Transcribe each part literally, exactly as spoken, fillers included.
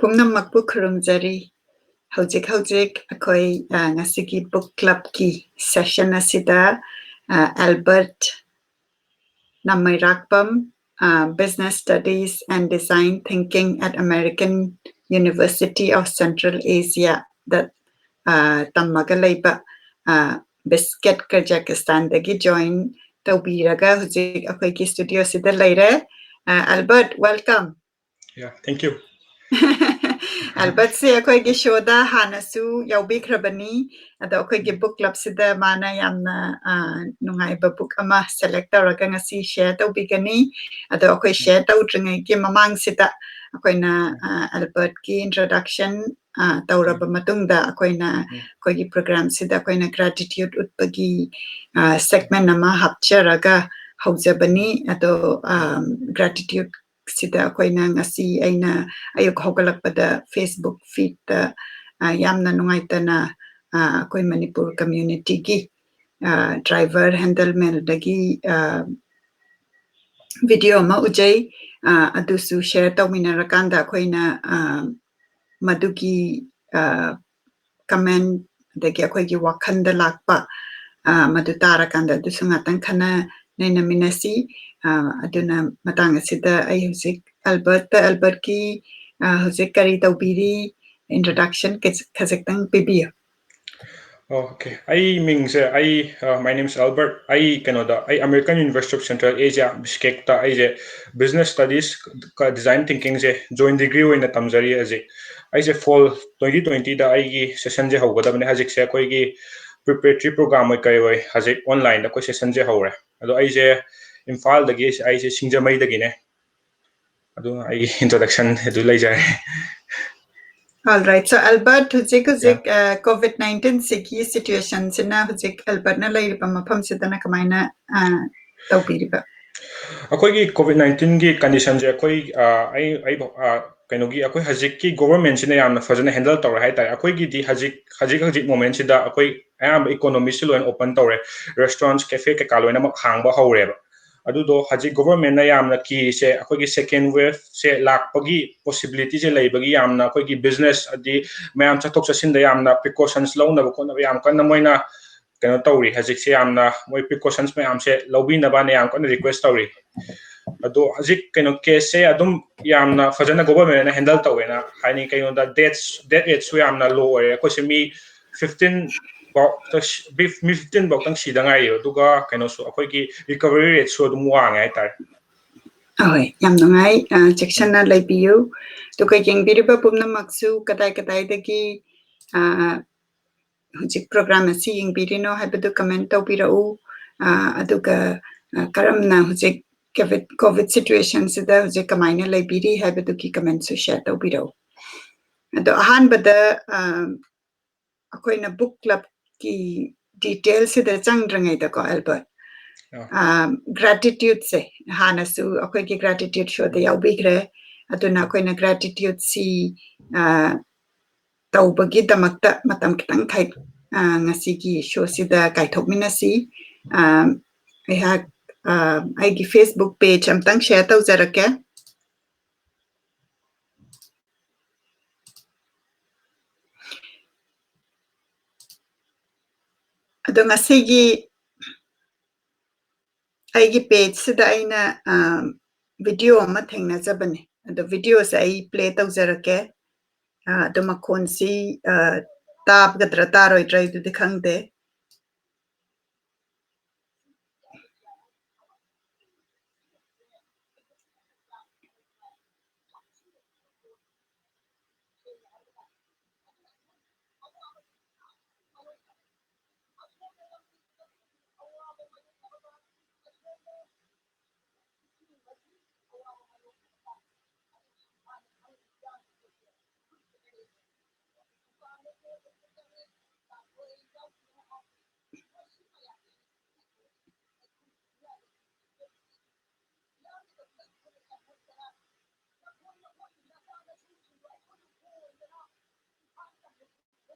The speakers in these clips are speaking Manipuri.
ꯄꯨꯝꯅꯃꯛꯄꯨ ꯈꯨꯔꯨꯝꯖꯔꯤ꯫ ꯍꯧꯖꯤꯛ ꯍꯧꯖꯤꯛ ꯑꯩꯈꯣꯏ, ꯑ, ꯉꯁꯤꯒꯤ book clubꯀꯤ session ꯑꯁꯤꯗ, ꯑ, ꯑꯦꯜꯕꯔꯠ ꯅꯃꯩꯔꯥꯛꯄꯝ, ꯑ, Business Studies and Design Thinking at American University of Central Asiaꯗ, ꯑ, ꯇꯝꯃꯒ ꯂꯩꯕ, ꯑ, ꯕꯤꯁꯀꯦꯠ ꯀꯖꯥꯀꯤꯁꯇꯥꯟꯗꯒꯤ join ꯇꯧꯕꯤꯔꯒ ꯍꯧꯖꯤꯛ ꯑꯩꯈꯣꯏꯒꯤ studioꯁꯤꯗ ꯂꯩꯔꯦ꯫ ꯑ, Albert, welcome. Yeah, thank you. ꯑꯦꯜꯕꯔꯠꯁꯦ ꯑꯩꯈꯣꯏꯒꯤ showꯗ ꯍꯥꯟꯅꯁꯨ ꯌꯥꯎꯕꯤꯈ꯭ꯔꯕꯅꯤ꯫ ꯑꯗꯣ ꯑꯩꯈꯣꯏꯒꯤ book clubꯁꯤꯗ ꯃꯥꯅ ꯌꯥꯝꯅ, ꯑ, ꯅꯨꯡꯉꯥꯏꯕ book ꯑꯃ select ꯇꯧꯔꯒ ꯉꯁꯤ share ꯇꯧꯕꯤꯒꯅꯤ꯫ ꯑꯗꯣ ꯑꯩꯈꯣꯏ share ꯇꯧꯗ꯭ꯔꯤꯉꯩꯒꯤ ꯃꯃꯥꯡꯁꯤꯗ ꯑꯩꯈꯣꯏꯅ, ꯑ, ꯑꯦꯜꯕꯔꯠꯀꯤ introduction, ꯑ, ꯇꯧꯔꯕ ꯃꯇꯨꯡꯗ ꯑꯩꯈꯣꯏꯅ ꯑꯩꯈꯣꯏꯒꯤ programꯁꯤꯗ ꯑꯩꯈꯣꯏꯅ gratitude ꯎꯠꯄꯒꯤ, ꯑ, segment ꯑꯃ ꯍꯥꯞꯆꯔꯒ ꯍꯧꯖꯕꯅꯤ꯫ ꯑꯗꯣ, ꯑ, gratitude ꯁꯤꯗ ꯑꯩꯈꯣꯏꯅ ꯉꯁꯤ ꯑꯩꯅ ꯑꯌꯨꯛ ꯍꯧꯒꯠꯂꯛꯄꯗ Facebook feedꯇ, ꯑ, ꯌꯥꯝꯅ ꯅꯨꯡꯉꯥꯏꯇꯅ, ꯑ, ꯑꯩꯈꯣꯏ ꯃꯅꯤꯄꯨꯔ communityꯒꯤ, ꯑ, driver handle mailꯗꯒꯤ, ꯑ, video ꯑꯃ ꯎꯖꯩ꯫ ꯑ, ꯑꯗꯨꯁꯨ share ꯇꯧꯃꯤꯟꯅꯔꯀꯥꯟꯗ ꯑꯩꯈꯣꯏꯅ, ꯑ, ꯃꯗꯨꯒꯤ, ꯑ, comment ꯑꯗꯒꯤ ꯑꯩꯈꯣꯏꯒꯤ ꯋꯥꯈꯜꯗ ꯂꯥꯛꯄ, ꯑ, ꯃꯗꯨ ꯇꯥꯔꯀꯥꯟꯗ ꯑꯗꯨꯁꯨ ꯉꯥꯛꯇꯪ ꯈꯟꯅ ꯅꯩꯅꯃꯤꯟꯅꯁꯤ꯫ ꯑ, ꯑꯗꯨꯅ ꯃꯇꯥꯡ ꯑꯁꯤꯗ ꯑꯩ ꯍꯧꯖꯤꯛ ꯑꯦꯜꯕꯔꯠꯇ, ꯑꯦꯜꯕꯔꯠꯀꯤ, ꯑ, ꯍꯧꯖꯤꯛ ꯀꯔꯤ ꯇꯧꯕꯤꯔꯤ, introduction ꯈꯖꯤꯛ-, ꯈꯖꯤꯛꯇꯪ ꯄꯤꯕꯤꯌꯨ꯫ Okay, ꯑꯩ ꯃꯤꯡꯁꯦ, ꯑꯩ, ꯑ, my name is Albert. ꯑꯩ ꯀꯩꯅꯣꯗ, ꯑꯩ American University of Central Asia, ꯕꯤꯁꯀꯦꯛꯇ ꯑꯩꯁꯦ Business Studies ꯀ Design Thinkingꯁꯦ joint degree ꯑꯣꯏꯅ ꯇꯝꯖꯔꯤ ꯍꯧꯖꯤꯛ꯫ ꯑꯩꯁꯦ fall twenty twentyꯗ ꯑꯩꯒꯤ sessionꯁꯦ ꯍꯧꯒꯗꯕꯅꯦ꯫ ꯍꯧꯖꯤꯛꯁꯦ ꯑꯩꯈꯣꯏꯒꯤ preparatory program ꯑꯣꯏ ꯀꯩ ꯑꯣꯏ ꯍꯧꯖꯤꯛ onlineꯗ ꯑꯩꯈꯣꯏ sessionꯁꯦ ꯍꯧꯔꯦ꯫ ꯑꯗꯣ ꯑꯩꯁꯦ ꯏꯝꯐꯥꯜꯗꯒꯤ, ꯑꯩꯁꯦ ꯁꯤꯡꯖꯃꯩꯗꯒꯤꯅꯦ꯫ ꯑꯗꯨ ꯑꯩꯒꯤ introduction ꯑꯗꯨ ꯂꯩꯖꯔꯦ꯫ All right. So, Albert, ꯍꯧꯖꯤꯛ ꯍꯧꯖꯤꯛ, ꯑ, COVID nineteen ꯁꯤꯒꯤ situationꯁꯤꯅ ꯍꯧꯖꯤꯛ ꯑꯦꯜꯕꯔꯠꯅ ꯂꯩꯔꯤꯕ ꯃꯐꯝꯁꯤꯗꯅ ꯀꯃꯥꯏꯅ, ꯑ, ꯇꯧꯕꯤꯔꯤꯕ? ꯑꯩꯈꯣꯏꯒꯤ COVID nineteenꯒꯤ conditionꯁꯦ ꯑꯩꯈꯣꯏ, ꯑ, ꯑꯩ, ꯑꯩ, ꯑ, ꯀꯩꯅꯣꯒꯤ, ꯑꯩꯈꯣꯏ ꯍꯧꯖꯤꯛꯀꯤ governmentꯁꯤꯅ ꯌꯥꯝꯅ ꯐꯖꯅ handle ꯇꯧꯔꯦ ꯍꯥꯏꯇꯥꯔꯦ꯫ ꯑꯩꯈꯣꯏꯒꯤꯗꯤ ꯍꯧꯖꯤꯛ, ꯍꯧꯖꯤꯛ, ꯍꯧꯖꯤꯛ momentꯁꯤꯗ ꯑꯩꯈꯣꯏ ꯑꯌꯥꯝꯕ economyꯁꯤ ꯂꯣꯏꯅ open ꯇꯧꯔꯦ, restaurants, cafe ꯀꯩꯀꯥ ꯂꯣꯏꯅꯃꯛ ꯍꯥꯡꯕ ꯍꯧꯔꯦꯕ꯫ ꯑꯗꯨꯗꯣ ꯍꯧꯖꯤꯛ ꯒꯣꯚꯔꯟꯃꯦꯟꯅ ꯌꯥꯝꯅ ꯀꯤꯔꯤꯁꯦ ꯑꯩꯈꯣꯏꯒꯤ ꯁꯦꯀꯦꯟ ꯋꯦꯚꯁꯦ ꯂꯥꯛꯄꯒꯤ ꯄꯣꯁꯤꯕꯤꯂꯤꯇꯤꯁꯦ ꯂꯩꯕꯒꯤ ꯌꯥꯝꯅ ꯑꯩꯈꯣꯏꯒꯤ ꯕꯤꯖꯤꯅꯦꯁ ꯑꯗꯤ ꯃꯌꯥꯝ ꯆꯠꯊꯣꯛ ꯆꯠꯁꯤꯟꯗ ꯌꯥꯝꯅ ꯄ꯭ꯔꯤꯀꯣꯁꯟꯁ ꯂꯧꯅꯕ ꯈꯣꯠꯅꯕ ꯌꯥꯝ ꯀꯟꯅ ꯃꯣꯏꯅ ꯀꯩꯅꯣ ꯇꯧꯔꯤ꯫ ꯍꯧꯖꯤꯛꯁꯦ ꯌꯥꯝꯅ ꯃꯣꯏ ꯄ꯭ꯔꯤꯀꯣꯁꯟꯁ ꯃꯌꯥꯝꯁꯦ ꯂꯧꯕꯤꯅꯕꯅ ꯌꯥꯝ ꯀꯟꯅ ꯔꯤꯀ꯭ꯋꯦꯁ ꯇꯧꯔꯤ꯫ ꯑꯗꯣ ꯍꯧꯖꯤꯛ ꯀꯩꯅꯣ ꯀꯦꯁꯁꯦ ꯑꯗꯨꯝ ꯌꯥꯝꯅ ꯐꯖꯅ ꯒꯣꯚꯔꯟꯃꯦꯟꯅ ꯍꯦꯟꯗꯜ ꯇꯧꯋꯦꯅ ꯍꯥꯏꯅꯤꯡꯉꯤ꯫ ꯀꯩꯅꯣꯗ ꯗꯦꯠꯁ ꯗꯦꯠ ꯔꯦꯠꯁꯨ ꯌꯥꯝꯅ ꯂꯣ ꯑꯣꯏꯔꯦ꯫ ꯑꯩꯈꯣꯏꯁꯦ ꯃꯤ ꯐꯤꯐꯇꯤꯟ ꯐꯥꯎ ꯃꯤ ꯐꯤꯐꯇꯤꯟ ꯐꯥꯎꯇꯪ ꯁꯤꯗ ꯉꯥꯏꯔꯤ꯫ ꯑꯗꯨꯒ ꯀꯩꯅꯣꯁꯨ ꯑꯩꯈꯣꯏꯒꯤ ꯔꯤꯀꯕꯔꯤ ꯔꯦꯠꯁꯨ ꯑꯗꯨꯝ ꯋꯥꯡꯉꯦ ꯍꯥꯏꯇꯥꯔꯦ꯫ ꯑꯍꯣꯏ, ꯌꯥꯝ ꯅꯨꯡꯉꯥꯏ꯫ ꯑ, ꯆꯦꯛꯁꯤꯟꯅ ꯂꯩꯕꯤꯌꯨ꯫ ꯑꯗꯨꯒ ꯌꯦꯡꯕꯤꯔꯤꯕ ꯄꯨꯝꯅꯃꯛꯁꯨ ꯀꯗꯥꯏ ꯀꯗꯥꯏꯗꯒꯤ, ꯑ, ꯍꯧꯖꯤꯛ ꯄ꯭ꯔꯣꯒ꯭ꯔꯥꯝ ꯑꯁꯤ ꯌꯦꯡꯕꯤꯔꯤꯅꯣ ꯍꯥꯏꯕꯗꯨ ꯀꯃꯦꯟ ꯇꯧꯕꯤꯔꯛꯎ꯫ ꯑ, ꯑꯗꯨꯒ, ꯑ, ꯀꯔꯝꯅ ꯍꯧꯖꯤꯛ ꯀꯣꯚꯤꯗ ꯀꯣꯚꯤꯗ ꯁꯤꯆꯨꯋꯦꯁꯟꯁꯤꯗ ꯍꯧꯖꯤꯛ ꯀꯃꯥꯏꯅ ꯂꯩꯕꯤꯔꯤ ꯍꯥꯏꯕꯗꯨꯒꯤ ꯀꯃꯦꯟꯁꯨ ꯁꯤꯌꯔ ꯇꯧꯕꯤꯔꯛꯎ꯫ ꯑꯗꯣ ꯑꯍꯥꯟꯕꯗ, ꯑ, ꯑꯩꯈꯣꯏꯅ ꯕꯨꯛ ꯀ꯭ꯂꯕꯀꯤ ꯗꯤꯇꯦꯜꯁꯤꯗ ꯆꯪꯗ꯭ꯔꯤꯉꯩꯗꯀꯣ, ꯑꯦꯜꯕꯔꯠ, ꯑꯥ꯫ ꯒ꯭ꯔꯥꯇꯤꯇ꯭ꯌꯨꯠꯁꯦ ꯍꯥꯟꯅꯁꯨ ꯑꯩꯈꯣꯏꯒꯤ ꯒ꯭ꯔꯥꯇꯤꯇ꯭ꯌꯨꯠ ꯁꯣꯗ ꯌꯥꯎꯕꯤꯈ꯭ꯔꯦ꯫ ꯑꯗꯨꯅ ꯑꯩꯈꯣꯏꯅ ꯒ꯭ꯔꯥꯇꯤꯇ꯭ꯌꯨꯠꯁꯤ, ꯑ, ꯇꯧꯕꯒꯤꯗꯃꯛꯇ ꯃꯇꯝ ꯈꯤꯇꯪ ꯈꯥꯏ-, ꯑ, ꯉꯁꯤꯒꯤ ꯁꯣꯁꯤꯗ ꯀꯥꯏꯊꯣꯛꯃꯤꯟꯅꯁꯤ꯫ ꯑ, ꯑꯩꯍꯥꯛ, ꯑ, ꯑꯩꯒꯤ ꯐꯦꯁꯕꯨꯛ ꯄꯦꯖ ꯑꯝꯇꯪ ꯁꯤꯌꯔ ꯇꯧꯖꯔꯛꯀꯦ꯫ ꯑꯗꯣ ꯉꯁꯤꯒꯤ ꯑꯩꯒꯤ ꯄꯦꯖꯁꯤꯗ ꯑꯩꯅ, ꯑ, ꯚꯤꯗꯤꯑꯣ ꯑꯃ ꯊꯦꯡꯅꯖꯕꯅꯦ꯫ ꯑꯗꯣ ꯚꯤꯗꯤꯑꯣꯁꯦ ꯑꯩ ꯄ꯭ꯂꯦ ꯇꯧꯖꯔꯛꯀꯦ꯫ ꯑ, ꯑꯗꯣ ꯃꯈꯣꯟꯁꯤ, ꯑ, ꯇꯥꯒꯗ꯭ꯔꯥ ꯇꯥꯔꯣꯏꯗ꯭ꯔꯥ ꯑꯩꯗꯨꯗꯤ ꯈꯪꯗꯦ꯫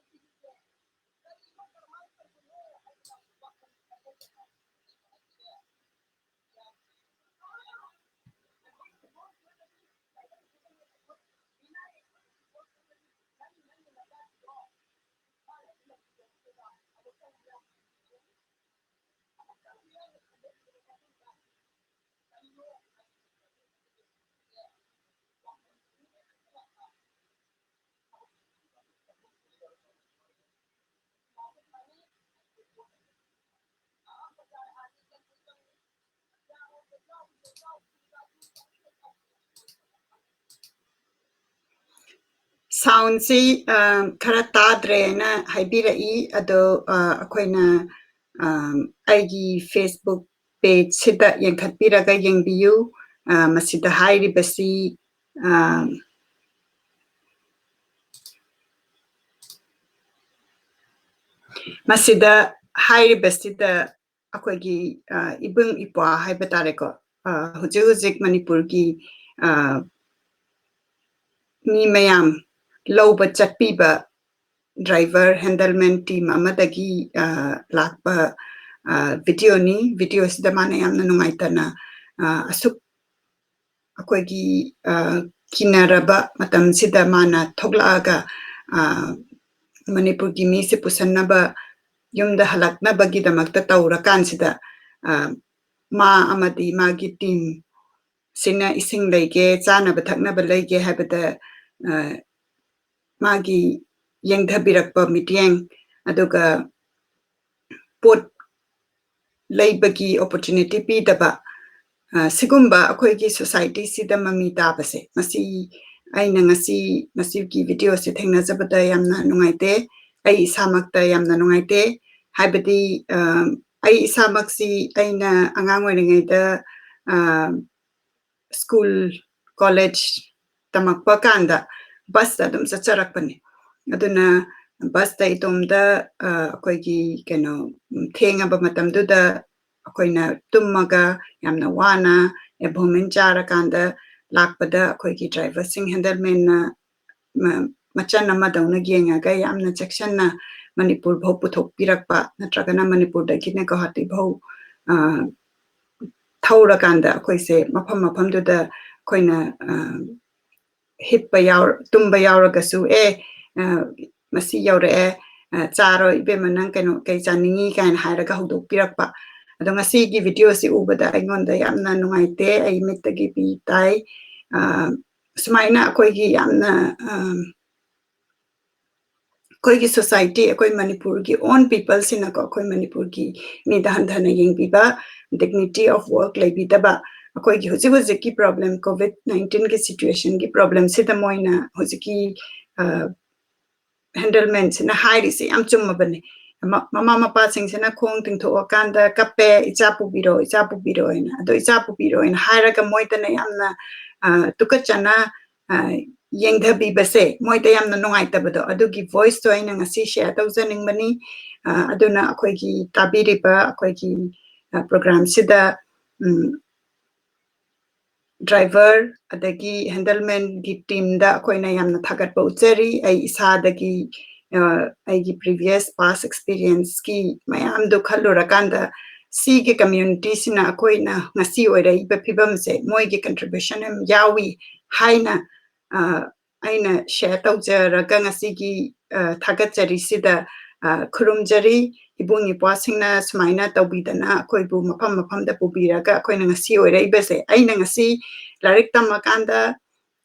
Soundꯁꯤ, ꯑ, ꯈꯔ ꯇꯥꯗ꯭ꯔꯦꯅ ꯍꯥꯏꯕꯤꯔꯛꯏ꯫ ꯑꯗꯣ, ꯑ, ꯑꯩꯈꯣꯏꯅ, ꯑ, ꯑꯩꯒꯤ Facebook pageꯁꯤꯗ ꯌꯦꯡꯈꯠꯄꯤꯔꯒ ꯌꯦꯡꯕꯤꯌꯨ꯫ ꯑ, ꯃꯁꯤꯗ ꯍꯥꯏꯔꯤꯕꯁꯤ, ꯑ, ꯃꯁꯤꯗ ꯍꯥꯏꯔꯤꯕꯁꯤꯗ ꯑꯩꯈꯣꯏꯒꯤ, ꯑ, ꯏꯕꯨꯡ ꯏꯄ꯭ꯋꯥ ꯍꯥꯏꯕ ꯇꯥꯔꯦꯀꯣ, ꯑ, ꯍꯧꯖꯤꯛ ꯍꯧꯖꯤꯛ ꯃꯅꯤꯄꯨꯔꯒꯤ, ꯑ, ꯃꯤ ꯃꯌꯥꯝ ꯂꯧꯕ ꯆꯠꯄꯤꯕ driver handleman team ꯑꯃꯗꯒꯤ, ꯑ, ꯂꯥꯛꯄ, ꯑ, videoꯅꯤ꯫ Videoꯁꯤꯗ ꯃꯥꯅ ꯌꯥꯝꯅ ꯅꯨꯡꯉꯥꯏꯇꯅ, ꯑ, ꯑꯁꯨꯛ ꯑꯩꯈꯣꯏꯒꯤ, ꯑ, ꯀꯤꯅꯔꯕ ꯃꯇꯝꯁꯤꯗ ꯃꯥꯅ ꯊꯣꯛꯂꯛꯑꯒ, ꯑ, ꯃꯅꯤꯄꯨꯔꯒꯤ ꯃꯤꯁꯦ ꯄꯨꯁꯟꯅꯕ ꯌꯨꯝꯗ ꯍꯜꯂꯛꯅꯕꯒꯤꯗꯃꯛꯇ ꯇꯧꯔꯀꯥꯟꯁꯤꯗ, ꯑ, ꯃꯥ ꯑꯃꯗꯤ ꯃꯥꯒꯤ teamꯁꯤꯅ ꯏꯁꯤꯡ ꯂꯩꯒꯦ, ꯆꯥꯅꯕ ꯊꯛꯅꯕ ꯂꯩꯒꯦ ꯍꯥꯏꯕꯗ, ꯑ, ꯃꯥꯒꯤ ꯌꯦꯡꯊꯕꯤꯔꯛꯄ ꯃꯤꯠꯌꯦꯡ, ꯑꯗꯨꯒ ꯄꯣꯠ ꯂꯩꯕꯒꯤ opportunity ꯄꯤꯗꯕ, ꯑ, ꯁꯤꯒꯨꯝꯕ ꯑꯩꯈꯣꯏꯒꯤ societyꯁꯤꯗ ꯃꯃꯤ ꯇꯥꯕꯁꯦ, ꯃꯁꯤ ꯑꯩꯅ ꯉꯁꯤ ꯃꯁꯤꯒꯤ videoꯁꯦ ꯊꯦꯡꯅꯖꯕꯗ ꯌꯥꯝꯅ ꯅꯨꯡꯉꯥꯏꯇꯦ꯫ ꯑꯩ ꯏꯁꯥꯃꯛꯇ ꯌꯥꯝꯅ ꯅꯨꯡꯉꯥꯏꯇꯦ꯫ ꯍꯥꯏꯕꯗꯤ, ꯑ, ꯑꯩ ꯏꯁꯥꯃꯛꯁꯤ ꯑꯩꯅ ꯑꯉꯥꯡ ꯑꯣꯏꯔꯤꯉꯩꯗ, ꯑ, school, college ꯇꯝꯃꯛꯄ ꯀꯥꯟꯗ busꯇ ꯑꯗꯨꯝ ꯆꯠꯆꯔꯛꯄꯅꯦ꯫ ꯑꯗꯨꯅ busꯇ ꯏꯇꯣꯝꯇ, ꯑ, ꯑꯩꯈꯣꯏꯒꯤ ꯀꯩꯅꯣ, ꯎꯝ, ꯊꯦꯡꯉꯕ ꯃꯇꯝꯗꯨꯗ ꯑꯩꯈꯣꯏꯅ ꯇꯨꯝꯃꯒ ꯌꯥꯝꯅ ꯋꯥꯅ ꯑꯦꯚꯣꯃꯤꯟ ꯆꯥꯔꯀꯥꯟꯗ ꯂꯥꯛꯄꯗ ꯑꯩꯈꯣꯏꯒꯤ driverꯁꯤꯡ handlemanꯅ ꯃ-, ꯃꯆꯟ ꯑꯃꯗꯧꯅ ꯌꯦꯡꯉꯒ ꯌꯥꯝꯅ ꯆꯦꯛꯁꯤꯟꯅ ꯃꯅꯤꯄꯨꯔ ꯐꯥꯎ ꯄꯨꯊꯣꯛꯄꯤꯔꯛꯄ, ꯅꯠꯇ꯭ꯔꯒꯅ ꯃꯅꯤꯄꯨꯔꯗꯒꯤꯅ ꯒꯧꯍꯥꯇꯤ ꯐꯥꯎ, ꯑ, ꯊꯧꯔꯀꯥꯟꯗ ꯑꯩꯈꯣꯏꯁꯦ ꯃꯐꯝ ꯃꯐꯝꯗꯨꯗ ꯑꯩꯈꯣꯏꯅ, ꯑ, ꯍꯤꯞꯄ ꯌꯥꯎꯔ-, ꯇꯨꯝꯕ ꯌꯥꯎꯔꯒꯁꯨ, "ꯑꯦ, ꯑ, ꯃꯁꯤ ꯌꯧꯔꯛꯑꯦ, ꯑ, ꯆꯥꯔꯣ ꯏꯕꯦꯝꯃ, ꯅꯪ ꯀꯩꯅꯣ, ꯀꯩ ꯆꯥꯅꯤꯡꯉꯤ?" ꯀꯥꯏꯅ ꯍꯥꯏꯔꯒ ꯍꯧꯗꯣꯛꯄꯤꯔꯛꯄ꯫ ꯑꯗꯣ ꯉꯁꯤꯒꯤ videoꯁꯤ ꯎꯕꯗ ꯑꯩꯉꯣꯟꯗ ꯌꯥꯝꯅ ꯅꯨꯡꯉꯥꯏꯇꯦ, ꯑꯩ ꯃꯤꯠꯇꯒꯤ ꯄꯤ ꯇꯥꯏ꯫ ꯑ, ꯁꯨꯃꯥꯏꯅ ꯑꯩꯈꯣꯏꯒꯤ ꯌꯥꯝꯅ, ꯑ, ꯑꯩꯈꯣꯏꯒꯤ society, ꯑꯩꯈꯣꯏ ꯃꯅꯤꯄꯨꯔꯒꯤ own people ꯁꯤꯅꯀꯣ, ꯑꯩꯈꯣꯏ ꯃꯅꯤꯄꯨꯔꯒꯤ ꯃꯤꯗ ꯍꯟꯊꯅ ꯌꯦꯡꯕꯤꯕ, dignity of work ꯂꯩꯕꯤꯗꯕ, ꯑꯩꯈꯣꯏꯒꯤ ꯍꯧꯖꯤꯛ ꯍꯧꯖꯤꯛꯀꯤ problem, COVID nineteen ꯒꯤ situation ꯒꯤ problem ꯁꯤꯗ ꯃꯣꯏꯅ ꯍꯧꯖꯤꯛꯀꯤ, ꯑ, handleman ꯁꯤꯅ ꯍꯥꯏꯔꯤꯁꯦ ꯌꯥꯝ ꯆꯨꯝꯃꯕꯅꯦ꯫ ꯃ-, ꯃꯃꯥ ꯃꯄꯥꯁꯤꯡꯁꯤꯅ ꯈꯣꯡ ꯇꯤꯡꯊꯣꯛꯑꯀꯥꯟꯗ ꯀꯞꯄꯦ, "ꯏꯆꯥ ꯄꯨꯕꯤꯔꯣ, ꯏꯆꯥ ꯄꯨꯕꯤꯔꯣ" ꯍꯥꯏꯅ꯫ ꯑꯗꯣ "ꯏꯆꯥ ꯄꯨꯕꯤꯔꯣ" ꯍꯥꯏꯅ ꯍꯥꯏꯔꯒ ꯃꯣꯏꯗꯅ ꯌꯥꯝꯅ, ꯑ, ꯇꯨꯀꯠꯆꯅ, ꯑ, ꯌꯦꯡꯊꯕꯤꯕꯁꯦ, ꯃꯣꯏꯗ ꯌꯥꯝꯅ ꯅꯨꯡꯉꯥꯏꯇꯕꯗꯣ, ꯑꯗꯨꯒꯤ voice ꯇꯣ ꯑꯩꯅ ꯉꯁꯤ share ꯇꯧꯖꯅꯤꯡꯕꯅꯤ꯫ ꯑ, ꯑꯗꯨꯅ ꯑꯩꯈꯣꯏꯒꯤ ꯇꯥꯕꯤꯔꯤꯕ ꯑꯩꯈꯣꯏꯒꯤ, ꯑ, program ꯁꯤꯗ, ꯎꯝ, driver ꯑꯗꯒꯤ handleman ꯒꯤ team ꯗ ꯑꯩꯈꯣꯏꯅ ꯌꯥꯝꯅ ꯊꯥꯒꯠꯄ ꯎꯠꯆꯔꯤ꯫ ꯑꯩ ꯏꯁꯥꯗꯒꯤ, ꯑ, ꯑꯩꯒꯤ previous past experience ꯀꯤ ꯃꯌꯥꯝꯗꯨ ꯈꯜꯂꯨꯔꯀꯥꯟꯗ ꯁꯤꯒꯤ community ꯁꯤꯅ ꯑꯩꯈꯣꯏꯅ ꯉꯁꯤ ꯑꯣꯏꯔꯛꯏꯕ ꯐꯤꯕꯝꯁꯦ ꯃꯣꯏꯒꯤ contribution ꯌꯥꯝ ꯌꯥꯎꯏ ꯍꯥꯏꯅ, ꯑ, ꯑꯩꯅ share ꯇꯧꯖꯔꯒ ꯉꯁꯤꯒꯤ, ꯑ, ꯊꯥꯒꯠꯆꯔꯤꯁꯤꯗ, ꯑ, ꯈꯨꯔꯨꯝꯖꯔꯤ꯫ ꯏꯕꯨꯡ ꯏꯄ꯭ꯋꯥꯁꯤꯡꯅ ꯁꯨꯃꯥꯏꯅ ꯇꯧꯕꯤꯗꯅ ꯑꯩꯈꯣꯏꯕꯨ ꯃꯐꯝ ꯃꯐꯝꯗ ꯄꯨꯕꯤꯔꯒ ꯑꯩꯈꯣꯏꯅ ꯉꯁꯤ ꯑꯣꯏꯔꯛꯏꯕꯁꯦ, ꯑꯩꯅ ꯉꯁꯤ ꯂꯥꯏꯔꯤꯛ ꯇꯝꯃꯀꯥꯟꯗ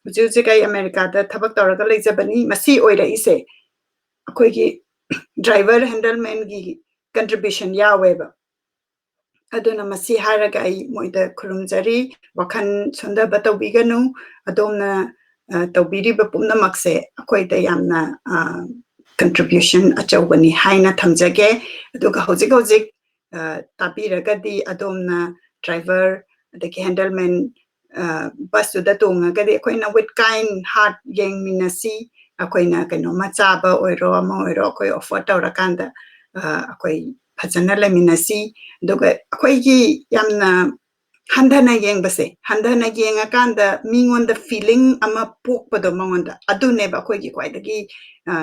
ꯍꯧꯖꯤꯛ ꯍꯧꯖꯤꯛ ꯑꯩ ꯑꯃꯦꯔꯤꯀꯥꯗ ꯊꯕꯛ ꯇꯧꯔꯒ ꯂꯩꯖꯕꯅꯤ꯫ ꯃꯁꯤ ꯑꯣꯏꯔꯛꯏꯁꯦ ꯑꯩꯈꯣꯏꯒꯤ driver handleman ꯒꯤ contribution ꯌꯥꯎꯋꯦꯕ꯫ ꯑꯗꯨꯅ ꯃꯁꯤ ꯍꯥꯏꯔꯒ ꯑꯩ ꯃꯣꯏꯗ ꯈꯨꯔꯨꯝꯖꯔꯤ, ꯋꯥꯈꯜ ꯁꯣꯟꯊꯕ ꯇꯧꯕꯤꯒꯅꯨ꯫ ꯑꯗꯣꯝꯅ, ꯑ, ꯇꯧꯕꯤꯔꯤꯕ ꯄꯨꯝꯅꯃꯛꯁꯦ ꯑꯩꯈꯣꯏꯗ ꯌꯥꯝꯅ, ꯑ, contribution ꯑꯆꯧꯕꯅꯤ ꯍꯥꯏꯅ ꯊꯝꯖꯒꯦ꯫ ꯑꯗꯨꯒ ꯍꯧꯖꯤꯛ ꯍꯧꯖꯤꯛ, ꯑ, ꯇꯥꯕꯤꯔꯒꯗꯤ ꯑꯗꯣꯝꯅ driver ꯑꯗꯒꯤ handleman, ꯑ, bus ꯇꯨꯗ ꯇꯣꯡꯉꯒꯗꯤ ꯑꯩꯈꯣꯏꯅ with kind heart ꯌꯦꯡꯃꯤꯟꯅꯁꯤ꯫ ꯑꯩꯈꯣꯏꯅ ꯀꯩꯅꯣꯝꯃ ꯆꯥꯕ ꯑꯣꯏꯔꯣ, ꯑꯃ ꯑꯣꯏꯔꯣ, ꯑꯩꯈꯣꯏ offer ꯇꯧꯔꯀꯥꯟꯗ, ꯑ, ꯑꯩꯈꯣꯏ ꯐꯖꯅ ꯂꯩꯃꯤꯟꯅꯁꯤ꯫ ꯑꯗꯨꯒ ꯑꯩꯈꯣꯏꯒꯤ ꯌꯥꯝꯅ ꯍꯟꯊꯅ ꯌꯦꯡꯕꯁꯦ, ꯍꯟꯊꯅ ꯌꯦꯡꯉꯀꯥꯟꯗ ꯃꯤꯉꯣꯟꯗ feeling ꯑꯃ ꯄꯣꯛꯄꯗꯣ ꯃꯉꯣꯟꯗ, ꯑꯗꯨꯅꯦꯕ ꯑꯩꯈꯣꯏꯒꯤ ꯈ꯭ꯋꯥꯏꯗꯒꯤ, ꯑ,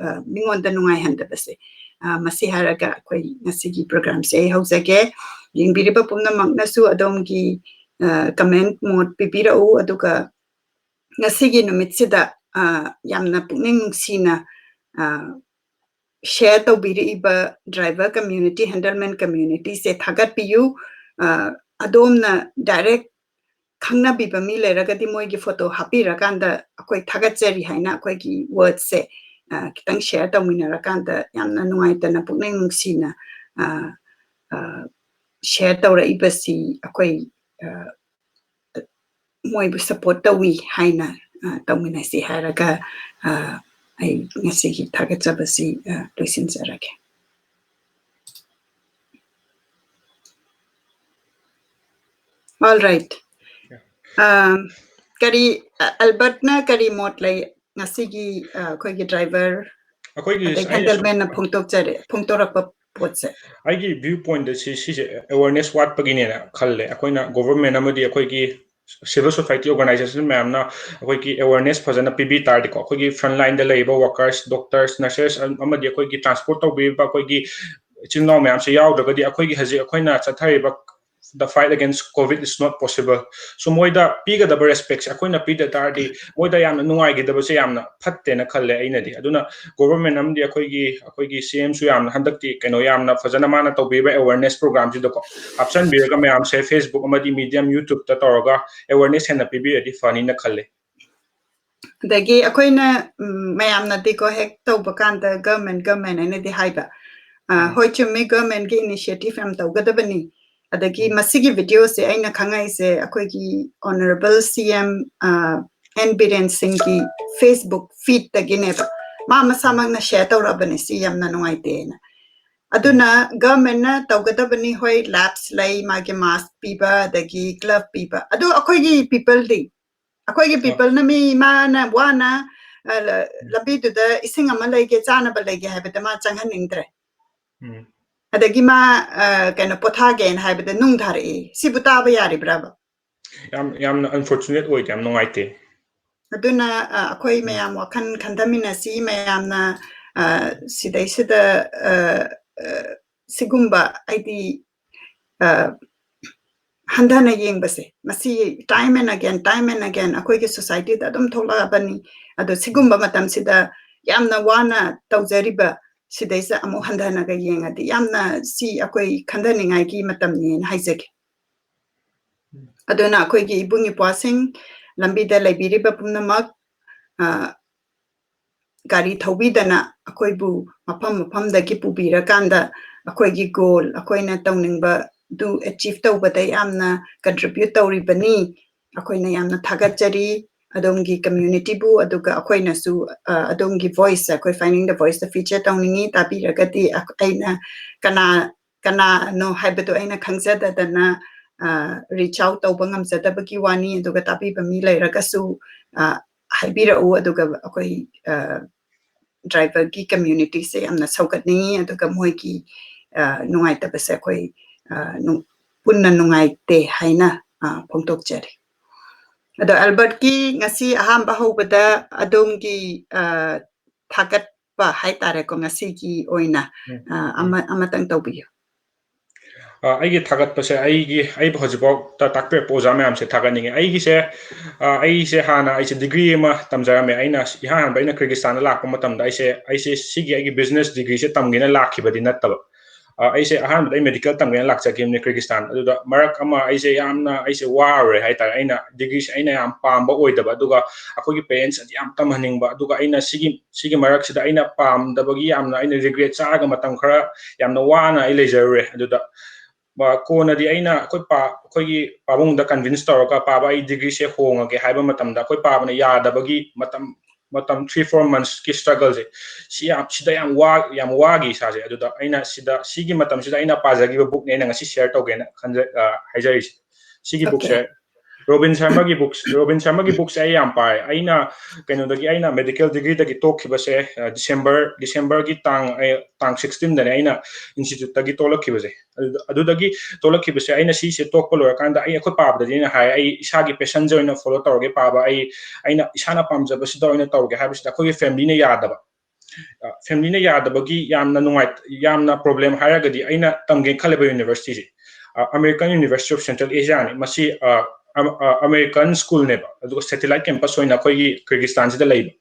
ꯑ, ꯃꯤꯉꯣꯟꯗ ꯅꯨꯡꯉꯥꯏꯍꯟꯗꯕꯁꯦ꯫ ꯑ, ꯃꯁꯤ ꯍꯥꯏꯔꯒ ꯑꯩꯈꯣꯏ ꯉꯁꯤꯒꯤ program ꯁꯦ ꯑꯩ ꯍꯧꯖꯒꯦ꯫ ꯌꯦꯡꯕꯤꯔꯤꯕ ꯄꯨꯝꯅꯃꯛꯅꯁꯨ ꯑꯗꯣꯝꯒꯤ, ꯑ, comment ꯃꯣꯠ ꯄꯤꯕꯤꯔꯛꯎ, ꯑꯗꯨꯒ ꯉꯁꯤꯒꯤ ꯅꯨꯃꯤꯠꯁꯤꯗ, ꯑ, ꯌꯥꯝꯅ ꯄꯨꯛꯅꯤꯡ ꯅꯨꯡꯁꯤꯅ, ꯑ, share ꯇꯧꯕꯤꯔꯛꯏꯕ driver community, handleman community ꯁꯦ ꯊꯥꯒꯠꯄꯤꯌꯨ꯫ ꯑ, ꯑꯗꯣꯝꯅ direct ꯈꯪꯅꯕꯤꯕ ꯃꯤ ꯂꯩꯔꯒꯗꯤ ꯃꯣꯏꯒꯤ photo ꯍꯥꯞꯄꯤꯔꯀꯥꯟꯗ ꯑꯩꯈꯣꯏ ꯊꯥꯒꯠꯆꯔꯤ ꯍꯥꯏꯅ ꯑꯩꯈꯣꯏꯒꯤ word ꯁꯦ, ꯑ, ꯈꯤꯇꯪ share ꯇꯧꯃꯤꯟꯅꯔꯀꯥꯟꯗ ꯌꯥꯝꯅ ꯅꯨꯡꯉꯥꯏꯇꯅ ꯄꯨꯛꯅꯤꯡ ꯅꯨꯡꯁꯤꯅ, ꯑ, ꯑ, share ꯇꯧꯔꯛꯏꯕꯁꯤ ꯑꯩꯈꯣꯏ, ꯑ, ꯃꯣꯏꯕꯨ support ꯇꯧꯏ ꯍꯥꯏꯅ, ꯑ, ꯇꯧꯃꯤꯟꯅꯁꯤ ꯍꯥꯏꯔꯒ, ꯑ, ꯑꯩ ꯉꯁꯤꯒꯤ ꯊꯥꯒꯠꯆꯕꯁꯤ, ꯑ, ꯂꯣꯏꯁꯤꯟꯖꯔꯒꯦ꯫ All right. ꯑ, ꯀꯔꯤ, ꯑ, ꯑꯜꯕꯔꯠꯅ ꯀꯔꯤ ꯃꯣꯠ ꯂꯩ ꯉꯁꯤꯒꯤ, ꯑ, ꯑꯩꯈꯣꯏꯒꯤ driver ꯑꯩꯈꯣꯏꯒꯤ ꯑꯗꯩ ꯑꯩꯅ ꯁꯨꯝ ꯍꯦꯟꯗꯜꯃꯦꯟꯅ ꯐꯣꯡꯗꯣꯛꯆꯔꯦ, ꯐꯣꯡꯗꯣꯔꯛꯄ ꯄꯣꯠꯁꯦ? ꯑꯩꯒꯤ view pointꯇ ꯁꯤ, ꯁꯤꯁꯦ awareness ꯋꯥꯠꯄꯒꯤꯅꯦꯅ ꯈꯜꯂꯦ꯫ ꯑꯩꯈꯣꯏꯅ government ꯑꯃꯗꯤ ꯑꯩꯈꯣꯏꯒꯤ civil society organization ꯃꯌꯥꯝꯅ ꯑꯩꯈꯣꯏꯒꯤ awareness ꯐꯖꯅ ꯄꯤꯕꯤ ꯇꯥꯔꯗꯤꯀꯣ, ꯑꯩꯈꯣꯏꯒꯤ front lineꯗ ꯂꯩꯔꯤꯕ workers, doctors, nurses ꯑꯃꯗꯤ ꯑꯩꯈꯣꯏꯒꯤ transport ꯇꯧꯕꯤꯔꯤꯕ ꯑꯩꯈꯣꯏꯒꯤ ꯏꯆꯤꯟ ꯏꯅꯥꯎ ꯃꯌꯥꯝꯁꯦ ꯌꯥꯎꯗ꯭ꯔꯒꯗꯤ ꯑꯩꯈꯣꯏꯒꯤ ꯍꯧꯖꯤꯛ ꯑꯩꯈꯣꯏꯅ ꯆꯠꯊꯔꯤꯕ the fight against covid is not possible꯫ So ꯃꯣꯏꯗ ꯄꯤꯒꯗꯕ respectꯁꯦ ꯑꯩꯈꯣꯏꯅ ꯄꯤꯗ ꯇꯥꯔꯗꯤ ꯃꯣꯏꯗ ꯌꯥꯝꯅ ꯅꯨꯡꯉꯥꯏꯈꯤꯗꯕꯁꯦ ꯌꯥꯝꯅ ꯐꯠꯇꯦꯅ ꯈꯜꯂꯦ ꯑꯩꯅꯗꯤ꯫ ꯑꯗꯨꯅ government ꯑꯃꯗꯤ ꯑꯩꯈꯣꯏꯒꯤ, ꯑꯩꯈꯣꯏꯒꯤ CMꯁꯨ ꯌꯥꯝꯅ ꯍꯟꯗꯛꯇꯤ ꯀꯩꯅꯣ ꯌꯥꯝꯅ ꯐꯖꯅ ꯃꯥꯅ ꯇꯧꯕꯤꯕ awareness programꯁꯤꯗꯀꯣ ꯍꯥꯞꯆꯤꯟꯕꯤꯔꯒ ꯃꯌꯥꯝꯁꯦ Facebook ꯑꯃꯗꯤ medium YouTubeꯇ ꯇꯧꯔꯒ awareness ꯍꯦꯟꯅ ꯄꯤꯕꯤꯔꯗꯤ ꯐꯅꯤꯅ ꯈꯜꯂꯦ꯫ ꯑꯗꯒꯤ ꯑꯩꯈꯣꯏꯅ, ꯎꯝ, ꯃꯌꯥꯝꯅꯗꯤꯀꯣ ꯍꯦꯛ ꯇꯧꯕ ꯀꯥꯟꯗ government, government ꯍꯥꯏꯅꯗꯤ ꯍꯥꯏꯕ꯫ ꯑ, ꯎꯝ꯫ ꯍꯣꯏ, ꯆꯨꯝꯃꯤ, governmentꯀꯤ initiative ꯌꯥꯝ ꯇꯧꯒꯗꯕꯅꯤ꯫ ꯑꯗꯒꯤ ꯎꯝ꯫ ꯃꯁꯤꯒꯤ videoꯁꯦ ꯑꯩꯅ ꯈꯪꯉꯛꯏꯁꯦ ꯑꯩꯈꯣꯏꯒꯤ honourable CM, ꯑ, N ꯕꯤꯔꯦꯟ ꯁꯤꯡꯒꯤ Facebook feedꯇꯒꯤꯅꯦꯕ꯫ ꯃꯥ ꯃꯁꯥꯃꯛꯅ share ꯇꯧꯔꯛꯑꯕꯅꯦ, ꯁꯤ ꯌꯥꯝꯅ ꯅꯨꯡꯉꯥꯏꯇꯦꯅ꯫ ꯑꯗꯨꯅ ꯎꯝ꯫ Governmentꯅ ꯇꯧꯒꯗꯕꯅꯤ, ꯍꯣꯏ, labs ꯂꯩ, ꯃꯥꯒꯤ mask ꯄꯤꯕ, ꯑꯗꯒꯤ glove ꯄꯤꯕ꯫ ꯑꯗꯨ ꯑꯩꯈꯣꯏꯒꯤ peopleꯗꯤ? ꯑꯩꯈꯣꯏꯒꯤ ꯑ꯫ Peopleꯅ ꯃꯤ ꯃꯥꯅ ꯋꯥꯅ, ꯑ, ꯂ-, ꯎꯝ꯫ ꯂꯝꯕꯤꯗꯨꯗ ꯏꯁꯤꯡ ꯑꯃ ꯂꯩꯒꯦ, ꯆꯥꯅꯕ ꯂꯩꯒꯦ ꯍꯥꯏꯕꯗ ꯃꯥ ꯆꯪꯍꯟꯅꯤꯡꯗ꯭ꯔꯦ꯫ ꯎꯝ꯫ ꯑꯗꯒꯤ ꯃꯥ, ꯑ, ꯀꯩꯅꯣ, ꯄꯣꯊꯥꯒꯦꯅ ꯍꯥꯏꯕꯗ ꯅꯨꯡ ꯊꯥꯔꯛꯑꯦ꯫ ꯁꯤꯕꯨ ꯇꯥꯕ ꯌꯥꯔꯤꯕ꯭ꯔꯕ? ꯌꯥꯝ, ꯌꯥꯝꯅ unfortunate ꯑꯣꯏꯗꯦ, ꯌꯥꯝ ꯅꯨꯡꯉꯥꯏꯇꯦ꯫ ꯑꯗꯨꯅ, ꯑ, ꯑꯩꯈꯣꯏ ꯎꯝ꯫ ꯃꯌꯥꯝ ꯋꯥꯈꯜ ꯈꯟꯊꯃꯤꯟꯅꯁꯤ, ꯃꯌꯥꯝꯅ, ꯑ, ꯁꯤꯗꯩꯁꯤꯗ, ꯑ, ꯑ, ꯁꯤꯒꯨꯝꯕ, ꯍꯥꯏꯗꯤ, ꯑ, ꯍꯟꯊꯅ ꯌꯦꯡꯕꯁꯦ, ꯃꯁꯤ time and again, time and again ꯑꯩꯈꯣꯏꯒꯤ societyꯗ ꯑꯗꯨꯝ ꯊꯣꯛꯂꯛꯑꯕꯅꯤ꯫ ꯑꯗꯣ ꯁꯤꯒꯨꯝꯕ ꯃꯇꯝꯁꯤꯗ ꯌꯥꯝꯅ ꯋꯥꯅ ꯇꯧꯖꯔꯤꯕ ꯁꯤꯗꯩꯁꯤꯗ ꯑꯃꯨꯛ ꯍꯟꯊꯅꯒ ꯌꯦꯡꯉꯗꯤ ꯌꯥꯝꯅ ꯁꯤ ꯑꯩꯈꯣꯏ ꯈꯟꯊꯅꯤꯡꯉꯥꯏꯒꯤ ꯃꯇꯝꯅꯦꯅ ꯍꯥꯏꯖꯒꯦ꯫ ꯑꯗꯨꯅ ꯑꯩꯈꯣꯏꯒꯤ ꯏꯕꯨꯡ ꯏꯄ꯭ꯋꯥꯁꯤꯡ, ꯂꯝꯕꯤꯗ ꯂꯩꯕꯤꯔꯤꯕ ꯄꯨꯝꯅꯃꯛ, ꯑ, ꯒꯥꯔꯤ ꯊꯧꯕꯤꯗꯅ ꯑꯩꯈꯣꯏꯕꯨ ꯃꯐꯝ ꯃꯐꯝꯗꯒꯤ ꯄꯨꯕꯤꯔꯀꯥꯟꯗ ꯑꯩꯈꯣꯏꯒꯤ goal, ꯑꯩꯈꯣꯏꯅ ꯇꯧꯅꯤꯡꯕꯗꯨ achieve ꯇꯧꯕꯗ ꯌꯥꯝꯅ contribute ꯇꯧꯔꯤꯕꯅꯤ꯫ ꯑꯩꯈꯣꯏꯅ ꯌꯥꯝꯅ ꯊꯥꯒꯠꯆꯔꯤ ꯑꯗꯣꯝꯒꯤ communityꯕꯨ, ꯑꯗꯨꯒ ꯑꯩꯈꯣꯏꯅꯁꯨ, ꯑ, ꯑꯗꯣꯝꯒꯤ voice, ꯑꯩꯈꯣꯏ Finding the Voiceꯇ feature ꯇꯧꯅꯤꯡꯉꯤ꯫ ꯇꯥꯕꯤꯔꯒꯗꯤ ꯑꯩ-, ꯑꯩꯅ ꯀꯅꯥ, ꯀꯅꯥꯅꯣ ꯍꯥꯏꯕꯗꯣ ꯑꯩꯅ ꯈꯪꯖꯗꯗꯅ, ꯑ, reach out ꯇꯧꯕ ꯉꯝꯖꯗꯕꯒꯤ ꯋꯥꯅꯤ꯫ ꯑꯗꯨꯒ ꯇꯥꯕꯤꯕ ꯃꯤ ꯂꯩꯔꯒꯁꯨ, ꯑ, ꯍꯥꯏꯕꯤꯔꯛꯎ꯫ ꯑꯗꯨꯒ ꯑꯩꯈꯣꯏ, ꯑ, driverꯒꯤ communityꯁꯦ ꯌꯥꯝꯅ ꯁꯧꯒꯠꯅꯤꯡꯉꯤ꯫ ꯑꯗꯨꯒ ꯃꯣꯏꯒꯤ, ꯑ, ꯅꯨꯡꯉꯥꯏꯇꯕꯁꯦ ꯑꯩꯈꯣꯏ, ꯑ, ꯅꯨ-, ꯄꯨꯟꯅ ꯅꯨꯡꯉꯥꯏꯇꯦ ꯍꯥꯏꯅ, ꯑ, ꯐꯣꯡꯗꯣꯛꯆꯔꯤ꯫ ꯑꯗꯣ Albertꯀꯤ ꯉꯁꯤ ꯑꯍꯥꯟꯕ ꯍꯧꯕꯗ ꯑꯗꯣꯝꯒꯤ, ꯑ, ꯊꯥꯒꯠꯄ ꯍꯥꯏꯇꯥꯔꯦꯀꯣ, ꯉꯁꯤꯒꯤ ꯑꯣꯏꯅ, ꯎꯝ, ꯑ, ꯎꯝ꯫ ꯑꯃ-, ꯑꯃꯇꯪ ꯇꯧꯕꯤꯌꯨ꯫ ꯑ, ꯑꯩꯒꯤ ꯊꯥꯒꯠꯄꯁꯦ, ꯑꯩꯒꯤ, ꯑꯩꯕꯨ ꯍꯧꯖꯤꯛꯐꯥꯎ ꯇ-, ꯇꯥꯛꯄꯤꯔꯛꯄ ꯑꯣꯖꯥ ꯃꯌꯥꯝꯁꯦ ꯊꯥꯒꯠꯅꯤꯡꯉꯤ꯫ ꯑꯩꯒꯤꯁꯦ, ꯑ, ꯑꯩꯁꯦ ꯍꯥꯟꯅ ꯑꯩꯁꯦ degree ꯑꯃ ꯇꯝꯖꯔꯝꯃꯦ꯫ ꯑꯩꯅ ꯏꯍꯥꯟ ꯍꯥꯟꯕ ꯑꯩꯅ ꯀ꯭ꯔꯤꯒꯤꯁꯇꯥꯟꯗ ꯂꯥꯛꯄ ꯃꯇꯝꯗ ꯑꯩꯁꯦ, ꯑꯩꯁꯦ ꯁꯤꯒꯤ ꯑꯩꯒꯤ business degreeꯁꯦ ꯇꯝꯒꯦꯅ ꯂꯥꯛꯈꯤꯕꯗꯤ ꯅꯠꯇꯕ꯫ ꯑ, ꯑꯩꯁꯦ ꯑꯍꯥꯟꯕꯗ ꯑꯩ medical ꯇꯝꯒꯦꯅ ꯂꯥꯛꯆꯈꯤꯕꯅꯦ ꯀ꯭ꯔꯤꯒꯤꯁꯇꯥꯟ꯫ ꯑꯗꯨꯗ ꯃꯔꯛ ꯑꯃ ꯑꯩꯁꯦ ꯌꯥꯝꯅ ꯑꯩꯁꯦ ꯋꯥꯔꯨꯔꯦ ꯍꯥꯏꯇꯥꯔꯦ꯫ ꯑꯩꯅ degreeꯁꯦ ꯑꯩꯅ ꯌꯥꯝ ꯄꯥꯝꯕ ꯑꯣꯏꯗꯕ, ꯑꯗꯨꯒ ꯑꯩꯈꯣꯏꯒꯤ parentsꯅꯗꯤ ꯌꯥꯝ ꯇꯝꯍꯟꯅꯤꯡꯕ, ꯑꯗꯨꯒ ꯑꯩꯅ ꯁꯤꯒꯤ, ꯁꯤꯒꯤ ꯃꯔꯛꯁꯤꯗ ꯑꯩꯅ ꯄꯥꯝꯗꯕꯒꯤ ꯌꯥꯝꯅ ꯑꯩꯅ regret ꯆꯥꯔꯒ ꯃꯇꯝ ꯈꯔ ꯌꯥꯝꯅ ꯋꯥꯅ ꯑꯩ ꯂꯩꯖꯔꯨꯔꯦ꯫ ꯑꯗꯨꯗ, ꯑ, ꯀꯣꯟꯅꯗꯤ ꯑꯩꯅ ꯑꯩꯈꯣꯏ ꯄꯥ-, ꯑꯩꯈꯣꯏꯒꯤ ꯄꯥꯕꯨꯡꯗ convince ꯇꯧꯔꯒ, "ꯄꯥꯕ, ꯑꯩ degreeꯁꯦ ꯍꯣꯡꯉꯒꯦ" ꯍꯥꯏꯕ ꯃꯇꯝꯗ, ꯑꯩꯈꯣꯏ ꯄꯥꯕꯅ ꯌꯥꯗꯕꯒꯤ ꯃꯇꯝ, ꯃꯇꯝ three four monthsꯀꯤ struggleꯁꯦ, ꯁꯤ ꯌꯥꯝ, ꯁꯤꯗ ꯌꯥꯝ ꯋꯥ-, ꯌꯥꯝ ꯋꯥꯈꯤ ꯏꯁꯥꯁꯦ꯫ ꯑꯗꯨꯗ ꯑꯩꯅ ꯁꯤꯗ, ꯁꯤꯒꯤ ꯃꯇꯝꯁꯤꯗ ꯑꯩꯅ ꯄꯥꯖꯈꯤꯕ bookꯅꯦ ꯑꯩꯅ ꯉꯁꯤ share ꯇꯧꯒꯦꯅ ꯈꯟꯖ-, ꯑ, ꯍꯥꯏꯖꯔꯤꯁꯦ꯫ ꯁꯤꯒꯤ Okay. bookꯁꯦ ꯔꯣꯕꯤꯟ ꯁꯔꯃꯒꯤ books, ꯔꯣꯕꯤꯟ ꯁꯔꯃꯒꯤ bookꯁꯦ ꯑꯩ ꯌꯥꯝ ꯄꯥꯏ꯫ ꯑꯩꯅ ꯀꯩꯅꯣꯗꯒꯤ, ꯑꯩꯅ medical degreeꯗꯒꯤ ꯇꯣꯛꯈꯤꯕꯁꯦ, ꯑ, December, Decemberꯒꯤ ꯇꯥꯡ, ꯑ, ꯇꯥꯡ sixteenꯗꯅꯦ ꯑꯩꯅ instituteꯇꯒꯤ ꯇꯣꯛꯂꯛꯈꯤꯕꯁꯦ꯫ ꯑꯗꯨꯗ, ꯑꯗꯨꯗꯒꯤ ꯇꯣꯛꯂꯛꯈꯤꯕꯁꯦ, ꯑꯩꯅ ꯁꯤꯁꯦ ꯇꯣꯛꯄ ꯂꯣꯏꯔꯀꯥꯟꯗ ꯑꯩ, ꯑꯩꯈꯣꯏ ꯄꯥꯕꯗꯗꯤ ꯑꯩꯅ ꯍꯥꯏ, "ꯑꯩ ꯏꯁꯥꯒꯤ passionꯁꯦ ꯑꯣꯏꯅ follow ꯇꯧꯔꯒꯦ ꯄꯥꯕ, ꯑꯩ, ꯑꯩꯅ ꯏꯁꯥꯅ ꯄꯥꯝꯖꯕꯁꯤꯗ ꯑꯣꯏꯅ ꯇꯧꯔꯒꯦ" ꯍꯥꯏꯕꯁꯤꯗ ꯑꯩꯈꯣꯏꯒꯤ familyꯅ ꯌꯥꯗꯕ꯫ ꯑ, familyꯅ ꯌꯥꯗꯕꯒꯤ ꯌꯥꯝꯅ ꯅꯨꯡꯉꯥꯏ-, ꯌꯥꯝꯅ problem ꯍꯥꯏꯔꯒꯗꯤ ꯑꯩꯅ ꯇꯝꯒꯦ ꯈꯜꯂꯤꯕ universityꯁꯦ, ꯑ, American University of Central Asiaꯅꯤ꯫ ꯃꯁꯤ, ꯑ, ꯑ, ꯑ, American schoolꯅꯦꯕ, ꯑꯗꯨꯒ satellite campus ꯑꯣꯏꯅ ꯑꯩꯈꯣꯏꯒꯤ ꯀ꯭ꯔꯤꯒꯤꯁꯇꯥꯟꯁꯤꯗ ꯂꯩꯕ꯫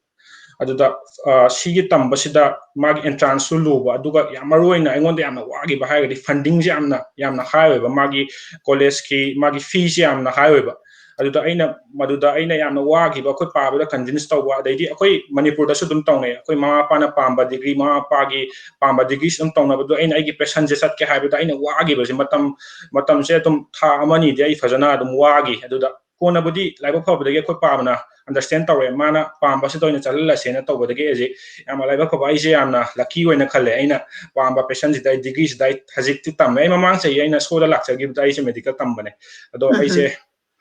ꯑꯗꯨꯗ, ꯑ, ꯁꯤꯒꯤ ꯇꯝꯕꯁꯤꯗ ꯃꯥꯒꯤ entranceꯁꯨ ꯂꯨꯕ, ꯑꯗꯨꯒ ꯌꯥꯝ ꯃꯔꯨ ꯑꯣꯏꯅ ꯑꯩꯉꯣꯟꯗ ꯌꯥꯝꯅ ꯋꯥꯈꯤꯕ ꯍꯥꯏꯔꯒꯗꯤ fundingꯁꯦ ꯌꯥꯝꯅ, ꯌꯥꯝꯅ high ꯑꯣꯏꯕ, ꯃꯥꯒꯤ collegeꯀꯤ ꯃꯥꯒꯤ feeꯁꯦ ꯌꯥꯝꯅ high ꯑꯣꯏꯕ꯫ ꯑꯗꯨꯗ ꯑꯩꯅ ꯃꯗꯨꯗ ꯑꯩꯅ ꯌꯥꯝꯅ ꯋꯥꯈꯤꯕ, ꯑꯩꯈꯣꯏ ꯄꯥꯕꯗ ꯀꯟꯚꯤꯟꯁ ꯇꯧꯕ, ꯑꯗꯩꯗꯤ ꯑꯩꯈꯣꯏ ꯃꯅꯤꯄꯨꯔꯗꯁꯨ ꯑꯗꯨꯝ ꯇꯧꯅꯩ, ꯑꯩꯈꯣꯏ ꯃꯃꯥ ꯃꯄꯥꯅ ꯄꯥꯝꯕ ꯗꯤꯒ꯭ꯔꯤ, ꯃꯃꯥ ꯃꯄꯥꯒꯤ ꯄꯥꯝꯕ ꯗꯤꯒ꯭ꯔꯤꯁꯤ ꯑꯗꯨꯝ ꯇꯧꯅꯕꯗꯣ ꯑꯩꯅ ꯑꯩꯒꯤ ꯄꯦꯁꯟꯁꯦ ꯆꯠꯀꯦ ꯍꯥꯏꯕꯗ ꯑꯩꯅ ꯋꯥꯈꯤꯕꯁꯦ ꯃꯇꯝ ꯃꯇꯝꯁꯦ ꯑꯗꯨꯝ ꯊꯥ ꯑꯃꯅꯤꯗꯤ ꯑꯩ ꯐꯖꯅ ꯑꯗꯨꯝ ꯋꯥꯈꯤ꯫ ꯑꯗꯨꯗ ꯀꯣꯟꯅꯕꯨꯗꯤ ꯂꯥꯏꯕꯛ ꯐꯕꯗꯒꯤ ꯑꯩꯈꯣꯏ ꯄꯥꯕꯅ ꯑꯟꯗꯔꯁꯇꯦꯟ ꯇꯧꯔꯦ, ꯃꯥꯅ ꯄꯥꯝꯕꯁꯤꯗ ꯑꯣꯏꯅ ꯆꯠꯍꯜꯂꯁꯦꯅ ꯇꯧꯕꯗꯒꯤ ꯑꯩꯁꯦ ꯌꯥꯝꯅ ꯂꯥꯏꯕꯛ ꯐꯕ, ꯑꯩꯁꯦ ꯌꯥꯝꯅ ꯂꯛꯀꯤ ꯑꯣꯏꯅ ꯈꯜꯂꯦ꯫ ꯑꯩꯅ ꯄꯥꯝꯕ ꯄꯦꯁꯟꯁꯤꯗ ꯑꯩ ꯗꯤꯒ꯭ꯔꯤꯁꯤꯗ ꯑꯩ ꯍꯧꯖꯤꯛꯇꯤ ꯇꯝꯃꯦ꯫ ꯑꯩ ꯃꯃꯥꯡ ꯆꯍꯤ ꯑꯩꯅ ꯁꯣꯗ ꯂꯥꯛꯆꯈꯤꯕꯗ ꯑꯩꯁꯦ ꯃꯦꯗꯤꯀꯦꯜ ꯇꯝꯕꯅꯦ꯫ ꯑꯗꯣ ꯑꯩꯁꯦ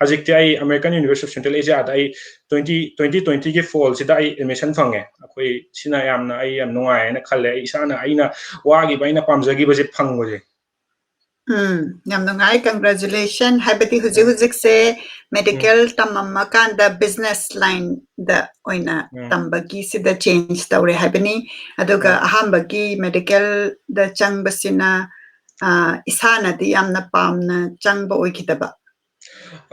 ꯍꯧꯖꯤꯛꯇꯤ ꯑꯩ American University of Central Asiaꯗ ꯑꯩ ꯇ꯭ꯋꯦꯟꯇꯤ ꯇ꯭ꯋꯦꯟꯇꯤ ꯇ꯭ꯋꯦꯟꯇꯤꯒꯤ ꯐꯣꯜꯁꯤꯗ ꯑꯩ ꯑꯦꯗꯃꯤꯁꯟ ꯐꯪꯉꯦ꯫ ꯑꯩꯈꯣꯏ ꯁꯤꯅ ꯌꯥꯝꯅ ꯑꯩ ꯌꯥꯝ ꯅꯨꯡꯉꯥꯏ ꯍꯥꯏꯅ ꯈꯜꯂꯦ꯫ ꯑꯩ ꯏꯁꯥꯅ ꯑꯩꯅ ꯋꯥꯈꯤꯕ, ꯑꯩꯅ ꯄꯥꯝꯖꯈꯤꯕꯁꯦ ꯐꯪꯕꯁꯦ꯫ ꯎꯝ, ꯌꯥꯝ ꯅꯨꯡꯉꯥꯏ꯫ ꯀꯪꯒ꯭ꯔꯦꯆꯨꯂꯦꯁꯟ꯫ ꯍꯥꯏꯕꯗꯤ ꯍꯧꯖꯤꯛ ꯍꯧꯖꯤꯛꯁꯦ ꯃꯦꯗꯤꯀꯦꯜ ꯇꯝꯃꯝꯃꯀꯥꯟꯗ ꯕꯤꯖꯤꯅꯦꯁ ꯂꯥꯏꯟꯗ ꯑꯣꯏꯅ ꯇꯝꯕꯒꯤꯁꯤꯗ ꯆꯦꯟꯖ ꯇꯧꯔꯦ ꯍꯥꯏꯕꯅꯤ꯫ ꯑꯗꯨꯒ ꯑꯍꯥꯟꯕꯒꯤ ꯃꯦꯗꯤꯀꯦꯜꯗ ꯆꯪꯕꯁꯤꯅ, ꯑ, ꯏꯁꯥꯅꯗꯤ ꯌꯥꯝꯅ ꯄꯥꯝꯅ ꯆꯪꯕ ꯑꯣꯏꯈꯤꯗꯕ꯫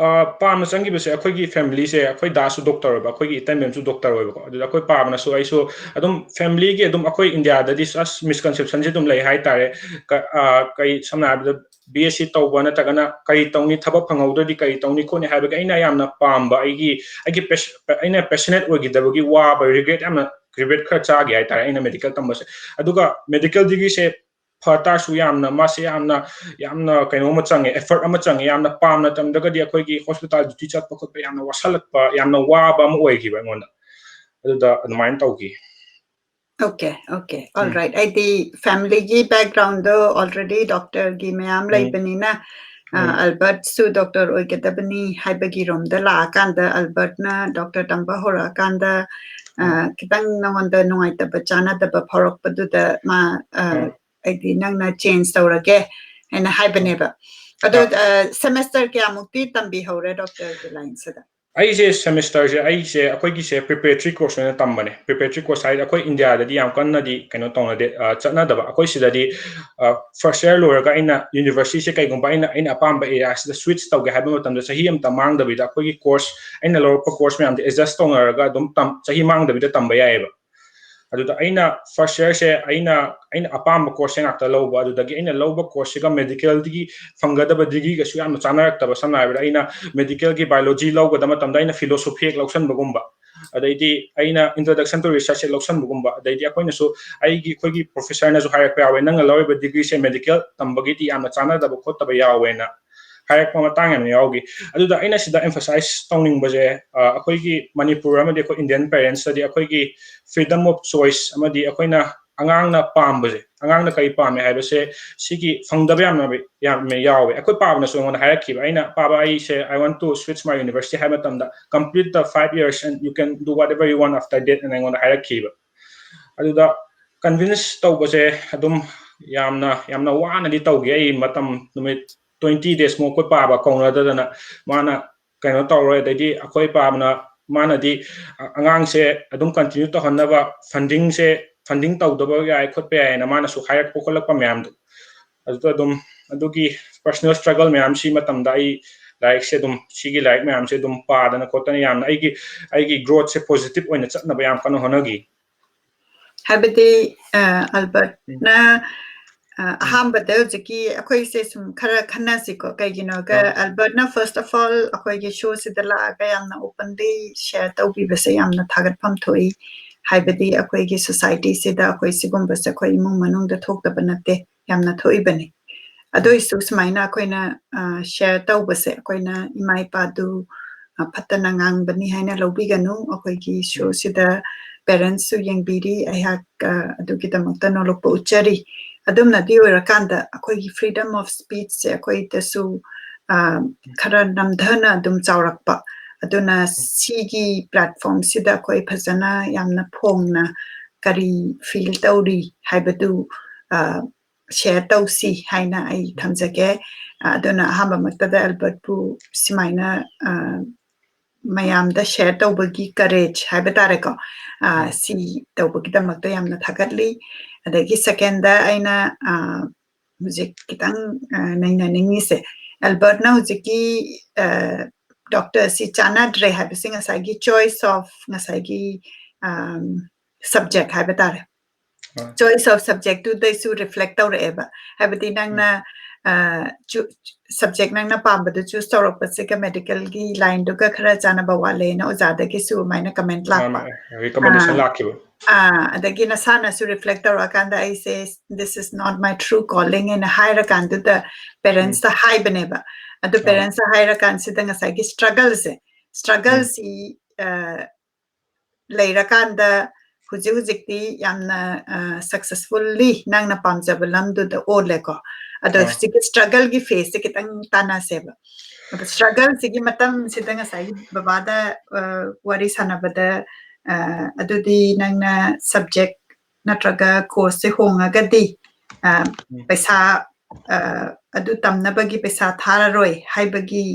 ꯑ, ꯄꯥꯝꯅ ꯆꯪꯈꯤꯕꯁꯦ ꯑꯩꯈꯣꯏꯒꯤ ꯐꯦꯃꯤꯂꯤꯁꯦ, ꯑꯩꯈꯣꯏ ꯗꯥꯁꯨ ꯗꯣꯛꯇꯔ ꯑꯣꯏꯕ, ꯑꯩꯈꯣꯏꯒꯤ ꯏꯇꯩꯃꯁꯨ ꯗꯣꯛꯇꯔ ꯑꯣꯏꯕꯀꯣ꯫ ꯑꯗꯨꯗ ꯑꯩꯈꯣꯏ ꯄꯥꯕꯅꯁꯨ, ꯑꯩꯁꯨ ꯑꯗꯨꯝ ꯐꯦꯃꯤꯂꯤꯒꯤ ꯑꯗꯨꯝ, ꯑꯩꯈꯣꯏ ꯏꯟꯗꯤꯌꯥꯗꯗꯤ ꯖꯁ ꯃꯤꯁꯀꯟꯁꯦꯞꯁꯟꯁꯦ ꯑꯗꯨꯝ ꯂꯩ ꯍꯥꯏꯇꯥꯔꯦ꯫ ꯀ-, ꯑ, ꯀꯩ, ꯁꯝꯅ ꯍꯥꯏꯔꯕꯗ B S C ꯇꯧꯕ ꯅꯠꯇ꯭ꯔꯒꯅ ꯀꯔꯤ ꯇꯧꯅꯤ, ꯊꯕꯛ ꯐꯪꯍꯧꯗ꯭ꯔꯗꯤ ꯀꯔꯤ ꯇꯧꯅꯤ ꯈꯣꯠꯅꯤ ꯍꯥꯏꯕꯒꯤ ꯑꯩꯅ ꯌꯥꯝꯅ ꯄꯥꯝꯕ, ꯑꯩꯒꯤ, ꯑꯩꯒꯤ ꯄꯦꯁ-, ꯑꯩꯅ ꯄꯦꯁꯅꯦꯠ ꯑꯣꯏꯈꯤꯗꯕꯒꯤ ꯋꯥꯕ, ꯔꯤꯒ꯭ꯔꯦꯠ ꯌꯥꯝꯅ, ꯔꯤꯒ꯭ꯔꯦꯠ ꯈꯔ ꯆꯥꯈꯤ ꯍꯥꯏꯇꯥꯔꯦ ꯑꯩꯅ ꯃꯦꯗꯤꯀꯦꯜ ꯇꯝꯕꯁꯦ꯫ ꯑꯗꯨꯒ ꯃꯦꯗꯤꯀꯦꯜ ꯗꯤꯒ꯭ꯔꯤꯁꯦ ꯐ ꯇꯥꯔꯁꯨ ꯌꯥꯝꯅ, ꯃꯥꯁꯦ ꯌꯥꯝꯅ, ꯌꯥꯝꯅ ꯀꯩꯅꯣ ꯑꯃ ꯆꯪꯉꯦ, ꯑꯦꯐꯔꯠ ꯑꯃ ꯆꯪꯉꯦ꯫ ꯌꯥꯝꯅ ꯄꯥꯝꯅ ꯇꯝꯗ꯭ꯔꯒꯗꯤ ꯑꯩꯈꯣꯏꯒꯤ ꯍꯣꯁꯄꯤꯇꯥꯜ ꯗ꯭ꯌꯨꯇꯤ ꯆꯠꯄ ꯈꯣꯠꯄ ꯌꯥꯝꯅ ꯋꯥꯁꯜꯂꯛꯄ, ꯌꯥꯝꯅ ꯋꯥꯕ ꯑꯃ ꯑꯣꯏꯈꯤꯕ ꯑꯩꯉꯣꯟꯗ꯫ ꯑꯗꯨꯗ ꯑꯗꯨꯃꯥꯏꯅ ꯇꯧꯈꯤ꯫ Okay, okay, all right. ꯑꯩꯗꯤ ꯐꯦꯃꯤꯂꯤꯒꯤ ꯕꯦꯛꯒ꯭ꯔꯥꯎꯟꯗꯣ ꯑꯣꯜꯔꯦꯗꯤ ꯗꯣꯛꯇꯔꯒꯤ ꯃꯌꯥꯝ ꯂꯩꯕꯅꯤꯅ, ꯑ, ꯑꯜꯕꯔꯠꯁꯨ ꯗꯣꯛꯇꯔ ꯑꯣꯏꯒꯗꯕꯅꯤ ꯍꯥꯏꯕꯒꯤ ꯔꯣꯝꯗ ꯂꯥꯛꯑꯀꯥꯟꯗ, ꯑꯜꯕꯔꯠꯅ ꯗꯣꯛꯇꯔ ꯇꯝꯕ ꯍꯧꯔꯛꯑꯀꯥꯟꯗ, ꯑ, ꯈꯤꯇꯪ ꯅꯉꯣꯟꯗ ꯅꯨꯡꯉꯥꯏꯇꯕ, ꯆꯥꯟꯅꯗꯕ ꯐꯥꯎꯔꯛꯄꯗꯨꯗ ꯃꯥ, ꯑ, ꯑꯩꯗꯤ ꯅꯪꯅ ꯆꯦꯟꯖ ꯇꯧꯔꯒꯦ ꯍꯥꯏꯅ ꯍꯥꯏꯕꯅꯦꯕ꯫ ꯑꯗꯣ, ꯑ, ꯁꯦꯃꯦꯁꯇꯔ ꯀꯌꯥꯃꯨꯛꯇꯤ ꯇꯝꯕꯤꯍꯧꯔꯦ ꯗꯣꯛꯇꯔꯒꯤ ꯂꯥꯏꯟꯁꯤꯗ? ꯑꯩꯁꯦ ꯁꯦꯃꯦꯁꯇꯔꯁꯦ, ꯑꯩꯁꯦ, ꯑꯩꯈꯣꯏꯒꯤꯁꯦ ꯄ꯭ꯔꯤꯄꯦꯔꯦꯇꯔꯤ ꯀꯣꯔꯁ ꯑꯣꯏꯅ ꯇꯝꯕꯅꯦ꯫ ꯄ꯭ꯔꯤꯄꯦꯔꯦꯇꯔꯤ ꯀꯣꯔꯁ ꯍꯥꯏꯗꯤ ꯑꯩꯈꯣꯏ ꯏꯟꯗꯤꯌꯥꯗꯗꯤ ꯌꯥꯝ ꯀꯟꯅꯗꯤ ꯀꯩꯅꯣ ꯇꯧꯅꯗꯦ, ꯑ, ꯆꯠꯅꯗꯕ꯫ ꯑꯩꯈꯣꯏ ꯁꯤꯗꯗꯤ, ꯑ, ꯐꯥꯔꯁ ꯏꯌꯔ ꯂꯣꯏꯔꯒ ꯑꯩꯅ ꯌꯨꯅꯤꯚꯔꯁꯤꯇꯤꯁꯦ ꯀꯩꯒꯨꯝꯕ ꯑꯩꯅ, ꯑꯩꯅ ꯑꯄꯥꯝꯕ ꯑꯦꯔꯤꯌꯥꯁꯤꯗ ꯁ꯭ꯋꯤꯆ ꯇꯧꯒꯦ ꯍꯥꯏꯕ ꯃꯇꯝꯗ ꯆꯍꯤ ꯑꯃꯇ ꯃꯥꯡꯗꯕꯤꯗ ꯑꯩꯈꯣꯏꯒꯤ ꯀꯣꯔꯁ, ꯑꯩꯅ ꯂꯧꯔꯛꯄ ꯀꯣꯔꯁ ꯃꯌꯥꯝꯗꯣ ꯑꯦꯗꯖꯁ ꯇꯧꯅꯔꯒ ꯑꯗꯨꯝ ꯇꯝ-, ꯆꯍꯤ ꯃꯥꯡꯗꯕꯤꯗ ꯇꯝꯕ ꯌꯥꯏꯑꯕ꯫ ꯑꯗꯨꯗ ꯑꯩꯅ first year ꯁꯦ ꯑꯩꯅ ꯑꯩꯅ ꯑꯄꯥꯝꯕ course ꯁꯦ ꯉꯥꯛꯇ ꯂꯧꯕ꯫ ꯑꯗꯨꯗꯒꯤ ꯑꯩꯅ ꯂꯧꯕ course ꯁꯤꯒ medical ꯒꯤ ꯐꯪꯒꯗꯕ degree ꯒꯁꯨ ꯌꯥꯝꯅ ꯆꯥꯟꯅꯔꯛꯇꯕ꯫ ꯁꯝꯅ ꯍꯥꯏꯔꯕꯗ, ꯑꯩꯅ medical ꯒꯤ biology ꯂꯧꯒꯗꯕ ꯃꯇꯝꯗ ꯑꯩꯅ philosophy ꯍꯦꯛ ꯂꯧꯁꯟꯕꯒꯨꯝꯕ, ꯑꯗꯩꯗꯤ ꯑꯩꯅ introduction to research ꯍꯦꯛ ꯂꯧꯁꯟꯕꯒꯨꯝꯕ, ꯑꯗꯩꯗꯤ ꯑꯩꯈꯣꯏꯅꯁꯨ, ꯑꯩꯒꯤ, ꯑꯩꯈꯣꯏꯒꯤ professor ꯅꯁꯨ ꯍꯥꯏꯔꯛꯄ ꯌꯥꯎꯋꯦ, "ꯅꯪꯅ ꯂꯧꯔꯤꯕ degree ꯁꯦ medical ꯇꯝꯕꯒꯤꯗꯤ ꯌꯥꯝꯅ ꯆꯥꯟꯅꯗꯕ ꯈꯣꯠꯇꯕ ꯌꯥꯎꯋꯦꯅ" ꯍꯥꯏꯔꯛꯄ ꯃꯇꯥꯡ ꯌꯥꯝ ꯌꯥꯎꯈꯤ꯫ ꯑꯗꯨꯗ ꯑꯩꯅ ꯁꯤꯗ emphasize ꯇꯧꯅꯤꯡꯕꯁꯦ, ꯑ, ꯑꯩꯈꯣꯏꯒꯤ ꯃꯅꯤꯄꯨꯔ ꯑꯃꯗꯤ ꯑꯩꯈꯣꯏ Indian parents ꯇꯗꯤ ꯑꯩꯈꯣꯏꯒꯤ freedom of choice ꯑꯃꯗꯤ ꯑꯩꯈꯣꯏꯅ ꯑꯉꯥꯡꯅ ꯄꯥꯝꯕꯁꯦ, ꯑꯉꯥꯡꯅ ꯀꯔꯤ ꯄꯥꯝꯃꯦ ꯍꯥꯏꯕꯁꯦ, ꯁꯤꯒꯤ ꯐꯪꯗꯕ ꯌꯥꯝꯅ, ꯌꯥꯝꯅ ꯌꯥꯎꯋꯦ꯫ ꯑꯩꯈꯣꯏ ꯄꯥꯕꯅꯁꯨ ꯑꯩꯉꯣꯟꯗ ꯍꯥꯏꯔꯛꯈꯤꯕ, ꯑꯩꯅ ꯄꯥꯕ ꯑꯩꯁꯦ, "I want to switch my university" ꯍꯥꯏꯕ ꯃꯇꯝꯗ, "Complete the five years and you can do whatever you want after that" ꯑꯅ ꯑꯩꯉꯣꯟꯗ ꯍꯥꯏꯔꯛꯈꯤꯕ꯫ ꯑꯗꯨꯗ convince ꯇꯧꯕꯁꯦ ꯑꯗꯨꯝ ꯌꯥꯝꯅ, ꯌꯥꯝꯅ ꯋꯥꯅꯗꯤ ꯇꯧꯈꯤ꯫ ꯑꯩ ꯃꯇꯝ ꯅꯨꯃꯤꯠ twenty days ꯃꯨꯛ ꯑꯩꯈꯣꯏ ꯄꯥꯕ ꯀꯧꯅꯗꯗꯅ, ꯃꯥꯅ ꯀꯩꯅꯣ ꯇꯧꯔꯣꯏ꯫ ꯑꯗꯩꯗꯤ ꯑꯩꯈꯣꯏ ꯄꯥꯕꯅ, ꯃꯥꯅꯗꯤ ꯑ-, ꯑꯉꯥꯡꯁꯦ ꯑꯗꯨꯝ continue ꯇꯧꯍꯟꯅꯕ funding ꯁꯦ, funding ꯇꯧꯗꯕ ꯌꯥꯏ ꯈꯣꯠꯄ ꯌꯥꯏꯅ ꯃꯥꯅꯁꯨ ꯍꯥꯏꯔꯛꯄ ꯈꯣꯠꯂꯛꯄ ꯃꯌꯥꯝꯗꯣ, ꯑꯗꯨꯗ ꯑꯗꯨꯝ ꯑꯗꯨꯒꯤ personal struggle ꯃꯌꯥꯝꯁꯤ ꯃꯇꯝꯗ ꯑꯩ ꯂꯥꯏꯔꯤꯛꯁꯦ ꯑꯗꯨꯝ, ꯁꯤꯒꯤ ꯂꯥꯏꯔꯤꯛ ꯃꯌꯥꯝꯁꯦ ꯑꯗꯨꯝ ꯄꯥꯗꯅ ꯈꯣꯠꯇꯅ ꯌꯥꯝꯅ ꯑꯩꯒꯤ, ꯑꯩꯒꯤ growth ꯁꯦ positive ꯑꯣꯏꯅ ꯆꯠꯅꯕ ꯌꯥꯝ ꯀꯟꯅ ꯍꯣꯠꯅꯈꯤ꯫ ꯍꯥꯏꯕꯗꯤ, ꯑ, ꯑꯜꯕꯔꯠꯅ, ꯑ, ꯎꯝ꯫ ꯑꯍꯥꯟꯕꯗ ꯍꯧꯖꯤꯛꯀꯤ ꯑꯩꯈꯣꯏꯁꯦ ꯁꯨꯝ ꯈꯔ ꯈꯟꯅꯁꯤꯀꯣ꯫ ꯀꯩꯒꯤꯅꯣꯒ, ꯑꯥ꯫ ꯑꯜꯕꯔꯠꯅ first of all ꯑꯩꯈꯣꯏꯒꯤ show ꯁꯤꯗ ꯂꯥꯛꯑꯒ ꯌꯥꯝꯅ openly share ꯇꯧꯕꯤꯕꯁꯦ ꯌꯥꯝꯅ ꯊꯥꯒꯠꯐꯝ ꯊꯣꯛꯏ꯫ ꯍꯥꯏꯕꯗꯤ ꯑꯩꯈꯣꯏꯒꯤ society ꯁꯤꯗ ꯑꯩꯈꯣꯏ ꯁꯤꯒꯨꯝꯕꯁꯦ ꯑꯩꯈꯣꯏ ꯏꯃꯨꯡ ꯃꯅꯨꯡꯗ ꯊꯣꯛꯇꯕ ꯅꯠꯇꯦ, ꯌꯥꯝꯅ ꯊꯣꯛꯏꯕꯅꯤ꯫ ꯑꯗꯨ ꯎꯝ꯫ ꯑꯣꯏꯁꯨ ꯁꯨꯃꯥꯏꯅ ꯑꯩꯈꯣꯏꯅ, ꯑ, share ꯇꯧꯕꯁꯦ, ꯑꯩꯈꯣꯏꯅ ꯏꯃꯥ ꯏꯄꯥꯗꯨ, ꯑ, ꯐꯠꯇꯅ ꯉꯥꯡꯕꯅꯤ ꯍꯥꯏꯅ ꯂꯧꯕꯤꯒꯅꯨ꯫ ꯑꯩꯈꯣꯏꯒꯤ show ꯎꯝ꯫ ꯁꯤꯗ parents ꯁꯨ ꯌꯦꯡꯕꯤꯔꯤ, ꯑꯩꯍꯥꯛ, ꯑ, ꯑꯗꯨꯒꯤꯗꯃꯛꯇ ꯅꯣꯂꯨꯛꯄ ꯎꯠꯆꯔꯤ꯫ ꯑꯗꯨꯝꯅꯗꯤ ꯑꯣꯏꯔꯀꯥꯟꯗ ꯑꯩꯈꯣꯏꯒꯤ freedom of speech ꯁꯦ ꯑꯩꯈꯣꯏꯗꯁꯨ, ꯑ, ꯎꯝ꯫ ꯈꯔ ꯅꯝꯊꯅ ꯑꯗꯨꯝ ꯆꯥꯎꯔꯛꯄ꯫ ꯑꯗꯨꯅ ꯎꯝ꯫ ꯁꯤꯒꯤ platform ꯁꯤꯗ ꯑꯩꯈꯣꯏ ꯐꯖꯅ ꯌꯥꯝꯅ ꯐꯣꯡꯅ ꯀꯔꯤ feel ꯇꯧꯔꯤ ꯍꯥꯏꯕꯗꯨ, ꯑ, share ꯇꯧꯁꯤ ꯍꯥꯏꯅ ꯑꯩ ꯎꯝ꯫ ꯊꯝꯖꯒꯦ꯫ ꯑ, ꯑꯗꯨꯅ ꯑꯍꯥꯟꯕꯃꯛꯇꯗ ꯑꯜꯕꯔꯠꯄꯨ ꯁꯨꯃꯥꯏꯅ, ꯑ, ꯃꯌꯥꯝꯗ share ꯇꯧꯕꯒꯤ courage ꯍꯥꯏꯕ ꯇꯥꯔꯦꯀꯣ꯫ ꯑ, ꯎꯝ꯫ ꯁꯤ ꯇꯧꯕꯒꯤꯗꯃꯛꯇ ꯌꯥꯝꯅ ꯊꯥꯒꯠꯂꯤ꯫ ꯑꯗꯒꯤ second ꯗ ꯑꯩꯅ, ꯑ, ꯍꯧꯖꯤꯛ ꯈꯤꯇꯪ, ꯑ, ꯅꯩꯅꯅꯤꯡꯉꯤꯁꯦ, ꯑꯜꯕꯔꯠꯅ ꯍꯧꯖꯤꯛꯀꯤ, ꯑ, doctor ꯁꯤ ꯆꯥꯟꯅꯗ꯭ꯔꯦ ꯍꯥꯏꯕꯁꯤ ꯉꯁꯥꯏꯒꯤ choice of ꯉꯁꯥꯏꯒꯤ, ꯑꯝ, subject ꯍꯥꯏꯕ ꯇꯥꯔꯦ꯫ ꯑꯥ. Choice of subject ꯇꯨꯗꯩꯁꯨ reflect ꯇꯧꯔꯛꯑꯦꯕ꯫ ꯍꯥꯏꯕꯗꯤ ꯅꯪꯅ, ꯑ, ꯆꯨ-, subject ꯅꯪꯅ ꯄꯥꯝꯕꯗꯨ choose ꯇꯧꯔꯛꯄꯁꯤꯒ medical ꯒꯤ line ꯗꯨꯒ ꯈꯔ ꯆꯥꯟꯅꯕ ꯋꯥꯠꯂꯦꯅ ꯑꯣꯖꯥꯗꯒꯤꯁꯨ ꯑꯗꯨꯃꯥꯏꯅ comment ꯂꯥꯛꯄ꯫ ꯃꯥꯅꯦ, recommendation ꯑꯥ. ꯂꯥꯛꯈꯤꯕ꯫ ꯑꯥ, ꯑꯗꯒꯤ ꯅꯁꯥꯅꯁꯨ reflect ꯇꯧꯔꯛꯑꯀꯥꯟꯗ ꯑꯩꯁꯦ, "This is not my true calling" ꯍꯥꯏꯅ ꯍꯥꯏꯔꯀꯥꯟꯗꯨꯗ parents ꯇ ꯍꯥꯏꯕꯅꯦꯕ꯫ ꯑꯗꯨ ꯑꯥ. parents ꯇ ꯍꯥꯏꯔꯀꯥꯟꯁꯤꯗ ꯉꯁꯥꯏꯒꯤ struggle ꯁꯦ, struggle ꯎꯝ. ꯁꯤ, ꯑ, ꯂꯩꯔꯀꯥꯟꯗ ꯍꯧꯖꯤꯛ ꯍꯧꯖꯤꯛꯇꯤ ꯌꯥꯝꯅ, ꯑ, successfully ꯅꯪꯅ ꯄꯥꯝꯖꯕ ꯂꯝꯗꯨꯗ ꯑꯣꯜꯂꯦꯀꯣ꯫ ꯑꯗꯣ ꯑꯥ. ꯍꯧꯖꯤꯛꯀꯤ struggle ꯒꯤ phase ꯁꯦ ꯈꯤꯇꯪ ꯇꯥꯟꯅꯁꯦꯕ꯫ ꯑꯗꯣ struggle ꯁꯤꯒꯤ ꯃꯇꯝꯁꯤꯗ ꯉꯁꯥꯏꯒꯤ ꯕꯕꯥꯗ, ꯑ, ꯋꯥꯔꯤ ꯁꯥꯟꯅꯕꯗ, ꯑ, ꯑꯗꯨꯗꯤ ꯅꯪꯅ subject ꯅꯠꯇ꯭ꯔꯒ course ꯁꯦ ꯍꯣꯡꯉꯒꯗꯤ, ꯑ, ꯎꯝ. ꯄꯩꯁꯥ, ꯑ, ꯑꯗꯨ ꯇꯝꯅꯕꯒꯤ ꯄꯩꯁꯥ ꯊꯥꯔꯔꯣꯏ ꯍꯥꯏꯕꯒꯤ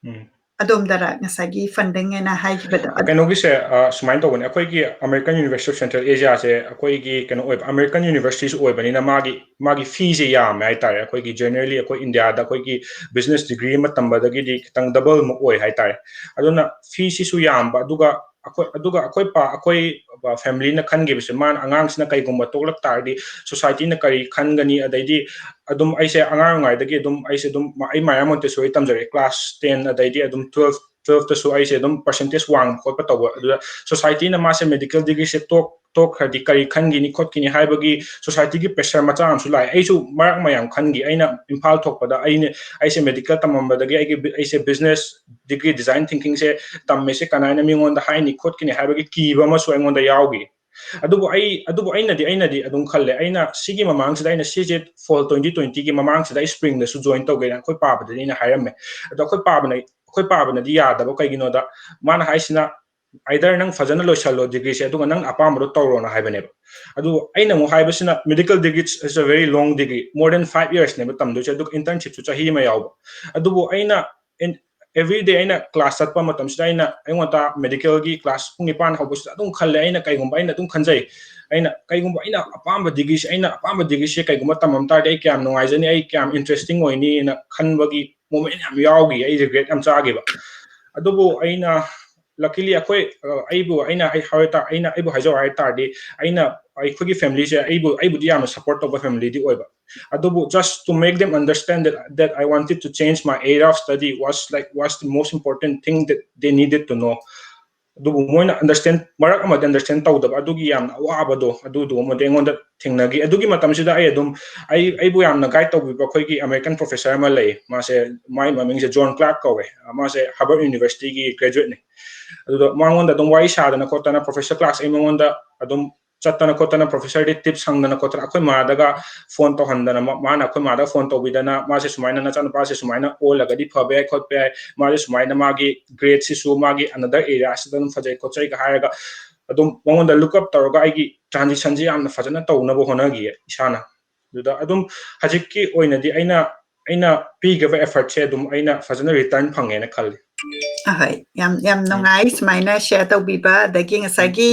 ꯎꯝ. ꯑꯗꯣꯝꯗꯔ ꯉꯁꯥꯏꯒꯤ funding ꯍꯥꯏꯅ ꯍꯥꯏꯈꯤꯕꯗꯣ? ꯑꯗꯨ ꯀꯩꯅꯣꯒꯤꯁꯦ, ꯑ, ꯁꯨꯃꯥꯏꯅ ꯇꯧꯕꯅꯦ, ꯑꯩꯈꯣꯏꯒꯤ American University of Central Asia ꯁꯦ ꯑꯩꯈꯣꯏꯒꯤ ꯀꯩꯅꯣ ꯑꯣꯏꯕ, American university ꯁꯨ ꯑꯣꯏꯕꯅꯤꯅ ꯃꯥꯒꯤ, ꯃꯥꯒꯤ fee ꯁꯦ ꯌꯥꯝꯃꯦ ꯍꯥꯏꯇꯥꯔꯦ꯫ ꯑꯩꯈꯣꯏꯒꯤ generally ꯑꯩꯈꯣꯏ ꯏꯟꯗꯤꯌꯥꯗ ꯑꯩꯈꯣꯏꯒꯤ business degree ꯑꯃ ꯇꯝꯕꯗꯒꯤꯗꯤ ꯈꯤꯇꯪ double ꯃꯨꯛ ꯑꯣꯏ ꯍꯥꯏꯇꯥꯔꯦ꯫ ꯑꯗꯨꯅ fee ꯁꯤꯁꯨ ꯌꯥꯝꯕ, ꯑꯗꯨꯒ ꯑꯩꯈꯣꯏ, ꯑꯗꯨꯒ ꯑꯩꯈꯣꯏ ꯄꯥ-, ꯑꯩꯈꯣꯏ, ꯑ, family ꯅ ꯈꯟꯈꯤꯕꯁꯦ, ꯃꯥꯅ ꯑꯉꯥꯡꯁꯤꯅ ꯀꯩꯒꯨꯝꯕ ꯇꯣꯛꯂꯛ ꯇꯥꯔꯗꯤ society ꯅ ꯀꯔꯤ ꯈꯟꯒꯅꯤ, ꯑꯗꯩꯗꯤ ꯑꯗꯨꯝ ꯑꯩꯁꯦ ꯑꯉꯥꯡ ꯑꯣꯏꯔꯤꯉꯩꯗꯒꯤ ꯑꯗꯨꯝ ꯑꯩꯁꯦ ꯑꯗꯨꯝ ꯃ-, ꯑꯩ ꯃꯌꯥꯝ Montessori ꯇꯝꯖꯔꯛꯑꯦ, class ten ꯑꯗꯩꯗꯤ ꯑꯗꯨꯝ twelve, twelve ꯇꯁꯨ ꯑꯩꯁꯦ ꯑꯗꯨꯝ percentage ꯋꯥꯡꯕ ꯈꯣꯠꯄ ꯇꯧꯕ꯫ ꯑꯗꯨꯗ society ꯅ ꯃꯥꯁꯦ medical degree ꯁꯦ ꯇꯣꯛ-, ꯇꯣꯛꯈ꯭ꯔꯗꯤ ꯀꯔꯤ ꯈꯟꯈꯤꯅꯤ ꯈꯣꯠꯈꯤꯅꯤ ꯍꯥꯏꯕꯒꯤ society ꯒꯤ pressure ꯃꯆꯥ ꯑꯃꯁꯨ ꯂꯥꯛꯑꯦ꯫ ꯑꯩꯁꯨ ꯃꯔꯛ ꯑꯃ ꯌꯥꯝ ꯈꯟꯈꯤ꯫ ꯑꯩꯅ ꯏꯝꯐꯥꯜ ꯊꯣꯛꯄꯗ ꯑꯩꯅ, ꯑꯩꯁꯦ medical ꯇꯝꯃꯝꯕꯗꯒꯤ ꯑꯩꯒꯤ ꯕꯤ-, ꯑꯩꯁꯦ business degree design thinking ꯁꯦ ꯇꯝꯃꯤꯁꯦ ꯀꯅꯥꯅ ꯃꯤꯉꯣꯟꯗ ꯍꯥꯏꯅꯤ ꯈꯣꯠꯈꯤꯅꯤ ꯍꯥꯏꯕꯒꯤ ꯀꯤꯕ ꯑꯃꯁꯨ ꯑꯩꯉꯣꯟꯗ ꯌꯥꯎꯈꯤ꯫ ꯑꯗꯨꯕꯨ ꯑꯩ, ꯑꯗꯨꯕꯨ ꯑꯩꯅꯗꯤ, ꯑꯩꯅꯗꯤ ꯑꯗꯨꯝ ꯈꯜꯂꯦ, ꯑꯩꯅ ꯁꯤꯒꯤ ꯃꯃꯥꯡꯁꯤꯗ ꯑꯩꯅ ꯁꯤꯁꯦ fall twenty twenty ꯒꯤ ꯃꯃꯥꯡꯁꯤꯗ ꯑꯩ spring ꯗꯁꯨ join ꯇꯧꯒꯦꯅ ꯑꯩꯈꯣꯏ ꯄꯥꯕꯗꯗꯤ ꯑꯩꯅ ꯍꯥꯏꯔꯝꯃꯦ꯫ ꯑꯗꯣ ꯑꯩꯈꯣꯏ ꯄꯥꯕꯅ, ꯑꯩꯈꯣꯏ ꯄꯥꯕꯅꯗꯤ ꯌꯥꯗꯕ꯫ ꯀꯩꯒꯤꯅꯣꯗ ꯃꯥꯅ ꯍꯥꯏꯁꯤꯅ, "Either ꯅꯪ ꯐꯖꯅ ꯂꯣꯏꯁꯜꯂꯣ degree ꯁꯦ, ꯑꯗꯨꯒ ꯅꯪ ꯑꯄꯥꯝꯕꯗꯣ ꯇꯧꯔꯣꯅ" ꯍꯥꯏꯕꯅꯦꯕ꯫ ꯑꯗꯨ ꯑꯩꯅ ꯑꯃꯨꯛ ꯍꯥꯏꯕꯁꯤꯅ, medical degree is a very long degree, more than five years ꯅꯦꯕ ꯇꯝꯗꯣꯏꯁꯦ, ꯑꯗꯨꯒ internship ꯁꯨ ꯆꯍꯤ ꯑꯃ ꯌꯥꯎꯕ꯫ ꯑꯗꯨꯕꯨ ꯑꯩꯅ in-, every day ꯑꯩꯅ class ꯆꯠꯄ ꯃꯇꯝꯁꯤꯗ ꯑꯩꯅ, ꯑꯌꯨꯛ ꯉꯟꯇꯥ medical ꯒꯤ class ꯄꯨꯡ ꯅꯤꯄꯥꯟ ꯍꯧꯕꯁꯤꯗ ꯑꯗꯨꯝ ꯈꯜꯂꯦ, ꯑꯩꯅ ꯀꯩꯒꯨꯝꯕ, ꯑꯩꯅ ꯑꯗꯨꯝ ꯈꯟꯖꯩ, ꯑꯩꯅ ꯀꯩꯒꯨꯝꯕ ꯑꯩꯅ ꯑꯄꯥꯝꯕ degree ꯁꯦ, ꯑꯩꯅ ꯑꯄꯥꯝꯕ degree ꯁꯦ ꯀꯩꯒꯨꯝꯕ ꯇꯝꯃꯝ ꯇꯥꯔꯗꯤ ꯑꯩ ꯀꯌꯥꯝ ꯅꯨꯡꯉꯥꯏꯖꯅꯤ, ꯑꯩ ꯀꯌꯥꯝ interesting ꯑꯣꯏꯅꯤꯅ ꯈꯟꯕꯒꯤ moment ꯌꯥꯝ ꯌꯥꯎꯈꯤ, ꯑꯩ regret ꯌꯥꯝ ꯆꯥꯈꯤꯕ꯫ ꯑꯗꯨꯕꯨ ꯑꯩꯅ Luckily ꯑꯩꯈꯣꯏ ꯑ, ꯑꯩꯕꯨ ꯑꯩꯅ ꯑꯩ ꯍꯥꯏ ꯇꯥ- ꯑꯩꯅ ꯑꯩꯕꯨ ꯍꯥꯏꯖꯧ ꯍꯥꯏ ꯇꯥꯔꯗꯤ, ꯑꯩꯅ ꯑꯩꯈꯣꯏꯒꯤ family ꯁꯦ ꯑꯩꯕꯨ ꯑꯩꯕꯨꯗꯤ ꯌꯥꯝꯅ support ꯇꯧꯕ family ꯗꯤ ꯑꯣꯏꯕ, ꯑꯗꯨꯕꯨ just to make them understand that, that I wanted to change my area of study was like was the most important thing that they needed to know. ꯑꯗꯨꯕꯨ ꯃꯣꯏꯅ understand, ꯃꯔꯛ ꯑꯃꯗꯤ understand ꯇꯧꯗꯕ, ꯑꯗꯨꯒꯤ ꯌꯥꯝꯅ ꯑꯋꯥꯕꯗꯣ ꯑꯗꯨꯗꯨꯃꯗꯤ ꯑꯩꯉꯣꯟꯗ ꯊꯦꯡꯅꯈꯤ꯫ ꯑꯗꯨꯒꯤ ꯃꯇꯝꯁꯤꯗ ꯑꯩ ꯑꯗꯨꯝ ꯑꯩ ꯑꯩꯕꯨ ꯌꯥꯝꯅ guide ꯇꯧꯕꯤꯕ ꯑꯩꯈꯣꯏꯒꯤ American professor ꯑꯃ ꯂꯩ꯫ ꯃꯥꯁꯦ, ꯃꯥꯏ ꯃꯃꯤꯡꯁꯦ John Clark ꯀꯧꯋꯦ꯫ ꯃꯥꯁꯦ Harvard University ꯒꯤ graduate ꯅꯤ꯫ ꯑꯗꯨꯗ ꯃꯉꯣꯟꯗ ꯑꯗꯨꯝ ꯋꯥꯔꯤ ꯁꯥꯗꯅ ꯈꯣꯠꯇꯅ professor class ꯑꯩ ꯃꯉꯣꯟꯗ ꯑꯗꯨꯝ ꯆꯠꯇꯅ ꯈꯣꯠꯇꯅ professor ꯗꯤ tips ꯍꯪꯗꯅ ꯈꯣꯠꯇꯅ ꯑꯩꯈꯣꯏ ꯃꯥꯗꯒ phone ꯇꯧꯍꯟꯗꯅ, ꯃ- ꯃꯥꯅ ꯑꯩꯈꯣꯏ ꯃꯥꯗ phone ꯇꯧꯕꯤꯗꯅ, "ꯃꯥꯁꯦ ꯁꯨꯃꯥꯏꯅ, ꯅꯆꯥꯅꯨꯄꯥꯁꯦ ꯁꯨꯃꯥꯏꯅ ꯑꯣꯜꯂꯒꯗꯤ ꯐꯕ ꯌꯥꯏ ꯈꯣꯠꯄ ꯌꯥꯏ, ꯃꯥꯁꯦ ꯁꯨꯃꯥꯏꯅ ꯃꯥꯒꯤ grade ꯁꯤꯁꯨ ꯃꯥꯒꯤ another area ꯁꯤꯗ ꯑꯗꯨꯝ ꯐꯖꯩ ꯈꯣꯠꯆꯩꯒ" ꯍꯥꯏꯔꯒ ꯑꯗꯨꯝ ꯃꯉꯣꯟꯗ look up ꯇꯧꯔꯒ ꯑꯩꯒꯤ transition ꯁꯦ ꯌꯥꯝꯅ ꯐꯖꯅ ꯇꯧꯅꯕ ꯍꯣꯠꯅꯈꯤꯌꯦ ꯏꯁꯥꯅ꯫ ꯑꯗꯨꯗ ꯑꯗꯨꯝ ꯍꯧꯖꯤꯛꯀꯤ ꯑꯣꯏꯅꯗꯤ ꯑꯩꯅ ꯑꯩꯅ ꯄꯤꯈꯤꯕ effort ꯁꯦ ꯑꯗꯨꯝ ꯑꯩꯅ ꯐꯖꯅ return ꯐꯪꯉꯦꯅ ꯈꯜꯂꯤ꯫ ꯑꯍꯣꯏ, ꯌꯥꯝ ꯌꯥꯝ ꯎꯝ꯫ ꯅꯨꯡꯉꯥꯏ ꯁꯨꯃꯥꯏꯅ share ꯇꯧꯕꯤꯕ꯫ ꯑꯗꯒꯤ ꯎꯝ꯫ ꯉꯁꯥꯏꯒꯤ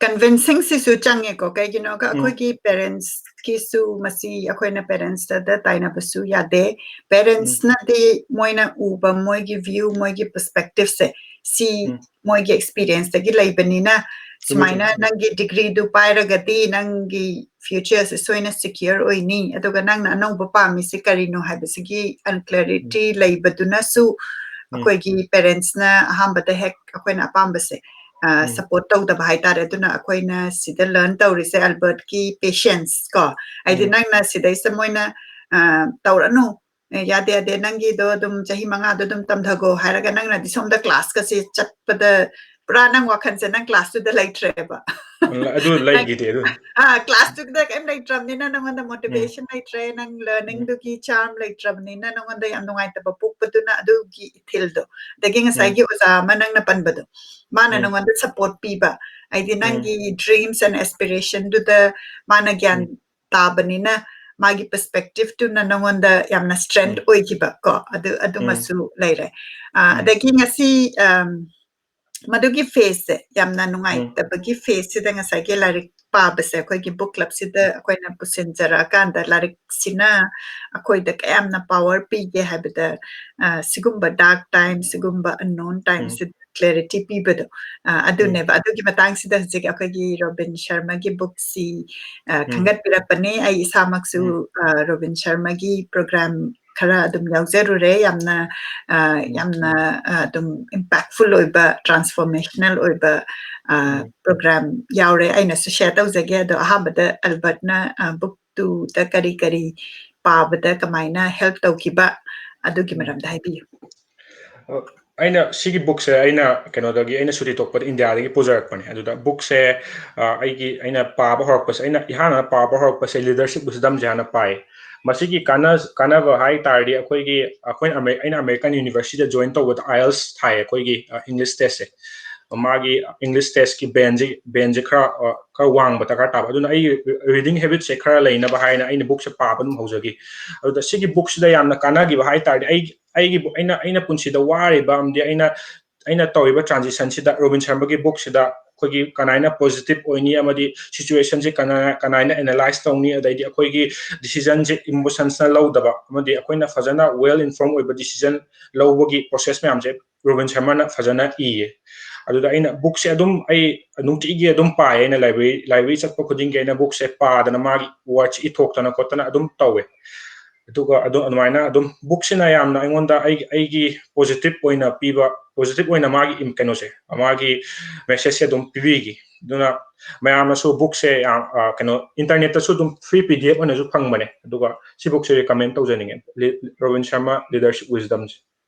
convincing ꯁꯤꯁꯨ ꯆꯪꯉꯦꯀꯣ, ꯀꯩꯒꯤꯅꯣꯒ ꯎꯝ꯫ ꯑꯩꯈꯣꯏꯒꯤ parents ꯀꯤꯁꯨ ꯃꯁꯤ ꯑꯩꯈꯣꯏꯅ parents ꯇ ꯇꯥꯏꯅꯕꯁꯨ ꯌꯥꯗꯦ꯫ Parents ꯎꯝ꯫ ꯅꯗꯤ ꯃꯣꯏꯅ ꯎꯕ ꯃꯣꯏꯒꯤ view, ꯃꯣꯏꯒꯤ perspective ꯁꯦ ꯁꯤ ꯎꯝ꯫ ꯃꯣꯏꯒꯤ experience ꯇꯒꯤ ꯂꯩꯕꯅꯤꯅ, ꯆꯨꯝꯃꯦ, ꯁꯨꯃꯥꯏꯅ ꯆꯨꯝꯃꯦ꯫ ꯅꯪꯒꯤ degree ꯗꯨ ꯄꯥꯏꯔꯒꯗꯤ ꯅꯪꯒꯤ future ꯁꯦ ꯁꯣꯏꯅ secure ꯑꯣꯏꯅꯤ, ꯑꯗꯨꯒ ꯅꯪꯅ ꯑꯅꯧꯕ ꯄꯥꯝꯃꯤꯁꯦ ꯀꯔꯤꯅꯣ ꯍꯥꯏꯕꯁꯤꯒꯤ ꯎꯝ꯫ unclarity ꯂꯩꯕꯗꯨꯅꯁꯨ ꯎꯝ꯫ ꯑꯩꯈꯣꯏꯒꯤ parents ꯅ ꯑꯍꯥꯟꯕꯗ ꯍꯦꯛ ꯑꯩꯈꯣꯏꯅ ꯑꯄꯥꯝꯕꯁꯦ, ꯑ, ꯎꯝ꯫ support ꯇꯧꯗꯕ ꯍꯥꯏꯇꯥꯔꯦ꯫ ꯑꯗꯨꯅ ꯑꯩꯈꯣꯏꯅ ꯁꯤꯗ learn ꯇꯧꯔꯤꯁꯦ Albert ꯀꯤ patience ꯀꯣ, ꯍꯥꯏꯗꯤ ꯎꯝ꯫ ꯅꯪꯅ ꯁꯤꯗꯩꯁꯤꯗ ꯃꯣꯏꯅ, ꯑ, "ꯇꯧꯔꯅꯨ, ꯑꯦ, ꯌꯥꯗꯦ, ꯌꯥꯗꯦ, ꯅꯪꯒꯤꯗꯣ ꯑꯗꯨꯝ ꯆꯍꯤ ꯃꯉꯥꯗꯣ ꯑꯗꯨꯝ ꯇꯝꯊꯒꯣ" ꯍꯥꯏꯔꯒ ꯅꯪꯅꯗꯤ ꯁꯣꯝꯗ class ꯀꯁꯦ ꯆꯠꯄꯗ ꯄꯨꯔꯥ ꯅꯪ ꯋꯥꯈꯜꯁꯦ ꯅꯪ class ꯇꯨꯗ ꯂꯩꯇ꯭ꯔꯦꯕ꯫ ꯑꯗꯨ ꯅꯪ, ꯂꯩꯈꯤꯗꯦ ꯑꯗꯨ꯫ ꯑ, class ꯇꯨꯗ ꯀꯩꯝ ꯂꯩꯇ꯭ꯔꯕꯅꯤꯅ ꯅꯪꯉꯣꯟꯗ ꯎꯝ꯫ motivation ꯂꯩꯇ꯭ꯔꯦ, ꯅꯪ ꯎꯝ꯫ learning ꯗꯨꯒꯤ charm ꯂꯩꯇ꯭ꯔꯕꯅꯤꯅ ꯅꯪꯉꯣꯟꯗ ꯌꯥꯝ ꯅꯨꯡꯉꯥꯏꯇꯕ ꯄꯣꯛꯄꯗꯨꯅ ꯑꯗꯨꯒꯤ ꯏꯊꯤꯜꯗꯣ꯫ ꯑꯗꯒꯤ ꯎꯝ꯫ ꯉꯁꯥꯏꯒꯤ ꯑꯣꯖꯥ ꯑꯃ ꯅꯪꯅ ꯄꯟꯕꯗꯣ, ꯃꯥꯅ ꯎꯝ꯫ ꯅꯪꯉꯣꯟꯗ support ꯄꯤꯕ, ꯍꯥꯏꯗꯤ ꯎꯝ꯫ ꯅꯪꯒꯤ dreams and aspiration ꯗꯨꯗ ꯃꯥꯅ ꯒ꯭ꯌꯥꯟ ꯎꯝ꯫ ꯇꯥꯕꯅꯤꯅ ꯃꯥꯒꯤ perspective ꯇꯨꯅ ꯅꯪꯉꯣꯟꯗ ꯌꯥꯝꯅ strength ꯎꯝ꯫ ꯑꯣꯏꯈꯤꯕ ꯀꯣ, ꯑꯗꯨ, ꯎꯝ꯫ ꯑꯗꯨꯃꯁꯨ ꯂꯩꯔꯦ꯫ ꯑ, ꯎꯝ꯫ ꯑꯗꯒꯤ ꯉꯁꯤ, ꯑꯝ, ꯃꯗꯨꯒꯤ phase ꯁꯦ, ꯌꯥꯝꯅ ꯎꯝ꯫ ꯅꯨꯡꯉꯥꯏꯇꯕꯒꯤ phase ꯁꯤꯗ ꯉꯁꯥꯏꯒꯤ ꯂꯥꯏꯔꯤꯛ ꯄꯥꯕꯁꯦ, ꯑꯩꯈꯣꯏꯒꯤ book club ꯁꯤꯗ ꯎꯝ꯫ ꯑꯩꯈꯣꯏꯅ ꯄꯨꯁꯤꯟꯖꯔꯛꯑꯀꯥꯟꯗ ꯂꯥꯏꯔꯤꯛꯁꯤꯅ ꯑꯩꯈꯣꯏꯗ ꯀꯌꯥꯝꯅ power ꯄꯤꯒꯦ ꯍꯥꯏꯕꯗ, ꯑ, ꯁꯤꯒꯨꯝꯕ dark time, ꯁꯤꯒꯨꯝꯕ unknown time ꯎꯝ꯫ ꯁꯤꯗ clarity ꯄꯤꯕꯗꯣ, ꯑ, ꯑꯗꯨꯅꯦꯕ꯫ ꯑꯗꯨꯒꯤ ꯃꯇꯥꯡꯁꯤꯗ ꯍꯧꯖꯤꯛ ꯑꯩꯈꯣꯏꯒꯤ ꯔꯣꯕꯤꯟ ꯁꯔꯃꯒꯤ bookꯁꯤ, ꯑ, ꯎꯝ꯫ ꯈꯟꯒꯠꯄꯤꯔꯛꯄꯅꯦ꯫ ꯑꯩ ꯏꯁꯥꯃꯛꯁꯨ, ꯎꯝ꯫ ꯑ, ꯔꯣꯕꯤꯟ ꯁꯔꯃꯒꯤ program ꯈꯔ ꯑꯗꯨꯝ ꯌꯥꯎꯖꯔꯨꯔꯦ꯫ ꯌꯥꯝꯅ, ꯑ, ꯎꯝ꯫ ꯌꯥꯝꯅ, ꯑ, ꯑꯗꯨꯝ impactful ꯑꯣꯏꯕ, transformational ꯑꯣꯏꯕ, ꯑ, ꯎꯝ꯫ program ꯌꯥꯎꯔꯦ꯫ ꯑꯩꯅꯁꯨ share ꯇꯧꯖꯒꯦ꯫ ꯑꯗꯣ ꯑꯍꯥꯟꯕꯗ ꯑꯦꯜꯕꯔꯠꯅ, ꯑ, book twoꯗ ꯀꯔꯤ ꯀꯔꯤ ꯄꯥꯕꯗ ꯀꯃꯥꯏꯅ help ꯇꯧꯈꯤꯕ, ꯑꯗꯨꯒꯤ ꯎꯝ꯫ ꯃꯔꯝꯗ ꯍꯥꯏꯕꯤꯌꯨ꯫ ꯑ, ꯑꯩꯅ ꯁꯤꯒꯤ bookꯁꯦ ꯑꯩꯅ ꯀꯩꯅꯣꯗꯒꯤ, ꯑꯩꯅ ꯁꯨꯇꯤ ꯊꯣꯛꯄꯗ ꯏꯟꯗꯤꯌꯥꯗꯒꯤ ꯄꯨꯖꯔꯛꯄꯅꯦ꯫ ꯑꯗꯨꯗ bookꯁꯦ, ꯑ, ꯑꯩꯒꯤ, ꯑꯩꯅ ꯄꯥꯕ ꯍꯧꯔꯛꯄꯁꯦ, ꯑꯩꯅ ꯏꯍꯥꯟ ꯍꯥꯟꯅ ꯄꯥꯕ ꯍꯧꯔꯛꯄꯁꯦ Leadership Wisdomꯁꯦ ꯍꯥꯟꯅ ꯄꯥꯏ꯫ ꯃꯁꯤꯒꯤ ꯀꯥꯟꯅ-, ꯀꯥꯟꯅꯕ ꯍꯥꯏ ꯇꯥꯔꯗꯤ ꯑꯩꯈꯣꯏꯒꯤ, ꯑꯩꯈꯣꯏꯅ ꯑꯃꯦ-, ꯑꯩꯅ American Universityꯗ join ꯇꯧꯕꯗ IELTS ꯊꯥꯏ ꯑꯩꯈꯣꯏꯒꯤ, ꯑ, English testꯁꯦ꯫ ꯃꯥꯒꯤ English testꯀꯤ bandꯁꯦ, bandꯁꯦ ꯈꯔ, ꯑ, ꯈꯔ ꯋꯥꯡꯕ ꯗꯔꯀꯥꯔ ꯇꯥꯕ꯫ ꯑꯗꯨꯅ ꯑꯩꯒꯤ reading habitꯁꯦ ꯈꯔ ꯂꯩꯅꯕ ꯍꯥꯏꯅ ꯑꯩꯅ bookꯁꯦ ꯄꯥꯕ ꯑꯗꯨꯝ ꯍꯧꯖꯈꯤ꯫ ꯑꯗꯨꯗ ꯁꯤꯒꯤ bookꯁꯤꯗ ꯌꯥꯝꯅ ꯀꯥꯟꯅꯈꯤꯕ ꯍꯥꯏ ꯇꯥꯔꯗꯤ ꯑꯩ, ꯑꯩꯒꯤ book, ꯑꯩꯅ, ꯑꯩꯅ ꯄꯨꯟꯁꯤꯗ ꯋꯥꯔꯤꯕ ꯑꯃꯗꯤ ꯑꯩꯅ, ꯑꯩꯅ ꯇꯧꯔꯤꯕ transitionꯁꯤꯗ ꯔꯣꯕꯤꯟ ꯁꯔꯃꯒꯤ bookꯁꯤꯗ ꯑꯩꯈꯣꯏꯒꯤ ꯀꯅꯥꯏꯅ positive ꯑꯣꯏꯅꯤ ꯑꯃꯗꯤ situationꯁꯦ ꯀꯅꯥ-, ꯀꯅꯥꯏꯅ analyse ꯇꯧꯅꯤ, ꯑꯗꯩꯗꯤ ꯑꯩꯈꯣꯏꯒꯤ decisionꯁꯦ emotionsꯅ ꯂꯧꯗꯕ ꯑꯃꯗꯤ ꯑꯩꯈꯣꯏꯅ ꯐꯖꯅ well informed ꯑꯣꯏꯕ decision ꯂꯧꯕꯒꯤ process ꯃꯌꯥꯝꯁꯦ ꯔꯣꯕꯤꯟ ꯁꯔꯃꯅ ꯐꯖꯅ ꯏꯌꯦ꯫ ꯑꯗꯨꯗ ꯑꯩꯅ bookꯁꯦ ꯑꯗꯨꯝ ꯑꯩ ꯅꯨꯡꯇꯤꯒꯤ ꯑꯗꯨꯝ ꯄꯥꯏ꯫ ꯑꯩꯅ library, library ꯆꯠꯄ ꯈꯨꯗꯤꯡꯒꯤ ꯑꯩꯅ bookꯁꯦ ꯄꯥꯗꯅ ꯃꯥꯒꯤ wordꯁꯦ ꯏꯊꯣꯛꯇꯅ ꯈꯣꯠꯇꯅ ꯑꯗꯨꯝ ꯇꯧꯋꯦ꯫ ꯑꯗꯨꯒ ꯑꯗꯨ, ꯑꯗꯨꯃꯥꯏꯅ ꯑꯗꯨꯝ bookꯁꯤꯅ ꯌꯥꯝꯅ ꯑꯩꯉꯣꯟꯗ ꯑꯩꯒꯤ, ꯑꯩꯒꯤ positive ꯑꯣꯏꯅ ꯄꯤꯕ, positive ꯑꯣꯏꯅ ꯃꯥꯒꯤ ꯏꯝ-, ꯀꯩꯅꯣꯁꯦ, ꯃꯥꯒꯤ messageꯁꯦ ꯑꯗꯨꯝ ꯄꯤꯕꯤꯈꯤ꯫ ꯑꯗꯨꯅ ꯃꯌꯥꯝꯅꯁꯨ bookꯁꯦ ꯌꯥꯝ, ꯑ, ꯀꯩꯅꯣ, internetꯇꯁꯨ ꯑꯗꯨꯝ free PDF ꯑꯣꯏꯅꯁꯨ ꯐꯪꯕꯅꯦ꯫ ꯑꯗꯨꯒ ꯁꯤ bookꯁꯦ recommend ꯇꯧꯖꯅꯤꯡꯉꯦ, ꯂꯤ-, ꯔꯣꯕꯤꯟ ꯁꯔꯃ Leadership Wisdomꯁꯦ꯫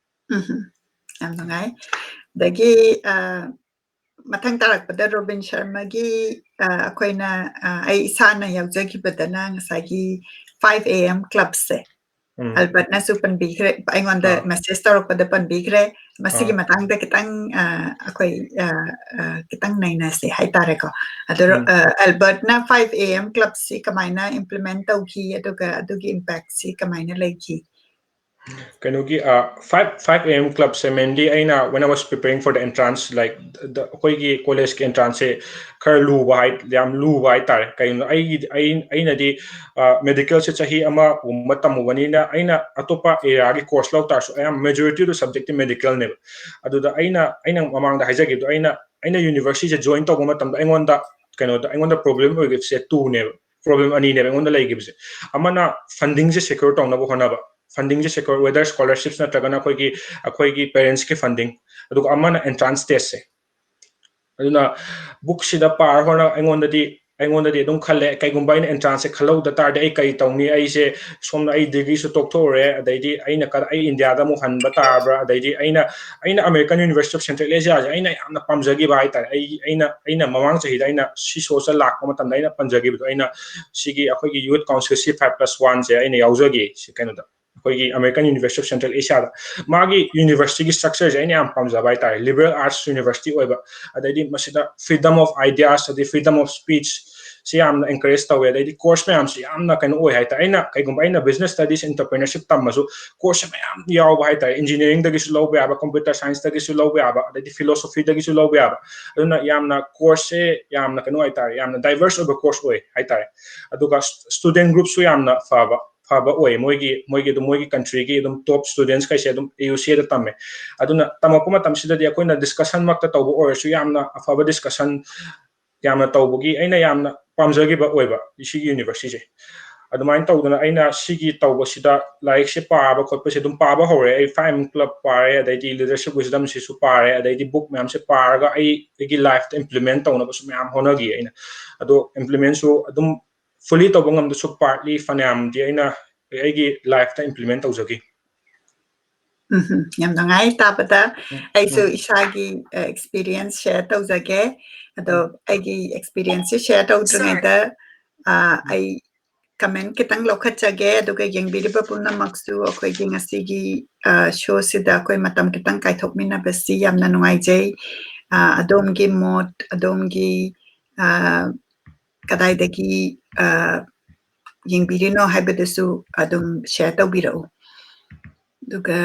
ꯎꯝ, ꯌꯥꯝ ꯅꯨꯡꯉꯥꯏ꯫ ꯑꯗꯒꯤ, ꯑ, ꯃꯊꯪ ꯇꯥꯔꯛꯄꯗ ꯔꯣꯕꯤꯟ ꯁꯔꯃꯒꯤ, ꯑ, ꯑꯩꯈꯣꯏꯅ, ꯑ, ꯑꯩ ꯏꯁꯥꯅ ꯌꯥꯎꯖꯈꯤꯕꯗꯅ ꯉꯁꯥꯏꯒꯤ five A M clubꯁꯦ꯫ ꯎꯝ꯫ ꯑꯦꯜꯕꯔꯠꯅꯁꯨ ꯄꯟꯕꯤꯈ꯭ꯔꯦ, ꯑꯩꯉꯣꯟꯗ ꯑꯥ꯫ Message ꯇꯧꯔꯛꯄꯗ ꯄꯟꯕꯤꯈ꯭ꯔꯦ꯫ ꯃꯁꯤꯒꯤ ꯑꯥ꯫ ꯃꯇꯥꯡꯗ ꯈꯤꯇꯪ, ꯑ, ꯑꯩꯈꯣꯏ, ꯑ, ꯑ, ꯈꯤꯇꯪ ꯅꯩꯅꯁꯦ ꯍꯥꯏꯇꯥꯔꯦꯀꯣ꯫ ꯑꯗꯣ, ꯎꯝ꯫ ꯑ, ꯑꯦꯜꯕꯔꯠꯅ five A M clubꯁꯤ ꯀꯃꯥꯏꯅ implement ꯇꯧꯈꯤ, ꯑꯗꯨꯒ ꯑꯗꯨꯒꯤ impactꯁꯤ ꯀꯃꯥꯏꯅ ꯂꯩꯈꯤ? ꯀꯩꯅꯣꯒꯤ ꯐꯥꯏꯚ ꯐꯥꯏꯚ ꯑꯦ ꯑꯦꯝ ꯀ꯭ꯂꯕꯁꯦ ꯃꯦꯟꯂꯤ ꯑꯩꯅ when I was preparing for the entrance, like ꯑꯩꯈꯣꯏꯒꯤ ꯀꯣꯂꯦꯖꯀꯤ ꯑꯦꯟꯇ꯭ꯔꯥꯟꯁꯁꯦ ꯈꯔ ꯂꯨꯕ ꯍꯥꯏ ꯌꯥꯝ ꯂꯨꯕ ꯍꯥꯏꯇꯥꯔꯦ꯫ ꯀꯩꯅꯣ ꯑꯩꯒꯤ ꯑꯩ ꯑꯩꯅꯗꯤ ꯃꯦꯗꯤꯀꯦꯜꯁꯦ ꯆꯍꯤ ꯑꯃꯒꯨꯝꯕ ꯇꯝꯃꯨꯕꯅꯤꯅ ꯑꯩꯅ ꯑꯇꯣꯞꯄ ꯑꯦꯔꯤꯌꯥꯒꯤ ꯀꯣꯔꯁ ꯂꯧ ꯇꯥꯔꯁꯨ ꯑꯌꯥꯝꯕ ꯃꯦꯖꯣꯔꯤꯇꯤ ꯑꯣꯐ ꯁꯕꯖꯦꯛꯇꯤ ꯃꯦꯗꯤꯀꯦꯜꯅꯦꯕ꯫ ꯑꯗꯨꯗ ꯑꯩꯅ ꯑꯩꯅ ꯃꯃꯥꯡꯗ ꯍꯥꯏꯖꯈꯤꯕꯗꯣ ꯑꯩꯅ ꯑꯩꯅ ꯌꯨꯅꯤꯚꯔꯁꯤꯇꯤꯁꯦ ꯖꯣꯏꯟ ꯇꯧꯕ ꯃꯇꯝꯗ ꯑꯩꯉꯣꯟꯗ ꯀꯩꯅꯣꯗ ꯑꯩꯉꯣꯟꯗ ꯄ꯭ꯔꯣꯕ꯭ꯂꯦꯝ ꯑꯣꯏꯈꯤꯕꯁꯦ ꯇꯨꯅꯦꯕ꯫ ꯄ꯭ꯔꯣꯕ꯭ꯂꯦꯝ ꯑꯅꯤꯅꯦꯕ ꯑꯩꯉꯣꯟꯗ ꯂꯩꯈꯤꯕꯁꯦ꯫ ꯑꯃꯅ ꯐꯟꯗꯤꯡꯁꯦ ꯁꯦꯀ꯭ꯌꯣꯔ ꯇꯧꯅꯕ ꯍꯣꯠꯅꯕ, ꯐꯟꯗꯤꯡꯁꯦ ꯁꯦꯀ꯭ꯌꯣꯔ, whether scholarships ꯅꯠꯇ꯭ꯔꯒꯅ ꯑꯩꯈꯣꯏꯒꯤ ꯑꯩꯈꯣꯏꯒꯤ ꯄꯦꯔꯦꯟꯁꯀꯤ ꯐꯟꯗꯤꯡ, ꯑꯗꯨꯒ ꯑꯃꯅ ꯑꯦꯟꯇ꯭ꯔꯥꯟꯁ ꯇꯦꯁꯁꯦ꯫ ꯑꯗꯨꯅ ꯕꯨꯛꯁꯤꯗ ꯄꯥꯔ ꯍꯣꯠꯅ ꯑꯩꯉꯣꯟꯗꯗꯤ ꯑꯩꯉꯣꯟꯗꯗꯤ ꯑꯗꯨꯝ ꯈꯜꯂꯦ, ꯀꯩꯒꯨꯝꯕ ꯑꯩꯅ ꯑꯦꯟꯇ꯭ꯔꯥꯟꯁꯁꯦ ꯈꯜꯍꯧꯗ ꯇꯥꯔꯗꯤ ꯑꯩ ꯀꯔꯤ ꯇꯧꯅꯤ? ꯑꯩꯁꯦ ꯁꯣꯝꯗ ꯑꯩ ꯗꯤꯒ꯭ꯔꯤꯁꯨ ꯇꯣꯛꯊꯣꯛꯎꯔꯦ, ꯑꯗꯩꯗꯤ ꯑꯩꯅ ꯀ- ꯑꯩ ꯏꯟꯗꯤꯌꯥꯗ ꯑꯃꯨꯛ ꯍꯟꯕ ꯇꯥꯕ꯭ꯔꯥ? ꯑꯗꯩꯗꯤ ꯑꯩꯅ ꯑꯩꯅ American University of Central Asiaꯁꯦ ꯑꯩꯅ ꯌꯥꯝꯅ ꯄꯥꯝꯖꯈꯤꯕ ꯍꯥꯏꯇꯥꯔꯦ꯫ ꯑꯩ ꯑꯩꯅ ꯑꯩꯅ ꯃꯃꯥꯡ ꯆꯍꯤꯗ ꯑꯩꯅ ꯁꯤ ꯁꯣꯁꯇ ꯂꯥꯛꯄ ꯃꯇꯝꯗ ꯑꯩꯅ ꯄꯟꯖꯈꯤꯕꯗꯣ, ꯑꯩꯅ ꯁꯤꯒꯤ ꯑꯩꯈꯣꯏꯒꯤ Youth Council C five plus oneꯁꯦ ꯑꯩꯅ ꯌꯥꯎꯖꯈꯤ ꯁꯤ ꯀꯩꯅꯣꯗ, ꯑꯩꯈꯣꯏꯒꯤ American University of Central Asiaꯗ꯫ ꯃꯥꯒꯤ ꯌꯨꯅꯤꯚꯔꯁꯤꯇꯤꯒꯤ ꯁ꯭ꯇ꯭ꯔꯛꯆꯔꯁꯦ ꯑꯩꯅ ꯌꯥꯝ ꯄꯥꯝꯖꯕ ꯍꯥꯏꯇꯥꯔꯦ꯫ ꯂꯤꯕꯔꯦꯜ ꯑꯥꯔꯠꯁ ꯌꯨꯅꯤꯚꯔꯁꯤꯇꯤ ꯑꯣꯏꯕ, ꯑꯗꯩꯗꯤ ꯃꯁꯤꯗ freedom of ideas ꯑꯗꯩ freedom of speech ꯁꯤ ꯌꯥꯝꯅ encourage ꯇꯧꯋꯦ꯫ ꯑꯗꯩꯗꯤ ꯀꯣꯔꯁ ꯃꯌꯥꯝꯁꯤ ꯌꯥꯝꯅ ꯀꯩꯅꯣ ꯑꯣꯏ ꯍꯥꯏꯇꯥꯔꯦ꯫ ꯑꯩꯅ ꯀꯩꯒꯨꯝꯕ ꯑꯩꯅ business studies entrepreneurship ꯇꯝꯃꯁꯨ ꯀꯣꯔꯁꯁꯦ ꯃꯌꯥꯝ ꯌꯥꯎꯕ ꯍꯥꯏꯇꯥꯔꯦ꯫ Engineeringꯗꯒꯤꯁꯨ ꯂꯧꯕ ꯌꯥꯕ, computer scienceꯇꯒꯤꯁꯨ ꯂꯧꯕ ꯌꯥꯕ, ꯑꯗꯩꯗꯤ philosophyꯗꯒꯤꯁꯨ ꯂꯧꯕ ꯌꯥꯕ꯫ ꯑꯗꯨꯅ ꯌꯥꯝꯅ ꯀꯣꯔꯁꯁꯦ ꯌꯥꯝꯅ ꯀꯩꯅꯣ ꯍꯥꯏꯇꯥꯔꯦ, ꯌꯥꯝꯅ diverse ꯑꯣꯏꯕ ꯀꯣꯔꯁ ꯑꯣꯏ ꯍꯥꯏꯇꯥꯔꯦ꯫ ꯑꯗꯨꯒ student groupꯁꯨ ꯌꯥꯝꯅ ꯐꯕ ꯐꯕ ꯑꯣꯏ꯫ ꯃꯣꯏꯒꯤ ꯃꯣꯏꯒꯤ ꯑꯗꯨꯝ ꯃꯣꯏꯒꯤ countryꯒꯤ ꯑꯗꯨꯝ top studentsꯈꯩꯁꯦ ꯑꯗꯨꯝ AUCAꯗ ꯇꯝꯃꯦ꯫ ꯑꯗꯨꯅ ꯇꯝꯃꯛꯄ ꯃꯇꯝꯁꯤꯗꯗꯤ ꯑꯩꯈꯣꯏꯅ discussionꯃꯛꯇ ꯇꯧꯕ ꯑꯣꯏꯔꯁꯨ ꯌꯥꯝꯅ ꯑꯐꯕ discussion ꯌꯥꯝꯅ ꯇꯧꯕꯒꯤ ꯑꯩꯅ ꯌꯥꯝꯅ ꯄꯥꯝꯖꯈꯤꯕ ꯑꯣꯏꯕ ꯁꯤꯒꯤ ꯌꯨꯅꯤꯚꯔꯁꯤꯇꯤꯁꯦ꯫ ꯑꯗꯨꯃꯥꯏꯅ ꯇꯧꯗꯅ ꯑꯩꯅ ꯁꯤꯒꯤ ꯇꯧꯕꯁꯤꯗ ꯂꯥꯏꯔꯤꯛꯁꯦ ꯄꯥꯕ ꯈꯣꯠꯄꯁꯦ ꯑꯗꯨꯝ ꯄꯥꯕ ꯍꯧꯔꯦ꯫ ꯑꯩ Five AM Club ꯄꯥꯔꯦ, ꯑꯗꯩꯗꯤ Leadership Wisdomꯁꯤꯁꯨ ꯄꯥꯔꯦ, ꯑꯗꯩꯗꯤ ꯕꯨꯛ ꯃꯌꯥꯝꯁꯦ ꯄꯥꯔꯒ ꯑꯩ ꯑꯩꯒꯤ ꯂꯥꯏꯐꯇ implement ꯇꯧꯅꯕꯁꯨ ꯃꯌꯥꯝ ꯍꯣꯠꯅꯈꯤ ꯑꯩꯅ꯫ ꯑꯗꯣ implementꯁꯨ ꯑꯗꯨꯝ fully ꯇꯧꯕ ꯉꯝꯗꯁꯨ partly ꯐꯅꯌꯥꯝꯗꯤ ꯑꯩꯅ ꯑꯩꯒꯤ ꯂꯥꯏꯐꯇ implement ꯇꯧꯖꯈꯤ꯫ ꯎꯝ, ꯌꯥꯝ ꯅꯨꯡꯉꯥꯏ ꯇꯥꯕꯗ꯫ ꯑꯩꯁꯨ ꯏꯁꯥꯒꯤ experience share ꯇꯧꯖꯒꯦ꯫ ꯑꯗꯣ ꯑꯩꯒꯤ experienceꯁꯦ share ꯇꯧꯗ꯭ꯔꯤꯉꯩꯗ ꯑꯩ comment ꯈꯤꯇꯪ ꯂꯧꯈꯠꯆꯒꯦ, ꯑꯗꯨꯒ ꯌꯦꯡꯕꯤꯔꯤꯕ ꯄꯨꯝꯅꯃꯛꯁꯨ ꯑꯩꯈꯣꯏꯒꯤ ꯉꯁꯤꯒꯤ showꯁꯤꯗ ꯑꯩꯈꯣꯏ ꯃꯇꯝ ꯈꯤꯇꯪ ꯀꯥꯏꯊꯣꯛꯃꯤꯟꯅꯕꯁꯤ ꯌꯥꯝꯅ ꯅꯨꯡꯉꯥꯏꯖꯩ꯫ ꯑꯗꯣꯝꯒꯤ ꯃꯣꯠ, ꯑꯗꯣꯝꯒꯤ ꯀꯗꯥꯏꯗꯒꯤ ꯌꯦꯡꯕꯤꯔꯤꯅꯣ ꯍꯥꯏꯕꯗꯨꯁꯨ ꯑꯗꯨꯝ share ꯇꯧꯕꯤꯔꯛꯎ꯫ ꯑꯗꯨꯒ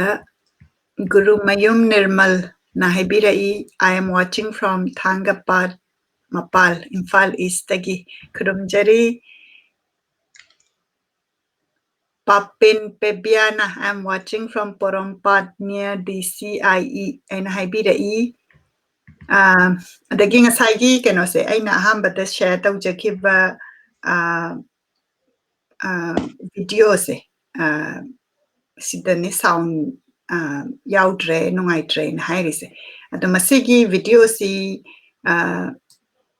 ꯒꯨꯔꯨꯃꯌꯨꯝ ꯅꯤꯔꯃꯜꯅ ꯍꯥꯏꯕꯤꯔꯛꯏ, "I am watching from ꯊꯥꯡꯒꯄꯥꯠ ꯃꯄꯥꯜ, Imphal ꯏꯁꯇꯒꯤ ꯈꯨꯔꯨꯝꯖꯔꯤ"꯫ ꯄꯥꯄꯦꯟ ꯄꯦꯕꯤꯌꯥꯅ, "I am watching from Porompat near D C I E" ꯍꯥꯏꯅ ꯍꯥꯏꯕꯤꯔꯛꯏ꯫ ꯑꯥ, ꯑꯗꯒꯤ ꯉꯁꯥꯏꯒꯤ ꯀꯩꯅꯣꯁꯦ, ꯑꯩꯅ ꯑꯍꯥꯟꯕꯗ share ꯇꯧꯖꯈꯤꯕ, ꯑꯥ, ꯑꯥ, videoꯁꯦ, ꯑꯥ, ꯁꯤꯗꯅꯤ sound, ꯑꯥ, ꯌꯥꯎꯗ꯭ꯔꯦ, ꯅꯨꯡꯉꯥꯏꯇ꯭ꯔꯦꯅ ꯍꯥꯏꯔꯤꯁꯦ꯫ ꯑꯗꯣ ꯃꯁꯤꯒꯤ videoꯁꯤ, ꯑꯥ,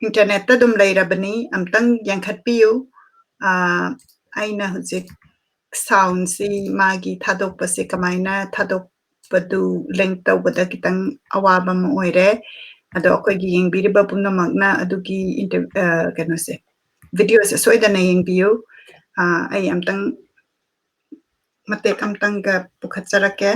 internetꯇ ꯑꯗꯨꯝ ꯂꯩꯔꯕꯅꯤ, ꯑꯝꯇꯪ ꯌꯦꯡꯈꯠꯄꯤꯌꯨ꯫ ꯑꯥ, ꯑꯩꯅ ꯍꯧꯖꯤꯛ soundꯁꯤ ꯃꯥꯒꯤ ꯊꯥꯗꯣꯛꯄꯁꯦ ꯀꯃꯥꯏꯅ ꯊꯥꯗꯣꯛꯄꯗꯨ link ꯇꯧꯕꯗ ꯈꯤꯇꯪ ꯑꯋꯥꯕ ꯑꯃ ꯑꯣꯏꯔꯦ꯫ ꯑꯗꯣ ꯑꯩꯈꯣꯏꯒꯤ ꯌꯦꯡꯕꯤꯔꯤꯕ ꯄꯨꯝꯅꯃꯛꯅ ꯑꯗꯨꯒꯤ inter-, ꯑ, ꯀꯩꯅꯣꯁꯦ, videoꯁꯦ ꯁꯣꯏꯗꯅ ꯌꯦꯡꯕꯤꯌꯨ꯫ ꯑ, ꯑꯩ ꯑꯝꯇꯪ ꯃꯇꯦꯛ ꯑꯝꯇꯪꯒ ꯄꯨꯈꯠꯆꯔꯛꯀꯦ꯫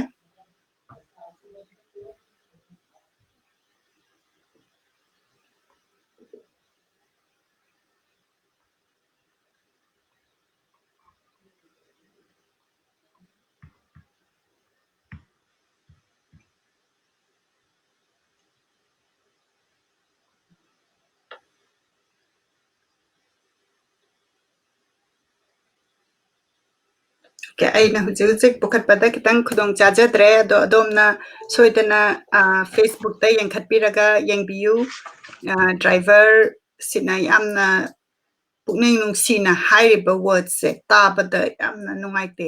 Okay, ꯑꯩꯅ ꯍꯧꯖꯤꯛ ꯍꯧꯖꯤꯛ ꯄꯨꯈꯠꯄꯗ ꯈꯤꯇꯪ ꯈꯨꯗꯣꯡ ꯆꯥꯖꯗ꯭ꯔꯦ, ꯑꯗꯣ ꯑꯗꯣꯝꯅ ꯁꯣꯏꯗꯅ, ꯑ, Facebookꯇ ꯌꯦꯡꯈꯠꯄꯤꯔꯒ ꯌꯦꯡꯕꯤꯌꯨ꯫ ꯑ, driverꯁꯤꯅ ꯌꯥꯝꯅ ꯄꯨꯛꯅꯤꯡ ꯅꯨꯡꯁꯤꯅ ꯍꯥꯏꯔꯤꯕ wordꯁꯦ ꯇꯥꯕꯗ ꯌꯥꯝꯅ ꯅꯨꯡꯉꯥꯏꯇꯦ꯫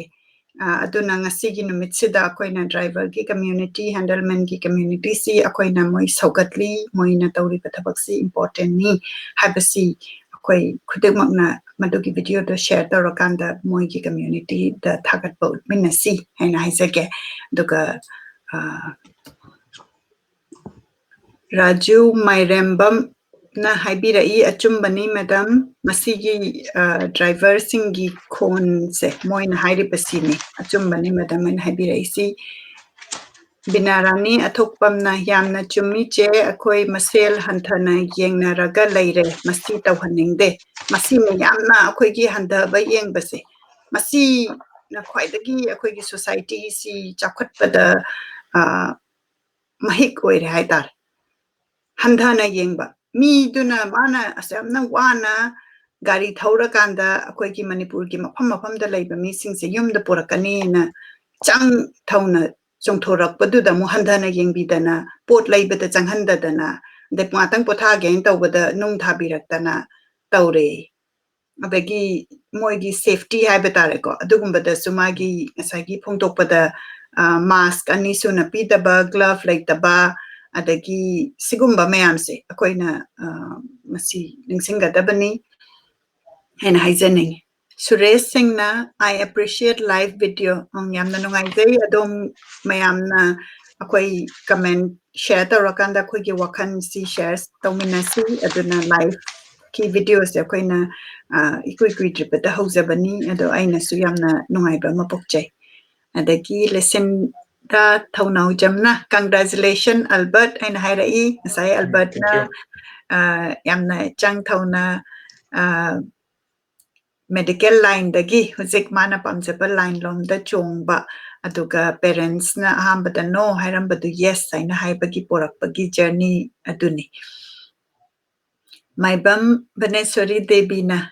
ꯑ, ꯑꯗꯨꯅ ꯉꯁꯤꯒꯤ ꯅꯨꯃꯤꯠꯁꯤꯗ ꯑꯩꯈꯣꯏꯅ driverꯒꯤ community, handelmanꯒꯤ communityꯁꯤ ꯑꯩꯈꯣꯏꯅ ꯃꯣꯏ ꯁꯧꯒꯠꯂꯤ, ꯃꯣꯏꯅ ꯇꯧꯔꯤꯕ ꯊꯕꯛꯁꯤ importantꯅꯤ ꯍꯥꯏꯕꯁꯤ ꯑꯩꯈꯣꯏ ꯈꯨꯗꯤꯡꯃꯛꯅ ꯃꯗꯨꯒꯤ videoꯗꯣ share ꯇꯧꯔꯀꯥꯟꯗ ꯃꯣꯏꯒꯤ communityꯗ ꯊꯥꯒꯠꯄ ꯎꯠꯃꯤꯟꯅꯁꯤ ꯍꯥꯏꯅ ꯍꯥꯏꯖꯒꯦ꯫ ꯑꯗꯨꯒ, ꯑ, ꯔꯥꯖꯨ ꯃꯥꯏꯔꯦꯝꯕꯝꯅ ꯍꯥꯏꯕꯤꯔꯛꯏ, "ꯑꯆꯨꯝꯕꯅꯤ madam, ꯃꯁꯤꯒꯤ, ꯑ, driverꯁꯤꯡꯒꯤ ꯈꯣꯟꯁꯦ ꯃꯣꯏꯅ ꯍꯥꯏꯔꯤꯕꯁꯤꯅꯤ꯫ ꯑꯆꯨꯝꯕꯅꯤ madam" ꯍꯥꯏꯅ ꯍꯥꯏꯕꯤꯔꯛꯏꯁꯤ꯫ ꯕꯤꯅꯥꯔꯥꯅꯤ ꯑꯊꯣꯛꯄꯝꯅ, "ꯌꯥꯝꯅ ꯆꯨꯝꯃꯤ ꯆꯦ, ꯑꯩꯈꯣꯏ ꯃꯁꯦꯜ ꯍꯟꯊꯅ ꯌꯦꯡꯅꯔꯒ ꯂꯩꯔꯦ, ꯃꯁꯤ ꯇꯧꯍꯟꯅꯤꯡꯗꯦ"꯫ ꯃꯁꯤꯅ ꯌꯥꯝꯅ ꯑꯩꯈꯣꯏꯒꯤ ꯍꯟꯊꯕ ꯌꯦꯡꯕꯁꯦ, ꯃꯁꯤ ꯅ ꯈ꯭ꯋꯥꯏꯗꯒꯤ ꯑꯩꯈꯣꯏꯒꯤ society ꯁꯤ ꯆꯥꯎꯈꯠꯄꯗ, ꯑ, ꯃꯍꯤꯛ ꯑꯣꯏꯔꯦ ꯍꯥꯏꯇꯥꯔꯦ꯫ ꯍꯟꯊꯅ ꯌꯦꯡꯕ꯫ ꯃꯤꯗꯨꯅ ꯃꯥꯅ ꯑꯁꯨꯛ ꯌꯥꯝꯅ ꯋꯥꯅ ꯒꯥꯔꯤ ꯊꯧꯔꯀꯥꯟꯗ ꯑꯩꯈꯣꯏꯒꯤ ꯃꯅꯤꯄꯨꯔꯒꯤ ꯃꯐꯝ ꯃꯐꯝꯗ ꯂꯩꯕ ꯃꯤꯁꯤꯡꯁꯦ ꯌꯨꯝꯗ ꯄꯨꯔꯛꯀꯅꯤꯅ ꯆꯪ ꯊꯧꯅ ꯆꯣꯡꯊꯣꯔꯛꯄꯗꯨꯗ ꯑꯃꯨꯛ ꯍꯟꯊꯅ ꯌꯦꯡꯕꯤꯗꯅ, ꯄꯣꯠ ꯂꯩꯕꯗ ꯆꯪꯍꯟꯗꯗꯅ, ꯑꯗꯩ ꯉꯥꯛꯇꯪ ꯄꯣꯊꯥꯒꯦꯅ ꯇꯧꯕꯗ ꯅꯨꯡ ꯊꯥꯕꯤꯔꯛꯇꯅ ꯇꯧꯔꯦ꯫ ꯑꯗꯒꯤ ꯃꯣꯏꯒꯤ safety ꯍꯥꯏꯕ ꯇꯥꯔꯦꯀꯣ, ꯑꯗꯨꯒꯨꯝꯕꯗꯁꯨ ꯃꯥꯒꯤ ꯉꯁꯥꯏꯒꯤ ꯐꯣꯡꯗꯣꯛꯄꯗ, ꯑ, mask ꯑꯅꯤ ꯁꯨꯅ ꯄꯤꯗꯕ, glove ꯂꯩꯇꯕ, ꯑꯗꯒꯤ ꯁꯤꯒꯨꯝꯕ ꯃꯌꯥꯝꯁꯦ ꯑꯩꯈꯣꯏꯅ, ꯑ, ꯃꯁꯤ ꯅꯤꯡꯁꯤꯡꯒꯗꯕꯅꯤ ꯍꯥꯏꯅ ꯍꯥꯏꯖꯅꯤꯡꯉꯤ꯫ ꯁꯨꯔꯦꯁ ꯁꯤꯡꯅ, "I appreciate live video"꯫ ꯎꯝ, ꯌꯥꯝꯅ ꯅꯨꯡꯉꯥꯏꯖꯩ ꯑꯗꯣꯝ ꯃꯌꯥꯝꯅ ꯑꯩꯈꯣꯏ comment share ꯇꯧꯔꯀꯥꯟꯗ ꯑꯩꯈꯣꯏꯒꯤ ꯋꯥꯈꯜꯁꯤ share ꯇꯧꯃꯤꯟꯅꯁꯤ꯫ ꯑꯗꯨꯅ live ꯀꯤ video ꯁꯦ ꯑꯩꯈꯣꯏꯅ, ꯑ, ꯏꯀꯨꯏ ꯀꯨꯏꯗ꯭ꯔꯤꯕꯗ ꯍꯧꯖꯕꯅꯤ꯫ ꯑꯗꯣ ꯑꯩꯅꯁꯨ ꯌꯥꯝꯅ ꯅꯨꯡꯉꯥꯏꯕ ꯑꯃ ꯄꯣꯛꯆꯩ꯫ ꯑꯗꯒꯤ ꯂꯦꯁꯟꯗ ꯊꯧꯅꯥꯎꯖꯝꯅ, "Congratulation, Albert" ꯍꯥꯏꯅ ꯍꯥꯏꯔꯛꯏ꯫ ꯉꯁꯥꯏ ꯎꯝ, Albert ꯅ, thank you꯫ ꯑ, ꯌꯥꯝꯅ ꯏꯆꯪ ꯊꯧꯅ, ꯑ, medical line ꯗꯒꯤ ꯍꯧꯖꯤꯛ ꯃꯥꯅ ꯄꯥꯝꯖꯕ line ꯂꯣꯝꯗ ꯆꯣꯡꯕ, ꯑꯗꯨꯒ parents ꯅ ꯑꯍꯥꯟꯕꯗ no ꯍꯥꯏꯔꯝꯕꯗꯨ yes ꯍꯥꯏꯅ ꯍꯥꯏꯕꯒꯤ ꯄꯣꯔꯛꯄꯒꯤ journey ꯑꯗꯨꯅꯤ꯫ ꯃꯥꯏꯕꯝ ꯚꯅꯦꯁ꯭ꯋꯔꯤ ꯗꯦꯕꯤꯅ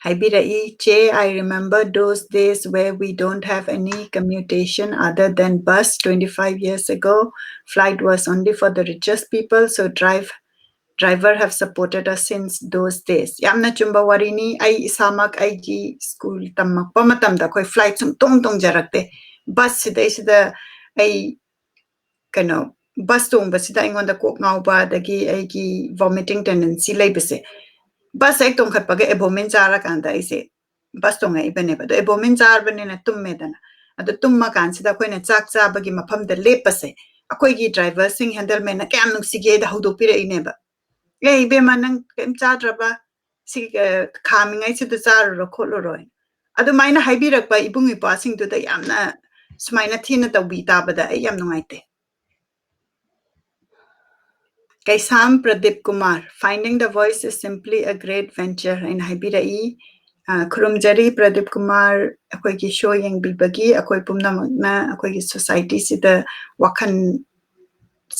ꯍꯥꯏꯕꯤꯔꯛꯏ, "ꯆꯦ, I remember those days where we don't have any commutation other than bus twenty-five years ago. Flight was only for the richest people, so drive, driver have supported us since those days." ꯌꯥꯝꯅ ꯆꯨꯝꯕ ꯋꯥꯔꯤꯅꯤ꯫ ꯑꯩ ꯏꯁꯥꯃꯛ ꯑꯩꯒꯤ school ꯇꯝꯃꯛꯄ ꯃꯇꯝꯗ ꯑꯩꯈꯣꯏ flight ꯁꯨꯝ ꯇꯣꯡ ꯇꯣꯡꯖꯔꯛꯇꯦ꯫ Bus ꯁꯤꯗꯩꯁꯤꯗ ꯑꯩ ꯀꯩꯅꯣ, bus ꯇꯣꯡꯕꯁꯤꯗ ꯑꯩꯉꯣꯟꯗ ꯀꯣꯛ ꯉꯥꯎꯕ, ꯑꯗꯒꯤ ꯑꯩꯒꯤ vomiting tendency ꯂꯩꯕꯁꯦ, bus ꯍꯦꯛ ꯇꯣꯡꯈꯠꯄꯒ ꯑꯦꯕꯣꯃꯤꯟ ꯆꯥꯔꯀꯥꯟꯗ ꯑꯩꯁꯦ bus ꯇꯣꯡꯉꯛꯏꯕꯅꯦꯕ꯫ ꯑꯗꯣ ꯑꯦꯕꯣꯃꯤꯟ ꯆꯥꯔꯕꯅꯤꯅ ꯇꯨꯝꯃꯦꯗꯅ꯫ ꯑꯗꯣ ꯇꯨꯝꯃꯀꯥꯟꯁꯤꯗ ꯑꯩꯈꯣꯏꯅ ꯆꯥꯛ ꯆꯥꯕꯒꯤ ꯃꯐꯝꯗ ꯂꯦꯞꯄꯁꯦ, ꯑꯩꯈꯣꯏꯒꯤ driver ꯁꯤꯡ, handleman ꯅ ꯀꯌꯥꯝ ꯅꯨꯡꯁꯤꯒꯦꯗ ꯍꯧꯗꯣꯛꯄꯤꯔꯛꯏꯅꯦꯕ꯫ "ꯑꯦ, ꯏꯕꯦꯝꯃ, ꯅꯪ ꯀꯩꯝ ꯆꯥꯗ꯭ꯔꯕ? ꯁꯤ, ꯑ, ꯈꯥꯝꯃꯤꯉꯩꯁꯤꯗ ꯆꯥꯔꯨꯔꯣ ꯈꯣꯠꯂꯨꯔꯣ" ꯍꯥꯏꯅ꯫ ꯑꯗꯨꯃꯥꯏꯅ ꯍꯥꯏꯕꯤꯔꯛꯄ ꯏꯕꯨꯡ ꯏꯄ꯭ꯋꯥꯁꯤꯡꯗꯨꯗ ꯌꯥꯝꯅ ꯁꯨꯃꯥꯏꯅ ꯊꯤꯅ ꯇꯧꯕꯤ ꯇꯥꯕꯗ ꯑꯩ ꯌꯥꯝ ꯅꯨꯡꯉꯥꯏꯇꯦ꯫ ꯀꯩꯁꯥꯝ Pradeep Kumar, "Finding the Voice is simply a great venture" ꯍꯥꯏꯅ ꯍꯥꯏꯕꯤꯔꯛꯏ꯫ ꯑ, ꯈꯨꯔꯨꯝꯖꯔꯤ ꯄ꯭ꯔꯗꯤꯞ ꯀꯨꯃꯥꯔ, ꯑꯩꯈꯣꯏꯒꯤ ꯁꯣ ꯌꯦꯡꯕꯤꯕꯒꯤ꯫ ꯑꯩꯈꯣꯏ ꯄꯨꯝꯅꯃꯛꯅ ꯑꯩꯈꯣꯏꯒꯤ ꯁꯣꯁꯥꯏꯇꯤꯁꯤꯗ ꯋꯥꯈꯜ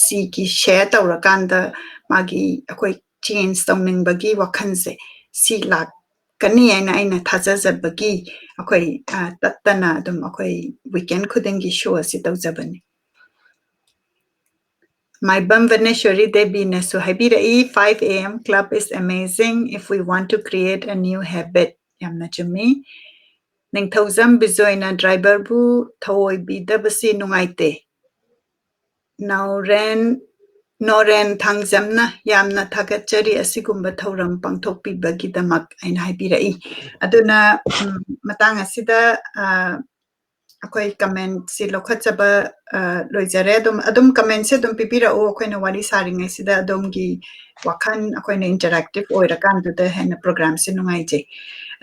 ꯁꯤꯒꯤ ꯁꯦꯌꯔ ꯇꯧꯔꯀꯥꯟꯗ ꯃꯥꯒꯤ, ꯑꯩꯈꯣꯏ ꯆꯦꯟꯖ ꯇꯧꯅꯤꯡꯕꯒꯤ ꯋꯥꯈꯜꯁꯦ ꯁꯤ ꯂꯥꯛꯀꯅꯤ ꯍꯥꯏꯅ ꯑꯩꯅ ꯊꯥꯖꯖꯕꯒꯤ ꯑꯩꯈꯣꯏ, ꯑ, ꯇꯠꯇꯅ ꯑꯗꯨꯝ ꯑꯩꯈꯣꯏ ꯋꯤꯀꯦꯟ ꯈꯨꯗꯤꯡꯒꯤ ꯁꯣ ꯑꯁꯤ ꯇꯧꯖꯕꯅꯤ꯫ ꯃꯥꯏꯕꯝ ꯚꯅꯦꯁ꯭ꯋꯔꯤ ꯗꯦꯕꯤꯅꯁꯨ ꯍꯥꯏꯕꯤꯔꯛꯏ, "Five A M club is amazing if we want to create a new habit." ꯌꯥꯝꯅ ꯆꯨꯝꯃꯤ꯫ ꯅꯤꯡꯊꯧꯖꯝ ꯕꯤꯖꯣꯏꯅ, "ꯗ꯭ꯔꯥꯏꯚꯔꯕꯨ ꯊꯑꯣꯏꯕꯤꯗꯕꯁꯤ ꯅꯨꯡꯉꯥꯏꯇꯦ꯫" ꯅꯥꯎꯔꯦꯟ, ꯅꯣꯔꯦꯟ ꯊꯥꯡꯖꯝꯅ, "ꯌꯥꯝꯅ ꯊꯥꯒꯠꯆꯔꯤ ꯑꯁꯤꯒꯨꯝꯕ ꯊꯧꯔꯝ ꯄꯥꯡꯊꯣꯛꯄꯤꯕꯒꯤꯗꯃꯛ" ꯍꯥꯏꯅ ꯍꯥꯏꯕꯤꯔꯛꯏ꯫ ꯑꯗꯨꯅ, ꯎꯝ, ꯃꯇꯥꯡ ꯑꯁꯤꯗ, ꯑ, ꯑꯩꯈꯣꯏ ꯀꯃꯦꯟꯁꯤ ꯂꯧꯈꯠꯆꯕ, ꯑ, ꯂꯣꯏꯖꯔꯦ꯫ ꯑꯗꯨꯝ, ꯑꯗꯨꯝ ꯀꯃꯦꯟꯁꯤ ꯑꯗꯨꯝ ꯄꯤꯕꯤꯔꯛꯎ꯫ ꯑꯩꯈꯣꯏꯅ ꯋꯥꯔꯤ ꯁꯥꯔꯤꯉꯩꯁꯤꯗ ꯑꯗꯣꯝꯒꯤ ꯋꯥꯈꯜ ꯑꯩꯈꯣꯏꯅ ꯏꯟꯇꯔꯦꯛꯇꯤꯞ ꯑꯣꯏꯔꯀꯥꯟꯗꯨꯗ ꯍꯦꯟꯅ ꯄ꯭ꯔꯣꯒ꯭ꯔꯥꯝꯁꯤ ꯅꯨꯡꯉꯥꯏꯖꯩ꯫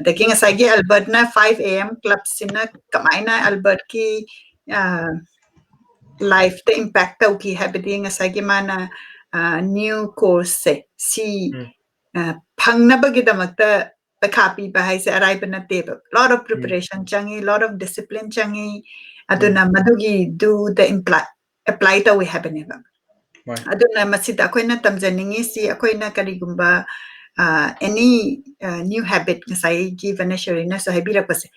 ꯑꯗꯒꯤ ꯉꯁꯥꯏꯒꯤ ꯑꯜꯕꯔꯠꯅ "Five A M clubꯁꯤꯅ ꯀꯃꯥꯏꯅ ꯑꯜꯕꯔꯠꯀꯤ, ꯑ, ꯂꯥꯏꯐꯇ ꯏꯝꯄꯦꯛ ꯇꯧꯈꯤ?" ꯍꯥꯏꯕꯗꯤ ꯉꯁꯥꯏꯒꯤ ꯃꯥꯅ, ꯑ, ꯅ꯭ꯌꯨ ꯀꯣꯔꯁꯁꯦ ꯁꯤ, ꯎꯝ꯫ ꯑ, ꯐꯪꯅꯕꯒꯤꯗꯃꯛꯇ ꯄꯩꯈꯥ ꯄꯤꯕ ꯍꯥꯏꯁꯦ ꯑꯔꯥꯏꯕ ꯅꯠꯇꯦꯕ꯫ Lot of um. Preparation ꯆꯪꯉꯤ, lot of discipline ꯆꯪꯉꯤ꯫ ꯑꯗꯨꯅ ꯎꯝ꯫ ꯃꯗꯨꯒꯤꯗꯨꯗ imply, apply ꯇꯧꯏ ꯍꯥꯏꯕꯅꯦꯕ꯫ ꯍꯣꯏ꯫ ꯑꯗꯨꯅ ꯃꯁꯤꯗ ꯑꯩꯈꯣꯏꯅ ꯇꯝꯖꯅꯤꯡꯉꯤꯁꯤ, ꯑꯩꯈꯣꯏꯅ ꯀꯔꯤꯒꯨꯝꯕ, ꯑ, any, ꯑ, new habit, ꯉꯁꯥꯏꯒꯤ ꯚꯅꯦꯁ꯭ꯋꯔꯤꯅꯁꯨ ꯍꯥꯏꯕꯤꯔꯛꯄꯁꯦ,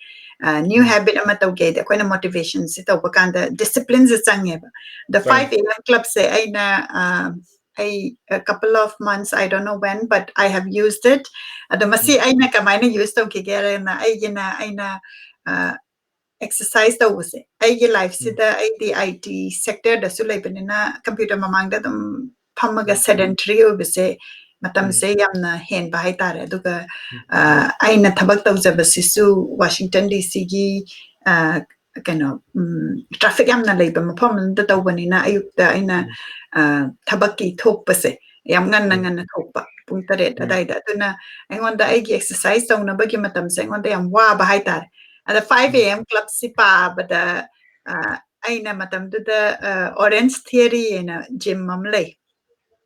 ꯑ, new ꯎꯝ꯫ Habit ꯑꯃ ꯇꯧꯒꯦ ꯍꯥꯏꯗꯤ ꯑꯩꯈꯣꯏꯅ ꯃꯣꯇꯤꯚꯦꯁꯟꯁꯦ ꯇꯧꯕ ꯀꯥꯟꯗ ꯗꯤꯁꯤꯄ꯭ꯂꯤꯟꯁꯦ ꯆꯪꯉꯦꯕ꯫ The ꯍꯣꯏ꯫ Five A M clubꯁꯦ ꯑꯩꯅ, ꯑ, ꯑꯩ, a couple of months, I don't know when, but I have used it. ꯑꯗꯣ ꯃꯁꯤ ꯎꯝ꯫ ꯑꯩꯅ ꯀꯃꯥꯏꯅ ꯌꯨꯁ ꯇꯧꯈꯤꯒꯦ ꯍꯥꯏꯔꯒꯅ, ꯑꯩꯒꯤꯅ, ꯑꯩꯅ, ꯑ, ꯑꯦꯛꯁꯔꯁꯥꯏꯁ ꯇꯧꯕꯁꯦ ꯑꯩꯒꯤ ꯂꯥꯏꯐꯁꯤꯗ, ꯎꯝ꯫ ꯑꯩꯗꯤ ꯑꯥꯏ ꯇꯤ ꯁꯦꯛꯇꯔꯗꯁꯨ ꯂꯩꯕꯅꯤꯅ ꯀꯝꯄ꯭ꯌꯨꯇꯔ ꯃꯃꯥꯡꯗ ꯑꯗꯨꯝ ꯐꯝꯃꯒ ꯎꯝ꯫ ꯁꯦꯗꯦꯟꯇꯔꯤ ꯑꯣꯏꯕꯁꯦ ꯃꯇꯝꯁꯦ ꯎꯝ꯫ ꯌꯥꯝꯅ ꯍꯦꯟꯕ ꯍꯥꯏꯇꯥꯔꯦ꯫ ꯑꯗꯨꯒ, ꯎꯝ꯫ ꯑ, ꯑꯩꯅ ꯊꯕꯛ ꯇꯧꯖꯕꯁꯤꯁꯨ ꯋꯥꯁꯤꯡꯇꯟ ꯗꯤ ꯁꯤꯒꯤ, ꯑ, ꯀꯩꯅꯣ, ꯎꯝ, ꯇ꯭ꯔꯥꯐꯤꯛ ꯌꯥꯝꯅ ꯂꯩꯕ ꯃꯐꯝ ꯑꯃꯗ ꯇꯧꯕꯅꯤꯅ ꯑꯌꯨꯛꯇ ꯑꯩꯅ, ꯎꯝ꯫ ꯑ, ꯊꯕꯛꯀꯤ ꯊꯣꯛꯄꯁꯦ ꯌꯥꯝ ꯉꯟꯅ ꯎꯝ꯫ ꯉꯟꯅ ꯊꯣꯛꯄ, ꯄꯨꯡ ꯇꯔꯦꯠ ꯎꯝ꯫ ꯑꯗꯥꯏꯗ꯫ ꯑꯗꯨꯅ ꯑꯩꯉꯣꯟꯗ ꯑꯩꯒꯤ ꯑꯦꯛꯁꯔꯁꯥꯏꯁ ꯇꯧꯅꯕꯒꯤ ꯃꯇꯝꯁꯦ ꯑꯩꯉꯣꯟꯗ ꯌꯥꯝ ꯋꯥꯕ ꯍꯥꯏꯇꯥꯔꯦ꯫ ꯑꯗ Five ꯎꯝ꯫ A M clubꯁꯤ ꯄꯥꯕꯗ, ꯑ, ꯑꯩꯅ ꯃꯇꯝꯗꯨꯗ, ꯑ, Orange Theory ꯍꯥꯏꯅ ꯖꯤꯝ ꯑꯃ ꯂꯩ꯫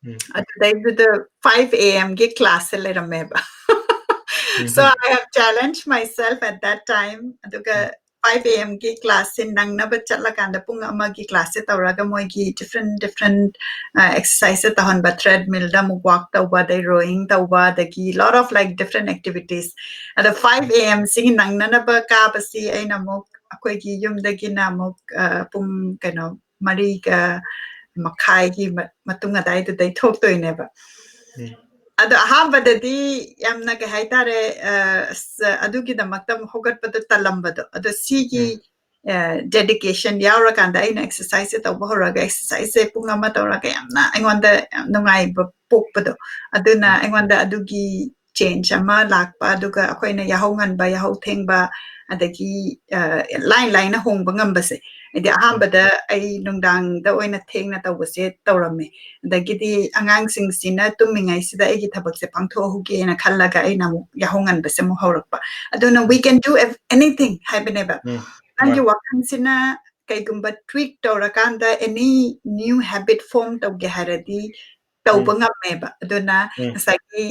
ꯎꯝ꯫ ꯑꯗꯨꯗꯩꯗꯨꯗ Five A M ꯒꯤ ꯀ꯭ꯂꯥꯁꯁꯦ ꯂꯩꯔꯝꯃꯦꯕ꯫ So I have challenged myself at that time. ꯑꯗꯨꯒ five a.m. ꯒꯤ class ꯁꯦ ꯅꯪꯅꯕ ꯆꯠꯂꯀꯥꯟꯗ ꯄꯨꯡ ꯑꯃꯒꯤ class ꯁꯦ ꯇꯧꯔꯒ ꯃꯣꯏꯒꯤ different different exercise ꯁꯦ ꯇꯧꯍꯟꯕ, treadmill ꯗ ꯑꯃꯨꯛ walk ꯇꯧꯕ, ꯑꯗꯩ rowing ꯇꯧꯕ, ꯑꯗꯒꯤ lot of like different activities. ꯑꯗꯣ five a.m. ꯁꯤꯒꯤ ꯅꯪꯅꯅꯕ ꯀꯥꯕꯁꯤ ꯑꯩꯅ ꯑꯃꯨꯛ ꯑꯩꯈꯣꯏꯒꯤ ꯌꯨꯝꯗꯒꯤꯅ ꯑꯃꯨꯛ ꯄꯨꯡ ꯀꯩꯅꯣ ꯃꯔꯤꯒ ꯃꯈꯥꯏꯒꯤ ꯃꯇꯨꯡ ꯑꯗꯥꯏꯗꯨꯗꯩ ꯊꯣꯛꯇꯣꯏꯅꯦꯕ꯫ ꯑꯗꯣ ꯑꯍꯥꯟꯕꯗꯗꯤ ꯌꯥꯝꯅ ꯀꯩ ꯍꯥꯏꯇꯥꯔꯦ, ꯑꯗꯨꯒꯤꯗꯃꯛꯇ ꯑꯃꯨꯛ ꯍꯧꯒꯠꯄꯗꯣ ꯇꯜꯂꯝꯕꯗꯣ, ꯑꯗꯣ ꯁꯤꯒꯤ dedication ꯌꯥꯎꯔꯀꯥꯟꯗ ꯑꯩꯅ exercise ꯁꯦ ꯇꯧꯕ ꯍꯧꯔꯒ exercise ꯁꯦ ꯄꯨꯡ ꯑꯃ ꯇꯧꯔꯒ ꯌꯥꯝꯅ ꯑꯩꯉꯣꯟꯗ ꯌꯥꯝ ꯅꯨꯡꯉꯥꯏꯕ ꯄꯣꯛꯄꯗꯣ, ꯑꯗꯨꯅ ꯑꯩꯉꯣꯟꯗ ꯑꯗꯨꯒꯤ change ꯑꯃ ꯂꯥꯛꯄ, ꯑꯗꯨꯒ ꯑꯩꯈꯣꯏꯅ ꯌꯥꯍꯧ ꯉꯟꯕ, ꯌꯥꯍꯧ ꯊꯦꯡꯕ, ꯑꯗꯒꯤ line line ꯅ ꯍꯣꯡꯕ ꯉꯝꯕꯁꯦ꯫ ꯍꯥꯏꯗꯤ ꯑꯍꯥꯟꯕꯗ ꯑꯩ ꯅꯨꯡꯗꯥꯡꯗ ꯑꯣꯏꯅ ꯊꯦꯡꯅ ꯇꯧꯕꯁꯦ ꯇꯧꯔꯝꯃꯦ꯫ ꯑꯗꯒꯤꯗꯤ ꯑꯉꯥꯡꯁꯤꯡꯁꯤꯅ ꯇꯨꯝꯃꯤꯉꯩꯁꯤꯗ ꯑꯩꯒꯤ ꯊꯕꯛꯁꯦ ꯄꯥꯡꯊꯣꯛꯍꯧꯒꯦꯅ ꯈꯜꯂꯒ ꯑꯩꯅ ꯑꯃꯨꯛ ꯌꯥꯍꯧ ꯉꯟꯕꯁꯦ ꯑꯃꯨꯛ ꯍꯧꯔꯛꯄ꯫ ꯑꯗꯨꯅ we can do anything ꯍꯥꯏꯕꯅꯦꯕ꯫ ꯅꯪꯒꯤ ꯋꯥꯈꯜꯁꯤꯅ ꯀꯩꯒꯨꯝꯕ tweak ꯇꯧꯔꯀꯥꯟꯗ any new habit form ꯇꯧꯒꯦ ꯍꯥꯏꯔꯗꯤ ꯇꯧꯕ ꯉꯝꯃꯦꯕ꯫ ꯑꯗꯨꯅ ꯉꯁꯥꯏꯒꯤ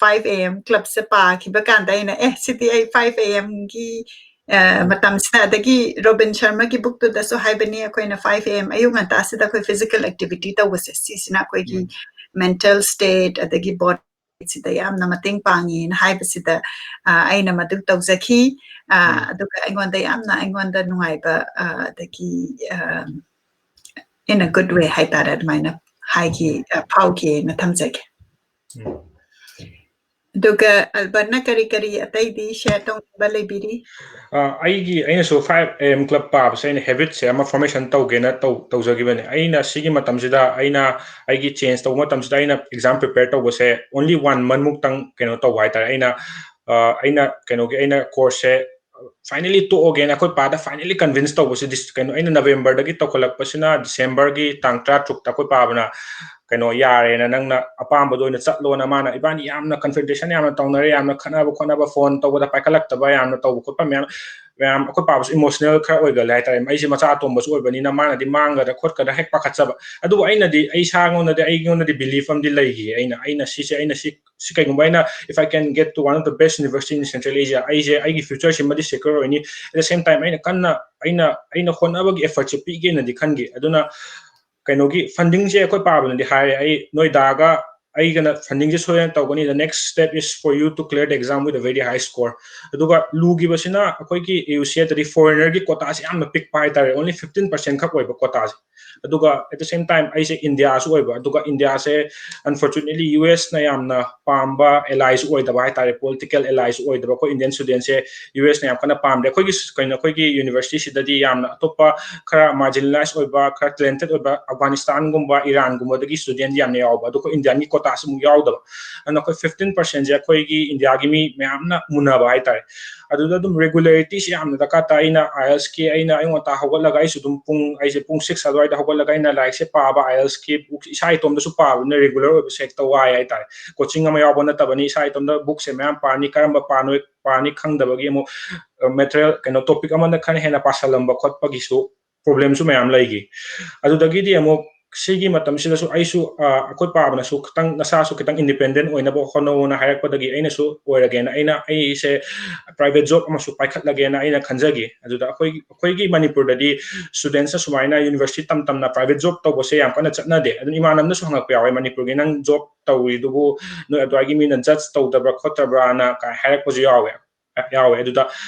five a.m. club ꯁꯦ ꯄꯥꯈꯤꯕ ꯀꯥꯟꯗ ꯑꯩꯅ, ꯑꯦ, ꯁꯤꯗꯤ ꯑꯩ five a.m. ꯒꯤ ꯃꯇꯝꯁꯤꯗ, ꯑꯗꯒꯤ ꯔꯣꯕꯤꯟ ꯁꯔꯃꯒꯤ book ꯇꯨꯗꯁꯨ ꯍꯥꯏꯕꯅꯤ, ꯑꯩꯈꯣꯏꯅ five a.m. ꯑꯌꯨꯛ ꯉꯟꯇꯥꯁꯤꯗ ꯑꯩꯈꯣꯏ physical activity ꯇꯧꯕꯁꯦ, ꯁꯤꯁꯤꯅ ꯑꯩꯈꯣꯏꯒꯤ mental state ꯑꯗꯒꯤ body state ꯁꯤꯗ ꯌꯥꯝꯅ ꯃꯇꯦꯡ ꯄꯥꯡꯉꯦꯅ ꯍꯥꯏꯕꯁꯤꯗ ꯑꯩꯅ ꯃꯗꯨ ꯇꯧꯖꯈꯤ꯫ ꯑꯗꯨꯒ ꯑꯩꯉꯣꯟꯗ ꯌꯥꯝꯅ, ꯑꯩꯉꯣꯟꯗ ꯅꯨꯡꯉꯥꯏꯕ, ꯑꯗꯒꯤ in a good way ꯍꯥꯏꯇꯥꯔꯦ, ꯑꯗꯨꯃꯥꯏꯅ ꯍꯥꯏꯈꯤ, ꯐꯥꯎꯈꯤꯅ ꯊꯝꯖꯒꯦ꯫ ꯑꯗꯨꯒ ꯑꯜꯕꯔꯠꯅ ꯀꯔꯤ ꯀꯔꯤ ꯑꯇꯩꯗꯤ share ꯇꯧꯅꯤꯡꯕ ꯂꯩꯕꯤꯔꯤ? ꯑꯩꯒꯤ, ꯑꯩꯅꯁꯨ five a.m. club ꯄꯥꯕꯁꯦ ꯑꯩꯅ habit ꯁꯦ ꯑꯃ formation ꯇꯧꯒꯦꯅ ꯇꯧ ꯇꯧꯖꯈꯤꯕꯅꯦ꯫ ꯑꯩꯅ ꯁꯤꯒꯤ ꯃꯇꯝꯁꯤꯗ ꯑꯩꯅ ꯑꯩꯒꯤ change ꯇꯧꯕ ꯃꯇꯝꯁꯤꯗ ꯑꯩꯅ exam prepare ꯇꯧꯕꯁꯦ only one month ꯃꯨꯛꯇꯪ ꯀꯩꯅꯣ ꯇꯧꯕ ꯍꯥꯏꯇꯥꯔꯦ꯫ ꯑꯩꯅ ꯑꯩꯅ ꯀꯩꯅꯣꯒꯤ ꯑꯩꯅ course ꯁꯦ finally ꯇꯣꯛꯑꯒꯦꯅ ꯑꯩꯈꯣꯏ ꯄꯥꯗ finally convince ꯇꯧꯕꯁꯦ꯫ ꯀꯩꯅꯣ, ꯑꯩꯅ November ꯗꯒꯤ ꯇꯧꯈꯠꯂꯛꯄꯁꯤꯅ December ꯒꯤ ꯇꯥꯡ ꯇꯔꯥꯇꯔꯨꯛꯇ ꯑꯩꯈꯣꯏ ꯄꯥꯕꯅ ꯀꯩꯅꯣ, "ꯌꯥꯔꯦꯅ, ꯅꯪꯅ ꯑꯄꯥꯝꯕꯗꯣ ꯑꯣꯏꯅ ꯆꯠꯂꯣꯅ", ꯃꯥꯅ, ꯏꯕꯥꯅꯤ ꯌꯥꯝꯅ confrontation ꯌꯥꯝꯅ ꯇꯧꯅꯔꯦ, ꯌꯥꯝꯅ ꯈꯠꯅꯕ ꯈꯣꯠꯅꯕ, phone ꯇꯧꯕꯗ ꯄꯥꯏꯈꯠꯂꯛꯇꯕ, ꯌꯥꯝꯅ ꯇꯧꯕ ꯈꯣꯠꯄ ꯃꯌꯥꯝ, ꯃꯌꯥꯝ ꯑꯩꯈꯣꯏ ꯄꯥꯕꯁꯨ ꯏꯃꯣꯁꯅꯦꯜ ꯈꯔ ꯑꯣꯏꯒꯜꯂꯦ ꯍꯥꯏꯇꯥꯔꯦ꯫ ꯑꯩꯁꯦ ꯃꯆꯥ ꯑꯇꯣꯝꯕꯁꯨ ꯑꯣꯏꯕꯅꯤꯅ ꯃꯥꯅꯗꯤ ꯃꯥꯡꯒꯗ꯭ꯔꯥ ꯈꯣꯠꯀꯗ꯭ꯔꯥ ꯍꯦꯛ ꯄꯥꯈꯠꯆꯕ꯫ ꯑꯗꯨꯕꯨ ꯑꯩꯅꯗꯤ, ꯑꯩ ꯏꯁꯥꯉꯣꯟꯗꯗꯤ, ꯑꯩꯉꯣꯟꯗꯗꯤ ꯕꯤꯂꯤꯐ ꯑꯃꯗꯤ ꯂꯩꯈꯤ꯫ ꯑꯩꯅ ꯑꯩꯅ ꯁꯤꯁꯦ ꯑꯩꯅ ꯁꯤ ꯁꯤ ꯀꯩꯒꯨꯝꯕ ꯑꯩꯅ, if I can get to one of the best university in Central Asia, ꯑꯩꯁꯦ ꯑꯩꯒꯤ ꯐ꯭ꯌꯨꯆꯔꯁꯤꯃꯗꯤ ꯁꯦꯀ꯭ꯌꯣꯔ ꯑꯣꯏꯅꯤ꯫ At the same time ꯑꯩꯅ ꯀꯟꯅ ꯑꯩꯅ ꯑꯩꯅ ꯍꯣꯠꯅꯕꯒꯤ ꯑꯦꯐꯔꯠꯁꯦ ꯄꯤꯒꯦꯅꯗꯤ ꯈꯟꯈꯤ꯫ ꯑꯗꯨꯅ ꯀꯩꯅꯣꯒꯤ ꯐꯟꯗꯤꯡꯁꯦ ꯑꯩꯈꯣꯏ ꯄꯥꯕꯅꯗꯤ ꯍꯥꯏꯔꯦ, ꯑꯩ ꯅꯣꯏꯗꯥꯒ ꯑꯩꯒꯅ ꯐꯟꯗꯤꯡꯁꯦ ꯁꯣꯏꯗꯅ ꯇꯧꯒꯅꯤ, the next step is for you to clear the exam with a very high score꯫ ꯑꯗꯨꯒ ꯂꯨꯈꯤꯕꯁꯤꯅ ꯑꯩꯈꯣꯏꯒꯤ ꯌꯨ ꯁꯤ ꯑꯦꯗꯗꯤ ꯐꯣꯔꯦꯅꯔꯒꯤ ꯀꯣꯇꯥꯁꯦ ꯌꯥꯝꯅ ꯄꯤꯛꯄ ꯍꯥꯏꯇꯥꯔꯦ, only fifteen percent ꯈꯛ ꯑꯣꯏꯕ ꯀꯣꯇꯥꯁꯦ꯫ ꯑꯗꯨꯒ at the same time ꯑꯩꯁꯦ ꯏꯟꯗꯤꯌꯥꯁꯨ ꯑꯣꯏꯕ, ꯑꯗꯨꯒ ꯏꯟꯗꯤꯌꯥꯁꯦ unfortunately ꯌꯨ ꯑꯦꯁꯅ ꯌꯥꯝꯅ ꯄꯥꯝꯕ ꯑꯦꯂꯥꯏꯁꯨ ꯑꯣꯏꯗꯕ ꯍꯥꯏꯇꯥꯔꯦ, ꯄꯣꯂꯤꯇꯤꯀꯦꯜ ꯑꯦꯂꯥꯏꯁꯨ ꯑꯣꯏꯗꯕ꯫ ꯑꯩꯈꯣꯏ ꯏꯟꯗꯤꯌꯟ ꯁ꯭ꯇꯨꯗꯦꯟꯁꯦ ꯌꯨ ꯑꯦꯁꯅ ꯌꯥꯝ ꯀꯟꯅ ꯄꯥꯝꯗꯦ꯫ ꯑꯩꯈꯣꯏꯒꯤ ꯀꯩꯅꯣ, ꯑꯩꯈꯣꯏꯒꯤ ꯌꯨꯅꯤꯚꯔꯁꯤꯇꯤꯁꯤꯗꯗꯤ ꯌꯥꯝꯅ ꯑꯇꯣꯞꯄ ꯈꯔ ꯃꯥꯔꯖꯤꯅꯦꯂꯥꯏꯁ ꯑꯣꯏꯕ, ꯈꯔ ꯇꯦꯂꯦꯟꯇꯦꯠ ꯑꯣꯏꯕ ꯑꯐꯒꯥꯅꯤꯁꯇꯥꯟꯒꯨꯝꯕ, ꯏꯔꯥꯟꯒꯨꯝꯕꯗꯒꯤ ꯁ꯭ꯇꯨꯗꯦꯟ ꯌꯥꯝꯅ ꯌꯥꯎꯕ, ꯑꯗꯣ ꯑꯩꯈꯣꯏ ꯏꯟꯗꯤꯌꯥꯒꯤ ꯀꯣꯇꯥꯁꯤ ꯑꯃꯨꯛ ꯌꯥꯎꯗꯕ꯫ ꯑꯗꯨꯅ ꯑꯩꯈꯣꯏ ꯐꯤꯐꯇꯤꯟ ꯄꯥꯔꯁꯦꯟꯁꯦ ꯑꯩꯈꯣꯏꯒꯤ ꯏꯟꯗꯤꯌꯥꯒꯤ ꯃꯤ ꯃꯌꯥꯝꯅ ꯃꯨꯟꯅꯕ ꯍꯥꯏꯇꯥꯔꯦ꯫ ꯑꯗꯨꯗ ꯑꯗꯨꯝ ꯔꯦꯒꯨꯂꯔꯤꯇꯤꯁꯦ ꯌꯥꯝꯅ ꯗꯔꯀꯥꯔ ꯇꯥꯏ꯫ ꯑꯩꯅ ꯑꯥꯏ ꯑꯦꯜꯁꯀꯤ ꯑꯩꯅ ꯑꯌꯨꯛ ꯉꯟꯇꯥ ꯍꯧꯒꯠꯂꯒ ꯑꯩꯁꯨ ꯑꯗꯨꯝ ꯄꯨꯡ, ꯑꯩꯁꯦ ꯄꯨꯡ ꯁꯤꯛꯁ ꯑꯗꯨꯋꯥꯏꯗ ꯍꯧꯒꯠꯂꯒ ꯑꯩꯅ ꯂꯥꯏꯔꯤꯛꯁꯦ ꯄꯥꯕ, ꯑꯥꯏ ꯑꯦꯜꯁꯀꯤ ꯏꯁꯥ ꯏꯇꯣꯝꯇꯁꯨ ꯄꯥꯕꯅꯤꯅ ꯔꯤꯒꯨꯂꯔ ꯑꯣꯏꯕꯁꯦ ꯍꯦꯛꯇ ꯋꯥꯏ ꯍꯥꯏꯇꯥꯔꯦ꯫ ꯀꯣꯆꯤꯡ ꯑꯃ ꯌꯥꯎꯕ ꯅꯠꯇꯕꯅꯤ, ꯏꯁꯥ ꯏꯇꯣꯝꯇ ꯕꯨꯛꯁꯦ ꯃꯌꯥꯝ ꯄꯥꯅꯤ, ꯀꯔꯝꯕ ꯄꯥꯅꯣꯏ ꯄꯥꯅꯤ ꯈꯪꯗꯕꯒꯤ ꯑꯃꯨꯛ ꯃꯦꯇꯔꯤꯌꯦꯜ, ꯀꯩꯅꯣ, ꯇꯣꯄꯤꯛ ꯑꯃꯅ ꯈꯔ ꯍꯦꯟꯅ ꯄꯥꯁꯜꯂꯝꯕ ꯈꯣꯠꯄꯒꯤꯁꯨ ꯄ꯭ꯔꯣꯕ꯭ꯂꯦꯝꯁꯨ ꯃꯌꯥꯝ ꯂꯩꯈꯤ꯫ ꯑꯗꯨꯗꯒꯤꯗꯤ ꯑꯃꯨꯛ ꯁꯤꯒꯤ ꯃꯇꯝꯁꯤꯗꯁꯨ ꯑꯩꯁꯨ, ꯑ, ꯑꯩꯈꯣꯏ ꯄꯥꯕꯅꯁꯨ ꯈꯤꯇꯪ, "ꯅꯁꯥꯁꯨ ꯈꯤꯇꯪ ꯏꯟꯗꯤꯄꯦꯟꯗꯦꯟ ꯑꯣꯏꯅꯕ ꯍꯣꯠꯅꯧꯅ" ꯍꯥꯏꯔꯛꯄꯗꯒꯤ ꯑꯩꯅꯁꯨ ꯑꯣꯏꯔꯒꯦꯅ ꯑꯩꯅ, ꯑꯩꯁꯦ ꯄ꯭ꯔꯥꯏꯚꯦꯠ ꯖꯣꯕ ꯑꯃꯁꯨ ꯄꯥꯏꯈꯠꯂꯒꯦꯅ ꯑꯩꯅ ꯈꯟꯖꯈꯤ꯫ ꯑꯗꯨꯗ ꯑꯩꯈꯣꯏ, ꯑꯩꯈꯣꯏꯒꯤ ꯃꯅꯤꯄꯨꯔꯗꯗꯤ ꯁ꯭ꯇꯨꯗꯦꯟꯁꯇ ꯁꯨꯃꯥꯏꯅ ꯌꯨꯅꯤꯚꯔꯁꯤꯇꯤ ꯇꯝ ꯇꯝꯅ ꯄ꯭ꯔꯥꯏꯚꯦꯠ ꯖꯣꯕ ꯇꯧꯕꯁꯦ ꯌꯥꯝ ꯀꯟꯅ ꯆꯠꯅꯗꯦ꯫ ꯑꯗꯨꯅ ꯏꯃꯥꯟꯅꯕꯅꯁꯨ ꯍꯪꯉꯛꯄ ꯌꯥꯎꯋꯦ, "ꯃꯅꯤꯄꯨꯔꯒꯤ ꯅꯪ ꯖꯣꯕ ꯇꯧꯔꯤꯗꯨꯕꯨ ꯅꯣꯏ ꯑꯗꯨꯋꯥꯏꯒꯤ ꯃꯤꯅ ꯖꯖ ꯇꯧꯗꯕ꯭ꯔꯥ ꯈꯣꯠꯇꯕ꯭ꯔꯥꯅ?" ꯀꯥꯏ ꯍꯥꯏꯔꯛꯄꯁꯨ ꯌꯥꯎꯋꯦ꯫ ꯌꯥꯎꯋꯦ꯫ ꯑꯗꯨꯗ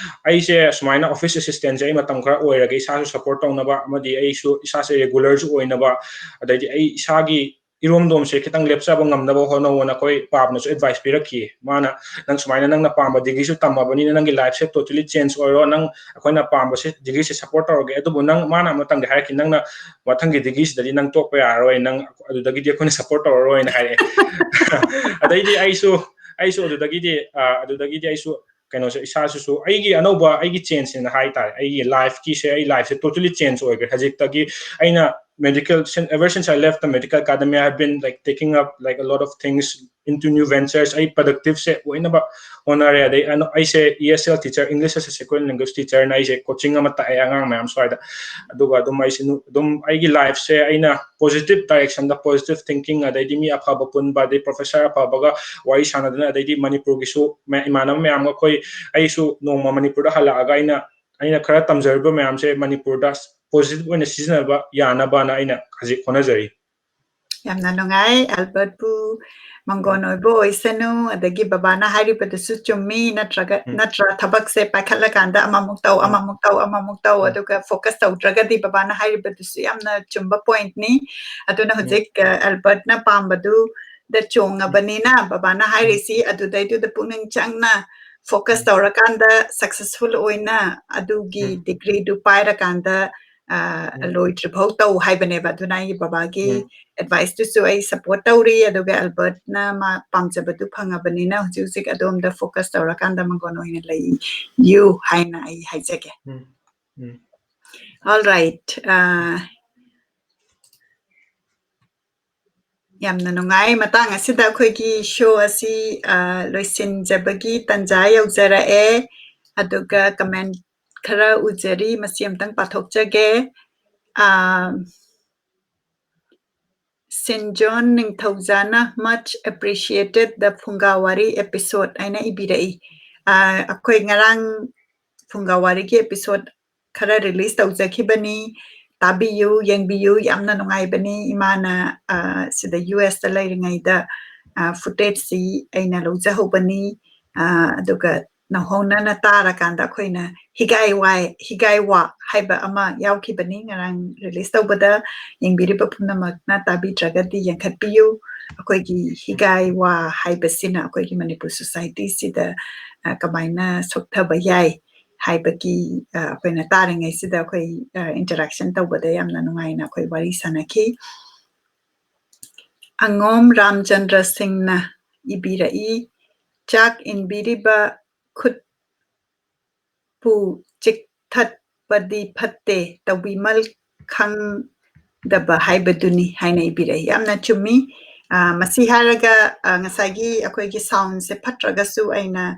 ꯑꯩꯁꯦ ꯁꯨꯃꯥꯏꯅ ꯑꯣꯐꯤꯁ ꯑꯦꯁꯤꯁꯇꯦꯟꯁꯦ ꯑꯩ ꯃꯇꯝ ꯈꯔ ꯑꯣꯏꯔꯒ ꯏꯁꯥꯁꯨ ꯁꯞꯄꯣꯔꯠ ꯇꯧꯅꯕ ꯑꯃꯗꯤ ꯑꯩꯁꯨ ꯏꯁꯥꯁꯦ ꯔꯤꯒꯨꯂꯔꯁꯨ ꯑꯣꯏꯅꯕ, ꯑꯗꯩꯗꯤ ꯑꯩ ꯏꯁꯥꯒꯤ ꯏꯔꯣꯝꯗꯣꯝꯁꯦ ꯈꯤꯇꯪ ꯂꯦꯞꯆꯕ ꯉꯝꯅꯕ ꯍꯣꯠꯅꯧꯑꯣꯅ ꯑꯩꯈꯣꯏ ꯄꯥꯕꯅꯁꯨ ꯑꯦꯗꯚꯥꯏꯁ ꯄꯤꯔꯛꯈꯤ꯫ ꯃꯥꯅ, "ꯅꯪ ꯁꯨꯃꯥꯏꯅ ꯅꯪꯅ ꯄꯥꯝꯕ ꯗꯤꯒ꯭ꯔꯤꯁꯨ ꯇꯝꯃꯕꯅꯤꯅ ꯅꯪꯒꯤ ꯂꯥꯏꯐꯁꯦ ꯇꯣꯇꯦꯂꯤ ꯆꯦꯟꯖ ꯑꯣꯏꯔꯣ, ꯅꯪ ꯑꯩꯈꯣꯏꯅ ꯄꯥꯝꯕꯁꯦ ꯗꯤꯒ꯭ꯔꯤꯁꯦ ꯁꯞꯄꯣꯔꯠ ꯇꯧꯔꯒꯦ, ꯑꯗꯨꯕꯨ ꯅꯪ", ꯃꯥꯅ ꯑꯃꯇꯪꯗꯤ ꯍꯥꯏꯔꯛꯈꯤ, "ꯅꯪꯅ ꯃꯊꯪꯒꯤ ꯗꯤꯒ꯭ꯔꯤꯁꯤꯗꯗꯤ ꯅꯪ ꯇꯣꯛꯄ ꯌꯥꯔꯔꯣꯏ, ꯅꯪ ꯑꯗꯨꯗꯒꯤꯗꯤ ꯑꯩꯈꯣꯏꯅ ꯁꯞꯄꯣꯔꯠ ꯇꯧꯔꯔꯣꯏꯅ" ꯍꯥꯏꯔꯛꯑꯦ꯫ ꯑꯗꯩꯗꯤ ꯑꯩꯁꯨ, ꯑꯩꯁꯨ ꯑꯗꯨꯗꯒꯤꯗꯤ, ꯑ, ꯑꯗꯨꯗꯒꯤꯗꯤ ꯑꯩꯁꯨ ꯀꯩꯅꯣꯁꯦ, ꯏꯁꯥꯁꯤꯁꯨ ꯑꯩꯒꯤ ꯑꯅꯧꯕ, ꯑꯩꯒꯤ ꯆꯦꯟꯖꯅꯦꯅ ꯍꯥꯏꯇꯥꯔꯦ, ꯑꯩꯒꯤ ꯂꯥꯏꯐꯀꯤꯁꯦ, ꯑꯩ ꯂꯥꯏꯐꯁꯦ ꯇꯣꯇꯦꯂꯤ ꯆꯦꯟꯖ ꯑꯣꯏꯈ꯭ꯔꯦ꯫ ꯍꯧꯖꯤꯛꯇꯒꯤ ꯑꯩꯅ medical, since, ever since I left the medical academy, I have been, like, taking up, like, a lot of things into new ventures. ꯑꯩ productive ꯁꯦ ꯑꯣꯏꯅꯕ ꯍꯣꯠꯅꯔꯦ꯫ ꯑꯗꯩ ꯑꯩꯅ, ꯑꯩꯁꯦ E S L teacher, English as a second language teacher ꯅ ꯑꯩꯁꯦ coaching ꯑꯃ ꯇꯥꯛꯑꯦ ꯑꯉꯥꯡ ꯃꯌꯥꯝ ꯁ꯭ꯋꯥꯏꯗ꯫ ꯑꯗꯨꯒ ꯑꯗꯨꯝ ꯑꯩꯁꯦ ꯅꯨ-, ꯑꯗꯨꯝ ꯑꯩꯒꯤ life ꯁꯦ ꯑꯩꯅ positive direction ꯗ, positive thinking, ꯑꯗꯩꯗꯤ ꯃꯤ ꯑꯐꯕ ꯄꯨꯟꯕ, ꯑꯗꯩ professor ꯑꯐꯕꯒ ꯋꯥꯔꯤ ꯁꯥꯟꯅꯗꯅ, ꯑꯗꯩꯗꯤ ꯃꯅꯤꯄꯨꯔꯒꯤꯁꯨ ꯃ-, ꯏꯃꯥꯟꯅꯕ ꯃꯌꯥꯝꯒ ꯑꯩꯈꯣꯏ, ꯑꯩꯁꯨ ꯅꯣꯡꯃ ꯃꯅꯤꯄꯨꯔꯗ ꯍꯜꯂꯛꯑꯒ ꯑꯩꯅ, ꯑꯩꯅ ꯈꯔ ꯇꯝꯖꯔꯨꯕ ꯃꯌꯥꯝꯁꯦ ꯃꯅꯤꯄꯨꯔꯗ positive ꯑꯣꯏꯅ ꯁꯤꯖꯤꯟꯅꯕ ꯌꯥꯅꯕꯅ ꯑꯩꯅ ꯍꯧꯖꯤꯛ ꯍꯣꯠꯅꯖꯔꯤ꯫ ꯌꯥꯝꯅ ꯅꯨꯡꯉꯥꯏ꯫ ꯑꯦꯜꯕꯔꯠꯄꯨ ꯃꯪꯒꯣꯟ ꯑꯣꯏꯕ ꯑꯣꯏꯁꯅꯨ, ꯑꯗꯒꯤ ꯕꯕꯥꯅ ꯍꯥꯏꯔꯤꯕꯗꯨꯁꯨ ꯆꯨꯝꯃꯤ, ꯅꯠꯇ꯭ꯔꯒ, ꯎꯝ꯫ ꯅꯠꯇ꯭ꯔꯥ? ꯊꯕꯛꯁꯦ ꯄꯥꯏꯈꯠꯂꯀꯥꯟꯗ ꯑꯃꯃꯨꯛ ꯇꯧ, ꯎꯝ꯫ ꯑꯃꯃꯨꯛ ꯇꯧ, ꯑꯃꯃꯨꯛ ꯇꯧ, ꯎꯝ꯫ ꯑꯗꯨꯒ focus ꯇꯧꯗ꯭ꯔꯒꯗꯤ, ꯕꯕꯥꯅ ꯍꯥꯏꯔꯤꯕꯗꯨꯁꯨ ꯌꯥꯝꯅ ꯆꯨꯝꯕ point ꯅꯤ꯫ ꯑꯗꯨꯅ ꯎꯝ꯫ ꯍꯧꯖꯤꯛ, ꯑ, ꯑꯦꯜꯕꯔꯠꯅ ꯄꯥꯝꯕꯗꯨꯗ ꯆꯣꯡꯉꯕꯅꯤꯅ, ꯕꯕꯥꯅ ꯎꯝ꯫ ꯍꯥꯏꯔꯤꯁꯤ ꯑꯗꯨꯗꯩꯗꯨꯗ ꯄꯨꯛꯅꯤꯡ ꯆꯪꯅ focus ꯎꯝ꯫ ꯇꯧꯔꯀꯥꯟꯗ successful ꯑꯣꯏꯅ ꯑꯗꯨꯒꯤ ꯎꯝ꯫ degree ꯗꯨ ꯄꯥꯏꯔꯀꯥꯟꯗ, ꯑ, ꯎꯝ꯫ ꯂꯣꯏꯗ꯭ꯔꯤꯐꯥꯎ ꯇꯧ ꯍꯥꯏꯕꯅꯦꯕ꯫ ꯑꯗꯨꯅ ꯑꯩꯒꯤ ꯕꯕꯥꯒꯤ ꯎꯝ꯫ advice ꯇꯨꯁꯨ ꯑꯩ support ꯇꯧꯔꯤ, ꯑꯗꯨꯒ ꯑꯦꯜꯕꯔꯠꯅ ꯃꯥ ꯄꯥꯝꯖꯕꯗꯨ ꯐꯪꯉꯕꯅꯤꯅ ꯍꯧꯖꯤꯛ ꯍꯧꯖꯤꯛ ꯑꯗꯣꯝꯗ focus ꯇꯧꯔꯀꯥꯟꯗ ꯃꯪꯒꯣꯟ ꯑꯣꯏꯅ ꯂꯩꯌꯨ ꯍꯥꯏꯅ ꯑꯩ ꯍꯥꯏꯖꯒꯦ꯫ ꯎꯝ꯫ ꯎꯝ꯫ All right. ꯑ, ꯌꯥꯝꯅ ꯅꯨꯡꯉꯥꯏ꯫ ꯃꯇꯥꯡ ꯑꯁꯤꯗ ꯑꯩꯈꯣꯏꯒꯤ show ꯑꯁꯤ, ꯑ, ꯂꯣꯏꯁꯤꯟꯖꯕꯒꯤ ꯇꯥꯟꯖꯥ ꯌꯧꯖꯔꯛꯑꯦ꯫ ꯑꯗꯨꯒ comment ꯈꯔ ꯎꯖꯔꯤ, ꯃꯁꯤ ꯑꯝꯇꯪ ꯄꯥꯊꯣꯛꯆꯒꯦ꯫ ꯑ, ꯁꯦꯟꯖꯣꯟ ꯅꯤꯡꯊꯧꯖꯥꯅ, "Much appreciated the ꯐꯨꯡꯒꯥ ꯋꯥꯔꯤ episode" ꯍꯥꯏꯅ ꯏꯕꯤꯔꯛꯏ꯫ ꯑ, ꯑꯩꯈꯣꯏ ꯉꯔꯥꯡ ꯐꯨꯡꯒꯥ ꯋꯥꯔꯤꯒꯤ episode ꯈꯔ release ꯇꯧꯖꯈꯤꯕꯅꯤ꯫ ꯇꯥꯕꯤꯌꯨ, ꯌꯦꯡꯕꯤꯌꯨ, ꯌꯥꯝꯅ ꯅꯨꯡꯉꯥꯏꯕꯅꯤ꯫ ꯏꯃꯥꯅ, ꯑ, ꯁꯤꯗ U S ꯇ ꯂꯩꯔꯤꯉꯩꯗ, ꯑ, footage ꯁꯤ ꯑꯩꯅ ꯂꯧꯖꯍꯧꯕꯅꯤ꯫ ꯑ, ꯑꯗꯨꯒ ꯅꯧꯍꯧꯅꯅ ꯇꯥꯔꯀꯥꯟꯗ ꯑꯩꯈꯣꯏꯅ ꯍꯤꯒꯥꯏ ꯋꯥꯏ-, ꯍꯤꯒꯥꯏ ꯋꯥ ꯍꯥꯏꯕ ꯑꯃ ꯌꯥꯎꯈꯤꯕꯅꯤ ꯉꯔꯥꯡ release ꯇꯧꯕꯗ꯫ ꯌꯦꯡꯕꯤꯔꯤꯕ ꯄꯨꯝꯅꯃꯛꯅ ꯇꯥꯕꯤꯗ꯭ꯔꯒꯗꯤ ꯌꯦꯡꯈꯠꯄꯤꯌꯨ꯫ ꯑꯩꯈꯣꯏꯒꯤ ꯍꯤꯒꯥꯏ ꯋꯥ ꯍꯥꯏꯕꯁꯤꯅ ꯑꯩꯈꯣꯏꯒꯤ ꯃꯅꯤꯄꯨꯔ society ꯁꯤꯗ, ꯑ, ꯀꯃꯥꯏꯅ ꯁꯣꯛꯊꯕ ꯌꯥꯏ ꯍꯥꯏꯕꯒꯤ, ꯑ, ꯑꯩꯈꯣꯏꯅ ꯇꯥꯔꯤꯉꯩꯁꯤꯗ ꯑꯩꯈꯣꯏ, ꯑ, interaction ꯇꯧꯕꯗ ꯌꯥꯝꯅ ꯅꯨꯡꯉꯥꯏꯅ ꯑꯩꯈꯣꯏ ꯋꯥꯔꯤ ꯁꯥꯟꯅꯈꯤ꯫ ꯑꯉꯣꯝ ꯔꯥꯝꯆꯟꯗ꯭ꯔ ꯁꯤꯡꯅ ꯏꯕꯤꯔꯛꯏ, "ꯆꯥꯛ ꯏꯟꯕꯤꯔꯤꯕ ꯈꯨꯠ ꯄꯨ ꯆꯤꯛꯊꯠꯄꯗꯤ ꯐꯠꯇꯦ, ꯇꯧꯕꯤꯃꯜ ꯈꯪ-, ꯗꯕ ꯍꯥꯏꯕꯗꯨꯅꯤ ꯍꯥꯏꯅ ꯏꯕꯤꯔꯛꯏ꯫ ꯌꯥꯝꯅ ꯆꯨꯝꯃꯤ꯫ ꯑ, ꯃꯁꯤ ꯍꯥꯏꯔꯒ, ꯑ, ꯉꯁꯥꯏꯒꯤ ꯑꯩꯈꯣꯏꯒꯤ sound ꯁꯦ ꯐꯠꯇ꯭ꯔꯒꯁꯨ ꯑꯩꯅ,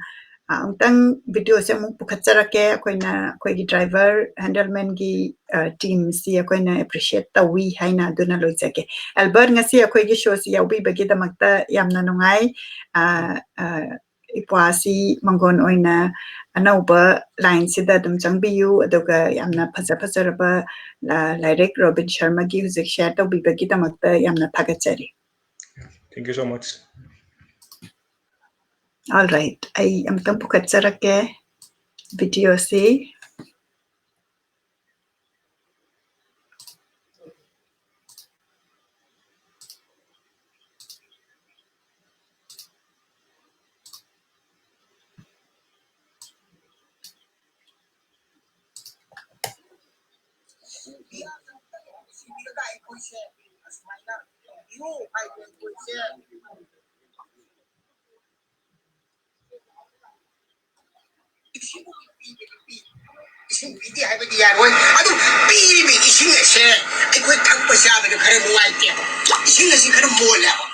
ꯑ, ꯑꯃꯨꯛꯇꯪ video ꯁꯦ ꯑꯃꯨꯛ ꯄꯨꯈꯠꯆꯔꯛꯀꯦ꯫ ꯑꯩꯈꯣꯏꯅ, ꯑꯩꯈꯣꯏꯒꯤ driver, handyman ꯒꯤ, ꯑ, team ꯁꯤ ꯑꯩꯈꯣꯏꯅ appreciate ꯇꯧꯏ ꯍꯥꯏꯅ ꯑꯗꯨꯅ ꯂꯣꯏꯖꯒꯦ꯫ ꯑꯦꯜꯕꯔꯠ, ꯉꯁꯤ ꯑꯩꯈꯣꯏꯒꯤ show ꯁꯤ ꯌꯥꯎꯕꯤꯕꯒꯤꯗꯃꯛꯇ ꯌꯥꯝꯅ ꯅꯨꯡꯉꯥꯏ꯫ ꯑ, ꯑ, ꯏꯄ꯭ꯋꯥꯁꯤ ꯃꯪꯒꯣꯟ ꯑꯣꯏꯅ ꯑꯅꯧꯕ line ꯁꯤꯗ ꯑꯗꯨꯝ ꯆꯪꯕꯤꯌꯨ, ꯑꯗꯨꯒ ꯌꯥꯝꯅ ꯐꯖ ꯐꯖꯔꯕ, ꯑ, ꯂꯥꯏꯔꯤꯛ ꯔꯣꯕꯤꯟ ꯁꯔꯃꯒꯤ ꯍꯧꯖꯤꯛ share ꯇꯧꯕꯤꯕꯒꯤꯗꯃꯛꯇ ꯌꯥꯝꯅ ꯊꯥꯒꯠꯆꯔꯤ꯫ Thank you so much. All right, ꯑꯩ ꯑꯃꯨꯛꯇꯪ ꯄꯨꯈꯠꯆꯔꯛꯀꯦ video ꯁꯤ꯫ ꯏꯁꯤꯡ ꯄꯤꯗꯦ ꯍꯥꯏꯕꯗꯤ ꯌꯥꯔꯣꯏ꯫ ꯑꯗꯨ ꯄꯤꯔꯤꯕ ꯏꯁꯤꯡ ꯑꯁꯦ ꯑꯩꯈꯣꯏ ꯊꯛꯄ ꯆꯥꯕꯗ ꯈꯔ ꯅꯨꯡꯉꯥꯏꯇꯦꯕ꯫ ꯏꯁꯤꯡ ꯑꯁꯤ ꯈꯔ ꯃꯣꯠꯂꯦꯕ,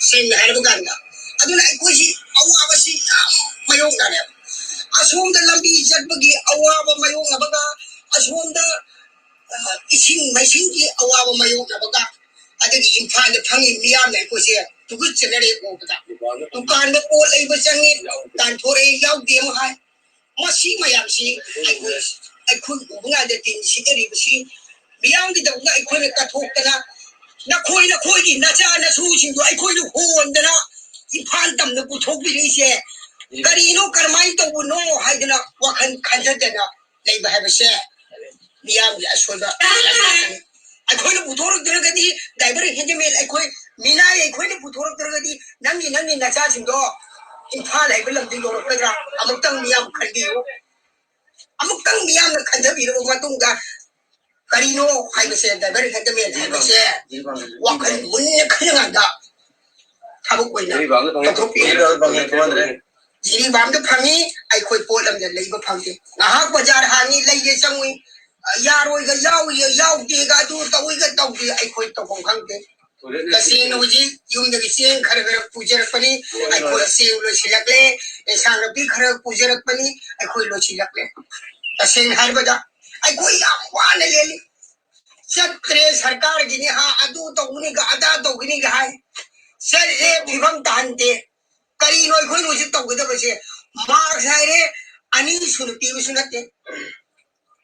ꯁꯦꯡꯅ ꯍꯥꯏꯔꯕ ꯀꯥꯟꯗ꯫ ꯑꯗꯨꯅ ꯑꯩꯈꯣꯏꯁꯤ ꯑꯋꯥꯕꯁꯤ ꯌꯥꯝ ꯃꯥꯌꯣꯛꯅꯔꯦꯕ꯫ ꯑꯁꯣꯝꯗ ꯂꯝꯕꯤ ꯆꯠꯄꯒꯤ ꯑꯋꯥꯕ ꯃꯥꯌꯣꯛꯅꯕꯒ, ꯑꯁꯣꯝꯗ, ꯑ, ꯏꯁꯤꯡ ꯃꯥꯏꯁꯤꯡꯒꯤ ꯑꯋꯥꯕ ꯃꯥꯌꯣꯛꯅꯕꯒ, ꯑꯗꯒꯤ ꯏꯝꯐꯥꯜꯗ ꯐꯪꯉꯤ ꯃꯤꯌꯥꯝꯅ ꯑꯩꯈꯣꯏꯁꯦ ꯇꯨꯀꯠꯆꯅꯔꯦ ꯎꯕꯗ꯫ ꯗꯨꯀꯥꯟꯗ ꯄꯣꯠ ꯂꯩꯕ ꯆꯪꯉꯤ, ꯇꯥꯟꯊꯣꯔꯛꯑꯦ ꯌꯥꯎꯗꯦ ꯑꯃꯨꯛ ꯍꯥꯏ꯫ ꯃꯁꯤ ꯃꯌꯥꯝꯁꯤ ꯑꯩꯈꯣꯏ, ꯑꯩꯈꯣꯏ ꯎꯕ ꯀꯥꯟꯗ ꯇꯤꯟ ꯁꯤꯠꯅꯔꯤꯕꯁꯤ ꯃꯤꯌꯥꯝꯒꯤꯗꯃꯛꯇ ꯑꯩꯈꯣꯏꯅ ꯀꯠꯊꯣꯛꯇꯅ, ꯅꯈꯣꯏ, ꯅꯈꯣꯏꯒꯤ ꯅꯆꯥ ꯅꯁꯨꯁꯤꯡꯗꯨ ꯑꯩꯈꯣꯏꯅ ꯍꯣꯟꯗꯅ ꯏꯝꯐꯥꯜ ꯇꯝꯅ ꯄꯨꯊꯣꯛꯄꯤꯔꯛꯏꯁꯦ ꯀꯔꯤꯅꯣ, ꯀꯔꯝꯍꯥꯏꯅ ꯇꯧꯕꯅꯣ ꯍꯥꯏꯗꯅ ꯋꯥꯈꯜ ꯈꯟꯖꯗꯅ ꯂꯩꯕ ꯍꯥꯏꯕꯁꯦ ꯃꯤꯌꯥꯝꯒꯤ ꯑꯁꯣꯏꯕ꯫ ꯑꯩꯈꯣꯏꯅ ꯄꯨꯊꯣꯔꯛꯇ꯭ꯔꯒꯗꯤ, driver handyman ꯑꯩꯈꯣꯏ, ꯃꯤꯅꯥꯏ ꯑꯩꯈꯣꯏꯅ ꯄꯨꯊꯣꯔꯛꯇ꯭ꯔꯒꯗꯤ ꯅꯪꯒꯤ, ꯅꯪꯒꯤ ꯅꯆꯥꯁꯤꯡꯗꯣ ꯏꯝꯐꯥꯜ ꯍꯥꯏꯕ ꯂꯝꯗꯤ ꯌꯧꯔꯛꯀꯗ꯭ꯔꯥ? ꯑꯃꯨꯛꯇꯪ ꯃꯤꯌꯥꯝ ꯈꯟꯕꯤꯌꯨ꯫ ꯑꯃꯨꯛꯇꯪ ꯃꯤꯌꯥꯝꯅ ꯈꯟꯊꯕꯤꯔꯕ ꯃꯇꯨꯡꯗ ꯀꯔꯤꯅꯣ ꯍꯥꯏꯕꯁꯦ, driver handyman ꯍꯥꯏꯕꯁꯦ ꯋꯥꯈꯜ ꯃꯨꯟꯅ ꯈꯜꯂꯀꯥꯟꯗ ꯊꯕꯛ ꯑꯣꯏꯅ ꯖꯤꯔꯤꯕꯥꯝꯗ ꯐꯪꯉꯤ꯫ ꯇꯧꯊꯣꯛꯄꯤꯌꯨ꯫ ꯖꯤꯔꯤꯕꯥꯝꯗ ꯐꯪꯉꯤ, ꯑꯩꯈꯣꯏ ꯄꯣꯠ ꯑꯃꯗ ꯂꯩꯕ ꯐꯪꯗꯦ꯫ ꯉꯥꯏꯍꯥꯛ ꯕꯖꯥꯔ ꯍꯥꯡꯉꯤ, ꯂꯩꯒꯦ ꯆꯪꯉꯨꯏ, ꯌꯥꯔꯣꯏꯒ ꯌꯥꯎꯏꯒ ꯌꯥꯎꯗꯦꯒ ꯑꯗꯨ ꯇꯧꯏꯒ ꯇꯧꯗꯦ ꯑꯩꯈꯣꯏ ꯇꯧꯐꯝ ꯈꯪꯗꯦ꯫ ꯇꯁꯦꯡꯅ ꯍꯧꯖꯤꯛ ꯌꯨꯝꯗꯒꯤ ꯆꯦꯡ ꯈꯔ ꯈꯔ ꯄꯨꯖꯔꯛꯄꯅꯤ꯫ ꯑꯩꯈꯣꯏ ꯆꯦꯡ ꯂꯣꯏꯁꯤꯜꯂꯛꯂꯦ, ꯏꯟꯁꯥꯡ ꯅꯥꯄꯤ ꯈꯔ ꯄꯨꯖꯔꯛꯄꯅꯤ꯫ ꯑꯩꯈꯣꯏ ꯂꯣꯏꯁꯤꯜꯂꯛꯂꯦ꯫ ꯇꯁꯦꯡꯅ ꯍꯥꯏꯔꯕꯗ ꯑꯩꯈꯣꯏ ꯌꯥꯝ ꯋꯥꯅ ꯂꯦꯜꯂꯤ꯫ ꯆꯠꯇ꯭ꯔꯦ ꯁꯔꯀꯥꯔꯒꯤꯅꯤ ꯍꯥ, ꯑꯗꯨ ꯇꯧꯒꯅꯤꯒ ꯑꯗꯥ ꯇꯧꯒꯅꯤꯒ ꯍꯥꯏ꯫ ꯆꯠꯂꯦ, ꯐꯤꯕꯝ ꯇꯥꯍꯟꯗꯦ꯫ ꯀꯔꯤꯅꯣ ꯑꯩꯈꯣꯏꯅ ꯍꯧꯖꯤꯛ ꯇꯧꯒꯗꯕꯁꯦ? ꯃꯥꯛꯁ ꯍꯥꯏꯔꯦ, ꯑꯅꯤ ꯁꯨꯅ ꯄꯤꯕꯁꯨ ꯅꯠꯇꯦ꯫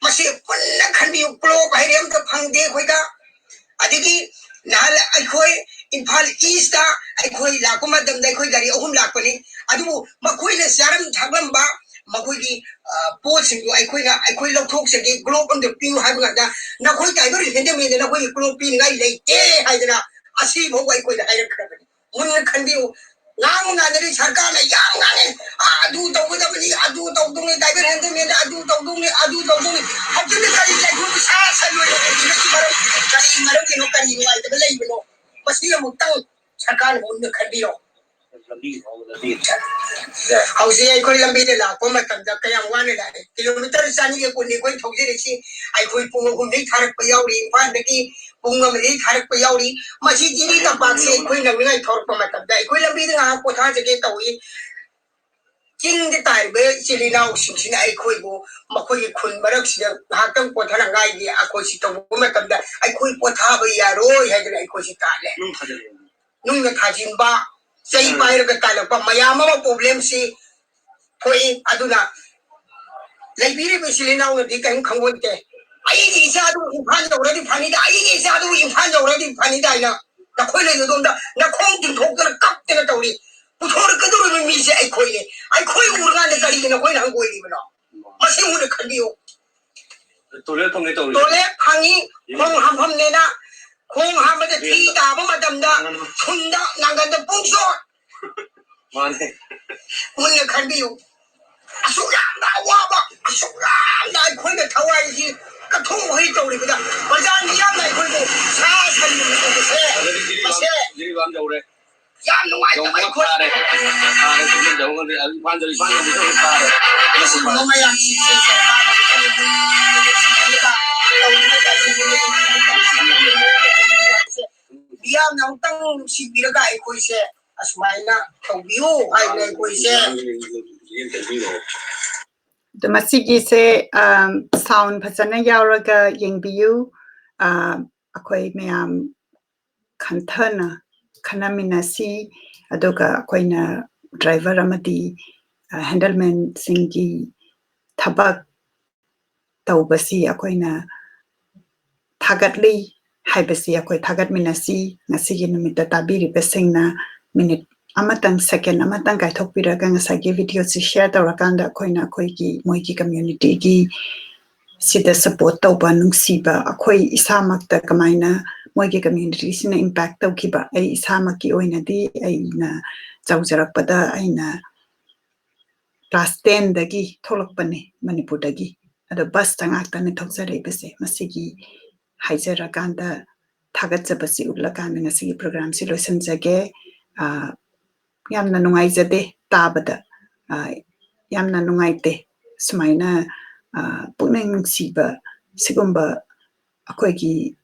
ꯃꯁꯤ ꯄꯨꯟꯅ ꯈꯟꯕꯤꯌꯨ꯫ ꯀ꯭ꯂꯣꯛ ꯍꯥꯏꯔꯦ ꯑꯝꯇ ꯐꯪꯗꯦ ꯑꯩꯈꯣꯏꯗ꯫ ꯑꯗꯒꯤ ꯅꯍꯥꯟ ꯑꯩꯈꯣꯏ ꯏꯝꯐꯥꯜ ꯏꯁꯇ ꯑꯩꯈꯣꯏ ꯂꯥꯛꯄ ꯃꯇꯝꯗ ꯑꯩꯈꯣꯏ ꯒꯥꯔꯤ ꯑꯍꯨꯝ ꯂꯥꯛꯄꯅꯤ꯫ ꯑꯗꯨꯕꯨ ꯃꯈꯣꯏꯅ ꯆꯥꯔꯝ ꯊꯛꯂꯝꯕ ꯃꯈꯣꯏꯒꯤ, ꯑ, ꯄꯣꯠꯁꯤꯡꯗꯨ ꯑꯩꯈꯣꯏꯅ, ꯑꯩꯈꯣꯏ ꯂꯧꯊꯣꯛꯆꯒꯦ, ꯀ꯭ꯂꯣꯛ ꯑꯝꯇ ꯄꯤꯌꯨ ꯍꯥꯏꯕ ꯀꯥꯟꯗ ꯅꯈꯣꯏ ꯗ꯭ꯔꯥꯏꯚꯔ ꯍꯦꯟꯗꯃꯦꯟꯗ ꯅꯈꯣꯏꯒꯤ ꯀ꯭ꯂꯣꯛ ꯄꯤꯅꯤꯡꯉꯥꯏ ꯂꯩꯇꯦ ꯍꯥꯏꯗꯅ ꯑꯁꯤꯐꯥꯎꯕ ꯑꯩꯈꯣꯏꯗ ꯍꯥꯏꯔꯛꯈ꯭ꯔꯕꯅꯤ꯫ ꯃꯨꯟꯅ ꯈꯟꯕꯤꯌꯨ꯫ ꯉꯥꯡꯕ ꯉꯥꯡꯗꯗꯤ ꯁꯔꯀꯥꯔꯅ ꯌꯥꯝ ꯉꯥꯡꯉꯦ꯫ "ꯑꯥ, ꯑꯗꯨ ꯇꯧꯒꯗꯕꯅꯤ, ꯑꯗꯨ ꯇꯧꯗꯧꯅꯤ, ꯗ꯭ꯔꯥꯏꯚꯔ ꯍꯦꯟꯗꯃꯦꯟꯗ ꯑꯗꯨ ꯇꯧꯗꯧꯅꯤ, ꯑꯗꯨ ꯇꯧꯗꯧꯅꯤ"꯫ ꯍꯧꯖꯤꯛꯇꯤ ꯀꯔꯤ ꯂꯩꯈꯣꯝ ꯁꯥ ꯁꯟ ꯑꯣꯏꯅ ꯂꯩꯔꯤꯕꯒꯤ ꯃꯔꯝ, ꯀꯔꯤ ꯃꯔꯝꯒꯤꯅꯣ, ꯀꯔꯤ ꯅꯨꯡꯉꯥꯏꯇꯕ ꯂꯩꯕꯅꯣ? ꯃꯁꯤ ꯑꯃꯨꯛꯇꯪ ꯁꯔꯀꯥꯔꯅ ꯃꯨꯟꯅ ꯈꯟꯕꯤꯔꯣ꯫ ꯂꯝꯕꯤ ꯐꯥꯎꯕ ꯂꯝꯕꯤ ꯍꯧꯖꯤꯛ ꯑꯩꯈꯣꯏ ꯂꯝꯕꯤꯗ ꯂꯥꯛꯄ ꯃꯇꯝꯗ ꯀꯌꯥꯝ ꯋꯥꯅ ꯂꯥꯛꯑꯦ꯫ ꯀꯤꯂꯣꯃꯤꯇꯔ ꯆꯅꯤꯒ ꯀꯨꯟꯅꯤ ꯑꯩꯈꯣꯏ ꯊꯧꯖꯔꯤꯁꯤ꯫ ꯑꯩꯈꯣꯏ ꯄꯨꯡ ꯑꯍꯨꯝꯗꯒꯤ ꯊꯥꯔꯛꯄ ꯌꯥꯎꯔꯤ, ꯏꯝꯐꯥꯜꯗꯒꯤ ꯄꯨꯡ ꯑꯃꯗꯒꯤ ꯊꯥꯔꯛꯄ ꯌꯥꯎꯔꯤ꯫ ꯃꯁꯤ ꯖꯤꯔꯤ ꯇꯝꯄꯥꯛꯁꯤ ꯑꯩꯈꯣꯏ ꯅꯪꯅꯤꯡꯉꯥꯏ ꯊꯧꯔꯛꯄ ꯃꯇꯝꯗ ꯑꯩꯈꯣꯏ ꯂꯝꯕꯤꯗ ꯉꯥꯏꯍꯥꯛ ꯄꯣꯊꯥꯖꯒꯦ ꯇꯧꯏ꯫ ꯆꯤꯡꯗ ꯇꯥꯔꯤꯕ ꯏꯆꯤꯜ ꯏꯅꯥꯎꯁꯤꯡꯁꯤꯅ ꯑꯩꯈꯣꯏꯕꯨ ꯃꯈꯣꯏꯒꯤ ꯈꯨꯟ ꯃꯔꯛꯁꯤꯗ ꯉꯥꯏꯍꯥꯛꯇꯪ ꯄꯣꯊꯥꯅꯉꯥꯏꯒꯤ ꯑꯩꯈꯣꯏꯁꯤ ꯇꯧꯕ ꯃꯇꯝꯗ ꯑꯩꯈꯣꯏ ꯄꯣꯊꯥꯕ ꯌꯥꯔꯣꯏ ꯍꯥꯏꯗꯅ ꯑꯩꯈꯣꯏꯁꯤ ꯇꯥꯜꯂꯦ꯫ ꯅꯨꯡ ꯊꯥꯖꯤꯜꯂꯦ꯫ ꯅꯨꯡꯅ ꯊꯥꯖꯤꯟꯕ, ꯆꯩ ꯎꯝ꯫ ꯄꯥꯏꯔꯒ ꯇꯥꯜꯂꯛꯄ ꯃꯌꯥꯝ ꯑꯃ ꯄ꯭ꯔꯣꯕ꯭ꯂꯦꯝꯁꯤ ꯊꯣꯛꯏ꯫ ꯑꯗꯨꯅ ꯂꯩꯕꯤꯔꯤꯕ ꯏꯆꯤꯜ ꯏꯅꯥꯎꯅꯗꯤ ꯀꯔꯤꯝ ꯈꯪꯄꯣꯟꯇꯦ꯫ "ꯑꯩꯒꯤ ꯏꯆꯥꯗꯨ ꯏꯝꯐꯥꯜ ꯌꯧꯔꯗꯤ ꯐꯅꯤꯗ, ꯑꯩꯒꯤ ꯏꯆꯥꯗꯨ ꯏꯝꯐꯥꯜ ꯌꯧꯔꯗꯤ ꯐꯅꯤꯗ" ꯍꯥꯏꯅ ꯅꯈꯣꯏꯅ ꯑꯗꯣꯝꯗ ꯅꯈꯣꯡ ꯇꯤꯡꯊꯣꯛꯇꯅ ꯀꯞꯇꯅ ꯇꯧꯔꯤ꯫ ꯄꯨꯊꯣꯔꯛꯀꯗꯧꯔꯤꯕ ꯃꯤꯁꯦ ꯑꯩꯈꯣꯏꯅꯦ꯫ ꯑꯩꯈꯣꯏ ꯎꯔꯀꯥꯟꯗ ꯀꯔꯤꯒꯤ ꯅꯈꯣꯏꯅ ꯍꯪꯒꯣꯏꯔꯤꯕꯅꯣ? ꯃꯁꯤ ꯃꯨꯟꯅ ꯈꯟꯕꯤꯌꯨ꯫ ꯇꯣꯏꯂꯦꯠ ꯐꯪꯉꯦ ꯇꯧꯔꯤ꯫ ꯇꯣꯏꯂꯦꯠ ꯐꯪꯉꯤ, ꯈꯣꯡ ꯍꯥꯝꯐꯝꯅꯦꯅ꯫ ꯈꯣꯡ ꯍꯥꯝꯕꯗ ꯊꯤ ꯇꯥꯕ ꯃꯇꯝꯗ ꯁꯨꯝꯗ ꯅꯥꯀꯟꯗ ꯄꯨꯡꯁꯣꯠ꯫ ꯃꯥꯅꯦ꯫ ꯃꯨꯟꯅ ꯈꯟꯕꯤꯌꯨ꯫ ꯑꯁꯨꯛ ꯌꯥꯝꯅ ꯑꯋꯥꯕ, ꯑꯁꯨꯛ ꯌꯥꯝꯅ ꯑꯩꯈꯣꯏꯅ ꯊꯋꯥꯏꯁꯤ ꯀꯠꯊꯣꯛ ꯋꯥꯍꯩ ꯇꯧꯔꯤꯕꯗ ꯄ꯭ꯔꯖꯥ ꯃꯤꯌꯥꯝꯅ ꯑꯩꯈꯣꯏꯕꯨ ꯁꯥ ꯁꯟ ꯌꯣꯟꯕꯁꯦ, ꯑꯗꯨꯗꯒꯤ ꯖꯤꯔꯤꯕꯥꯝ, ꯃꯁꯦ ꯖꯤꯔꯤꯕꯥꯝ ꯌꯧꯔꯦ꯫ ꯌꯥꯝ ꯅꯨꯡꯉꯥꯏꯇꯕ ꯌꯧꯕ ꯑꯩꯈꯣꯏ ꯐꯥꯔꯦ꯫ ꯐꯥꯔꯦ, ꯁꯤꯗ ꯌꯧꯕ ꯉꯝꯗ꯭ꯔꯦ꯫ ꯏꯝꯐꯥꯜ ꯌꯧꯔꯦ, ꯏꯝꯐꯥꯜ ꯌꯧꯕꯗ ꯑꯃꯨꯛ ꯐꯥꯔꯦ꯫ ꯑꯁꯤꯒꯨꯝꯕ ꯃꯌꯥꯝꯁꯤꯡꯁꯦ ꯁꯔꯀꯥꯔꯅ ꯃꯤꯌꯥꯝꯅ ꯑꯃꯨꯛꯇꯪ ꯅꯨꯡꯁꯤꯕꯤꯔꯒ ꯑꯩꯈꯣꯏꯁꯦ ꯑꯁꯨꯃꯥꯏꯅ ꯇꯧꯕꯤꯌꯨ ꯍꯥꯏꯅ ꯑꯩꯈꯣꯏꯁꯦ꯫ ꯑꯗꯣ ꯃꯁꯤꯒꯤꯁꯦ, ꯑꯝ, sound ꯐꯖꯅ ꯌꯥꯎꯔꯒ ꯌꯦꯡꯕꯤꯌꯨ꯫ ꯑ, ꯑꯩꯈꯣꯏ ꯃꯌꯥꯝ ꯈꯟꯊꯅ ꯈꯟꯅꯃꯤꯟꯅꯁꯤ꯫ ꯑꯗꯨꯒ ꯑꯩꯈꯣꯏꯅ driver ꯑꯃꯗꯤ, ꯑ, handlemanꯁꯤꯡꯒꯤ ꯊꯕꯛ ꯇꯧꯕꯁꯤ ꯑꯩꯈꯣꯏꯅ ꯊꯥꯒꯠꯂꯤ ꯍꯥꯏꯕꯁꯤ ꯑꯩꯈꯣꯏ ꯊꯥꯒꯠꯃꯤꯟꯅꯁꯤ꯫ ꯉꯁꯤꯒꯤ ꯅꯨꯃꯤꯠꯇ ꯇꯥꯕꯤꯔꯤꯕꯁꯤꯡꯅ minute ꯑꯃꯇꯪ, second ꯑꯃꯇꯪ ꯀꯥꯏꯊꯣꯛꯄꯤꯔꯒ ꯉꯁꯥꯏꯒꯤ videoꯁꯤ share ꯇꯧꯔꯀꯥꯟꯗ ꯑꯩꯈꯣꯏꯅ ꯑꯩꯈꯣꯏꯒꯤ, ꯃꯣꯏꯒꯤ communityꯒꯤ ꯁꯤꯗ support ꯇꯧꯕ, ꯅꯨꯡꯁꯤꯕ, ꯑꯩꯈꯣꯏ ꯏꯁꯥꯃꯛꯇ ꯀꯃꯥꯏꯅ ꯃꯣꯏꯒꯤ communityꯁꯤꯅ impact ꯇꯧꯈꯤꯕ, ꯑꯩ ꯏꯁꯥꯃꯛꯀꯤ ꯑꯣꯏꯅꯗꯤ ꯑꯩꯅ ꯆꯥꯎꯖꯔꯛꯄꯗ ꯑꯩꯅ class tenꯗꯒꯤ ꯊꯣꯛꯂꯛꯄꯅꯦ ꯃꯅꯤꯄꯨꯔꯗꯒꯤ꯫ ꯑꯗꯣ busꯇ ꯉꯥꯛꯇꯅꯦ ꯊꯣꯛꯆꯔꯛꯏꯕꯁꯦ꯫ ꯃꯁꯤꯒꯤ ꯍꯥꯏꯖꯔꯀꯥꯟꯗ, ꯊꯥꯒꯠꯆꯕꯁꯤ ꯎꯠꯂꯀꯥꯟꯗ ꯉꯁꯤꯒꯤ programꯁꯤ ꯂꯣꯏꯁꯤꯟꯖꯒꯦ꯫ ꯑ, ꯌꯥꯝꯅ ꯅꯨꯡꯉꯥꯏꯖꯗꯦ ꯇꯥꯕꯗ꯫ ꯑ, ꯌꯥꯝꯅ ꯅꯨꯡꯉꯥꯏꯇꯦ꯫ ꯁꯨꯃꯥꯏꯅ, ꯑ, ꯄꯨꯛꯅꯤꯡ ꯅꯨꯡꯁꯤꯕ ꯁꯤꯒꯨꯝꯕ ꯑꯩꯈꯣꯏꯒꯤ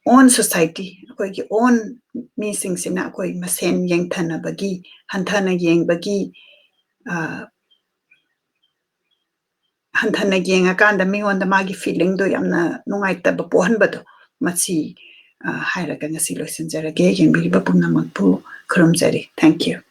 own society, ꯑꯩꯈꯣꯏꯒꯤ own ꯃꯤꯁꯤꯡꯁꯤꯅ ꯑꯩꯈꯣꯏ ꯃꯁꯦꯟ ꯌꯦꯡꯊꯅꯕꯒꯤ, ꯍꯟꯊꯅ ꯌꯦꯡꯕꯒꯤ, ꯑ, ꯍꯟꯊꯅ ꯌꯦꯡꯉꯀꯥꯟꯗ ꯃꯤꯉꯣꯟꯗ ꯃꯥꯒꯤ feelingꯗꯣ ꯌꯥꯝꯅ ꯅꯨꯡꯉꯥꯏꯇꯕ ꯄꯣꯛꯍꯟꯕꯗꯣ, ꯃꯁꯤ, ꯑ, ꯍꯥꯏꯔꯒ ꯉꯁꯤ ꯂꯣꯏꯁꯤꯟꯖꯔꯒꯦ꯫ ꯌꯦꯡꯕꯤꯔꯤꯕ ꯄꯨꯝꯅꯃꯛꯄꯨ ꯈꯨꯔꯨꯝꯖꯔꯤ꯫ Thank you꯫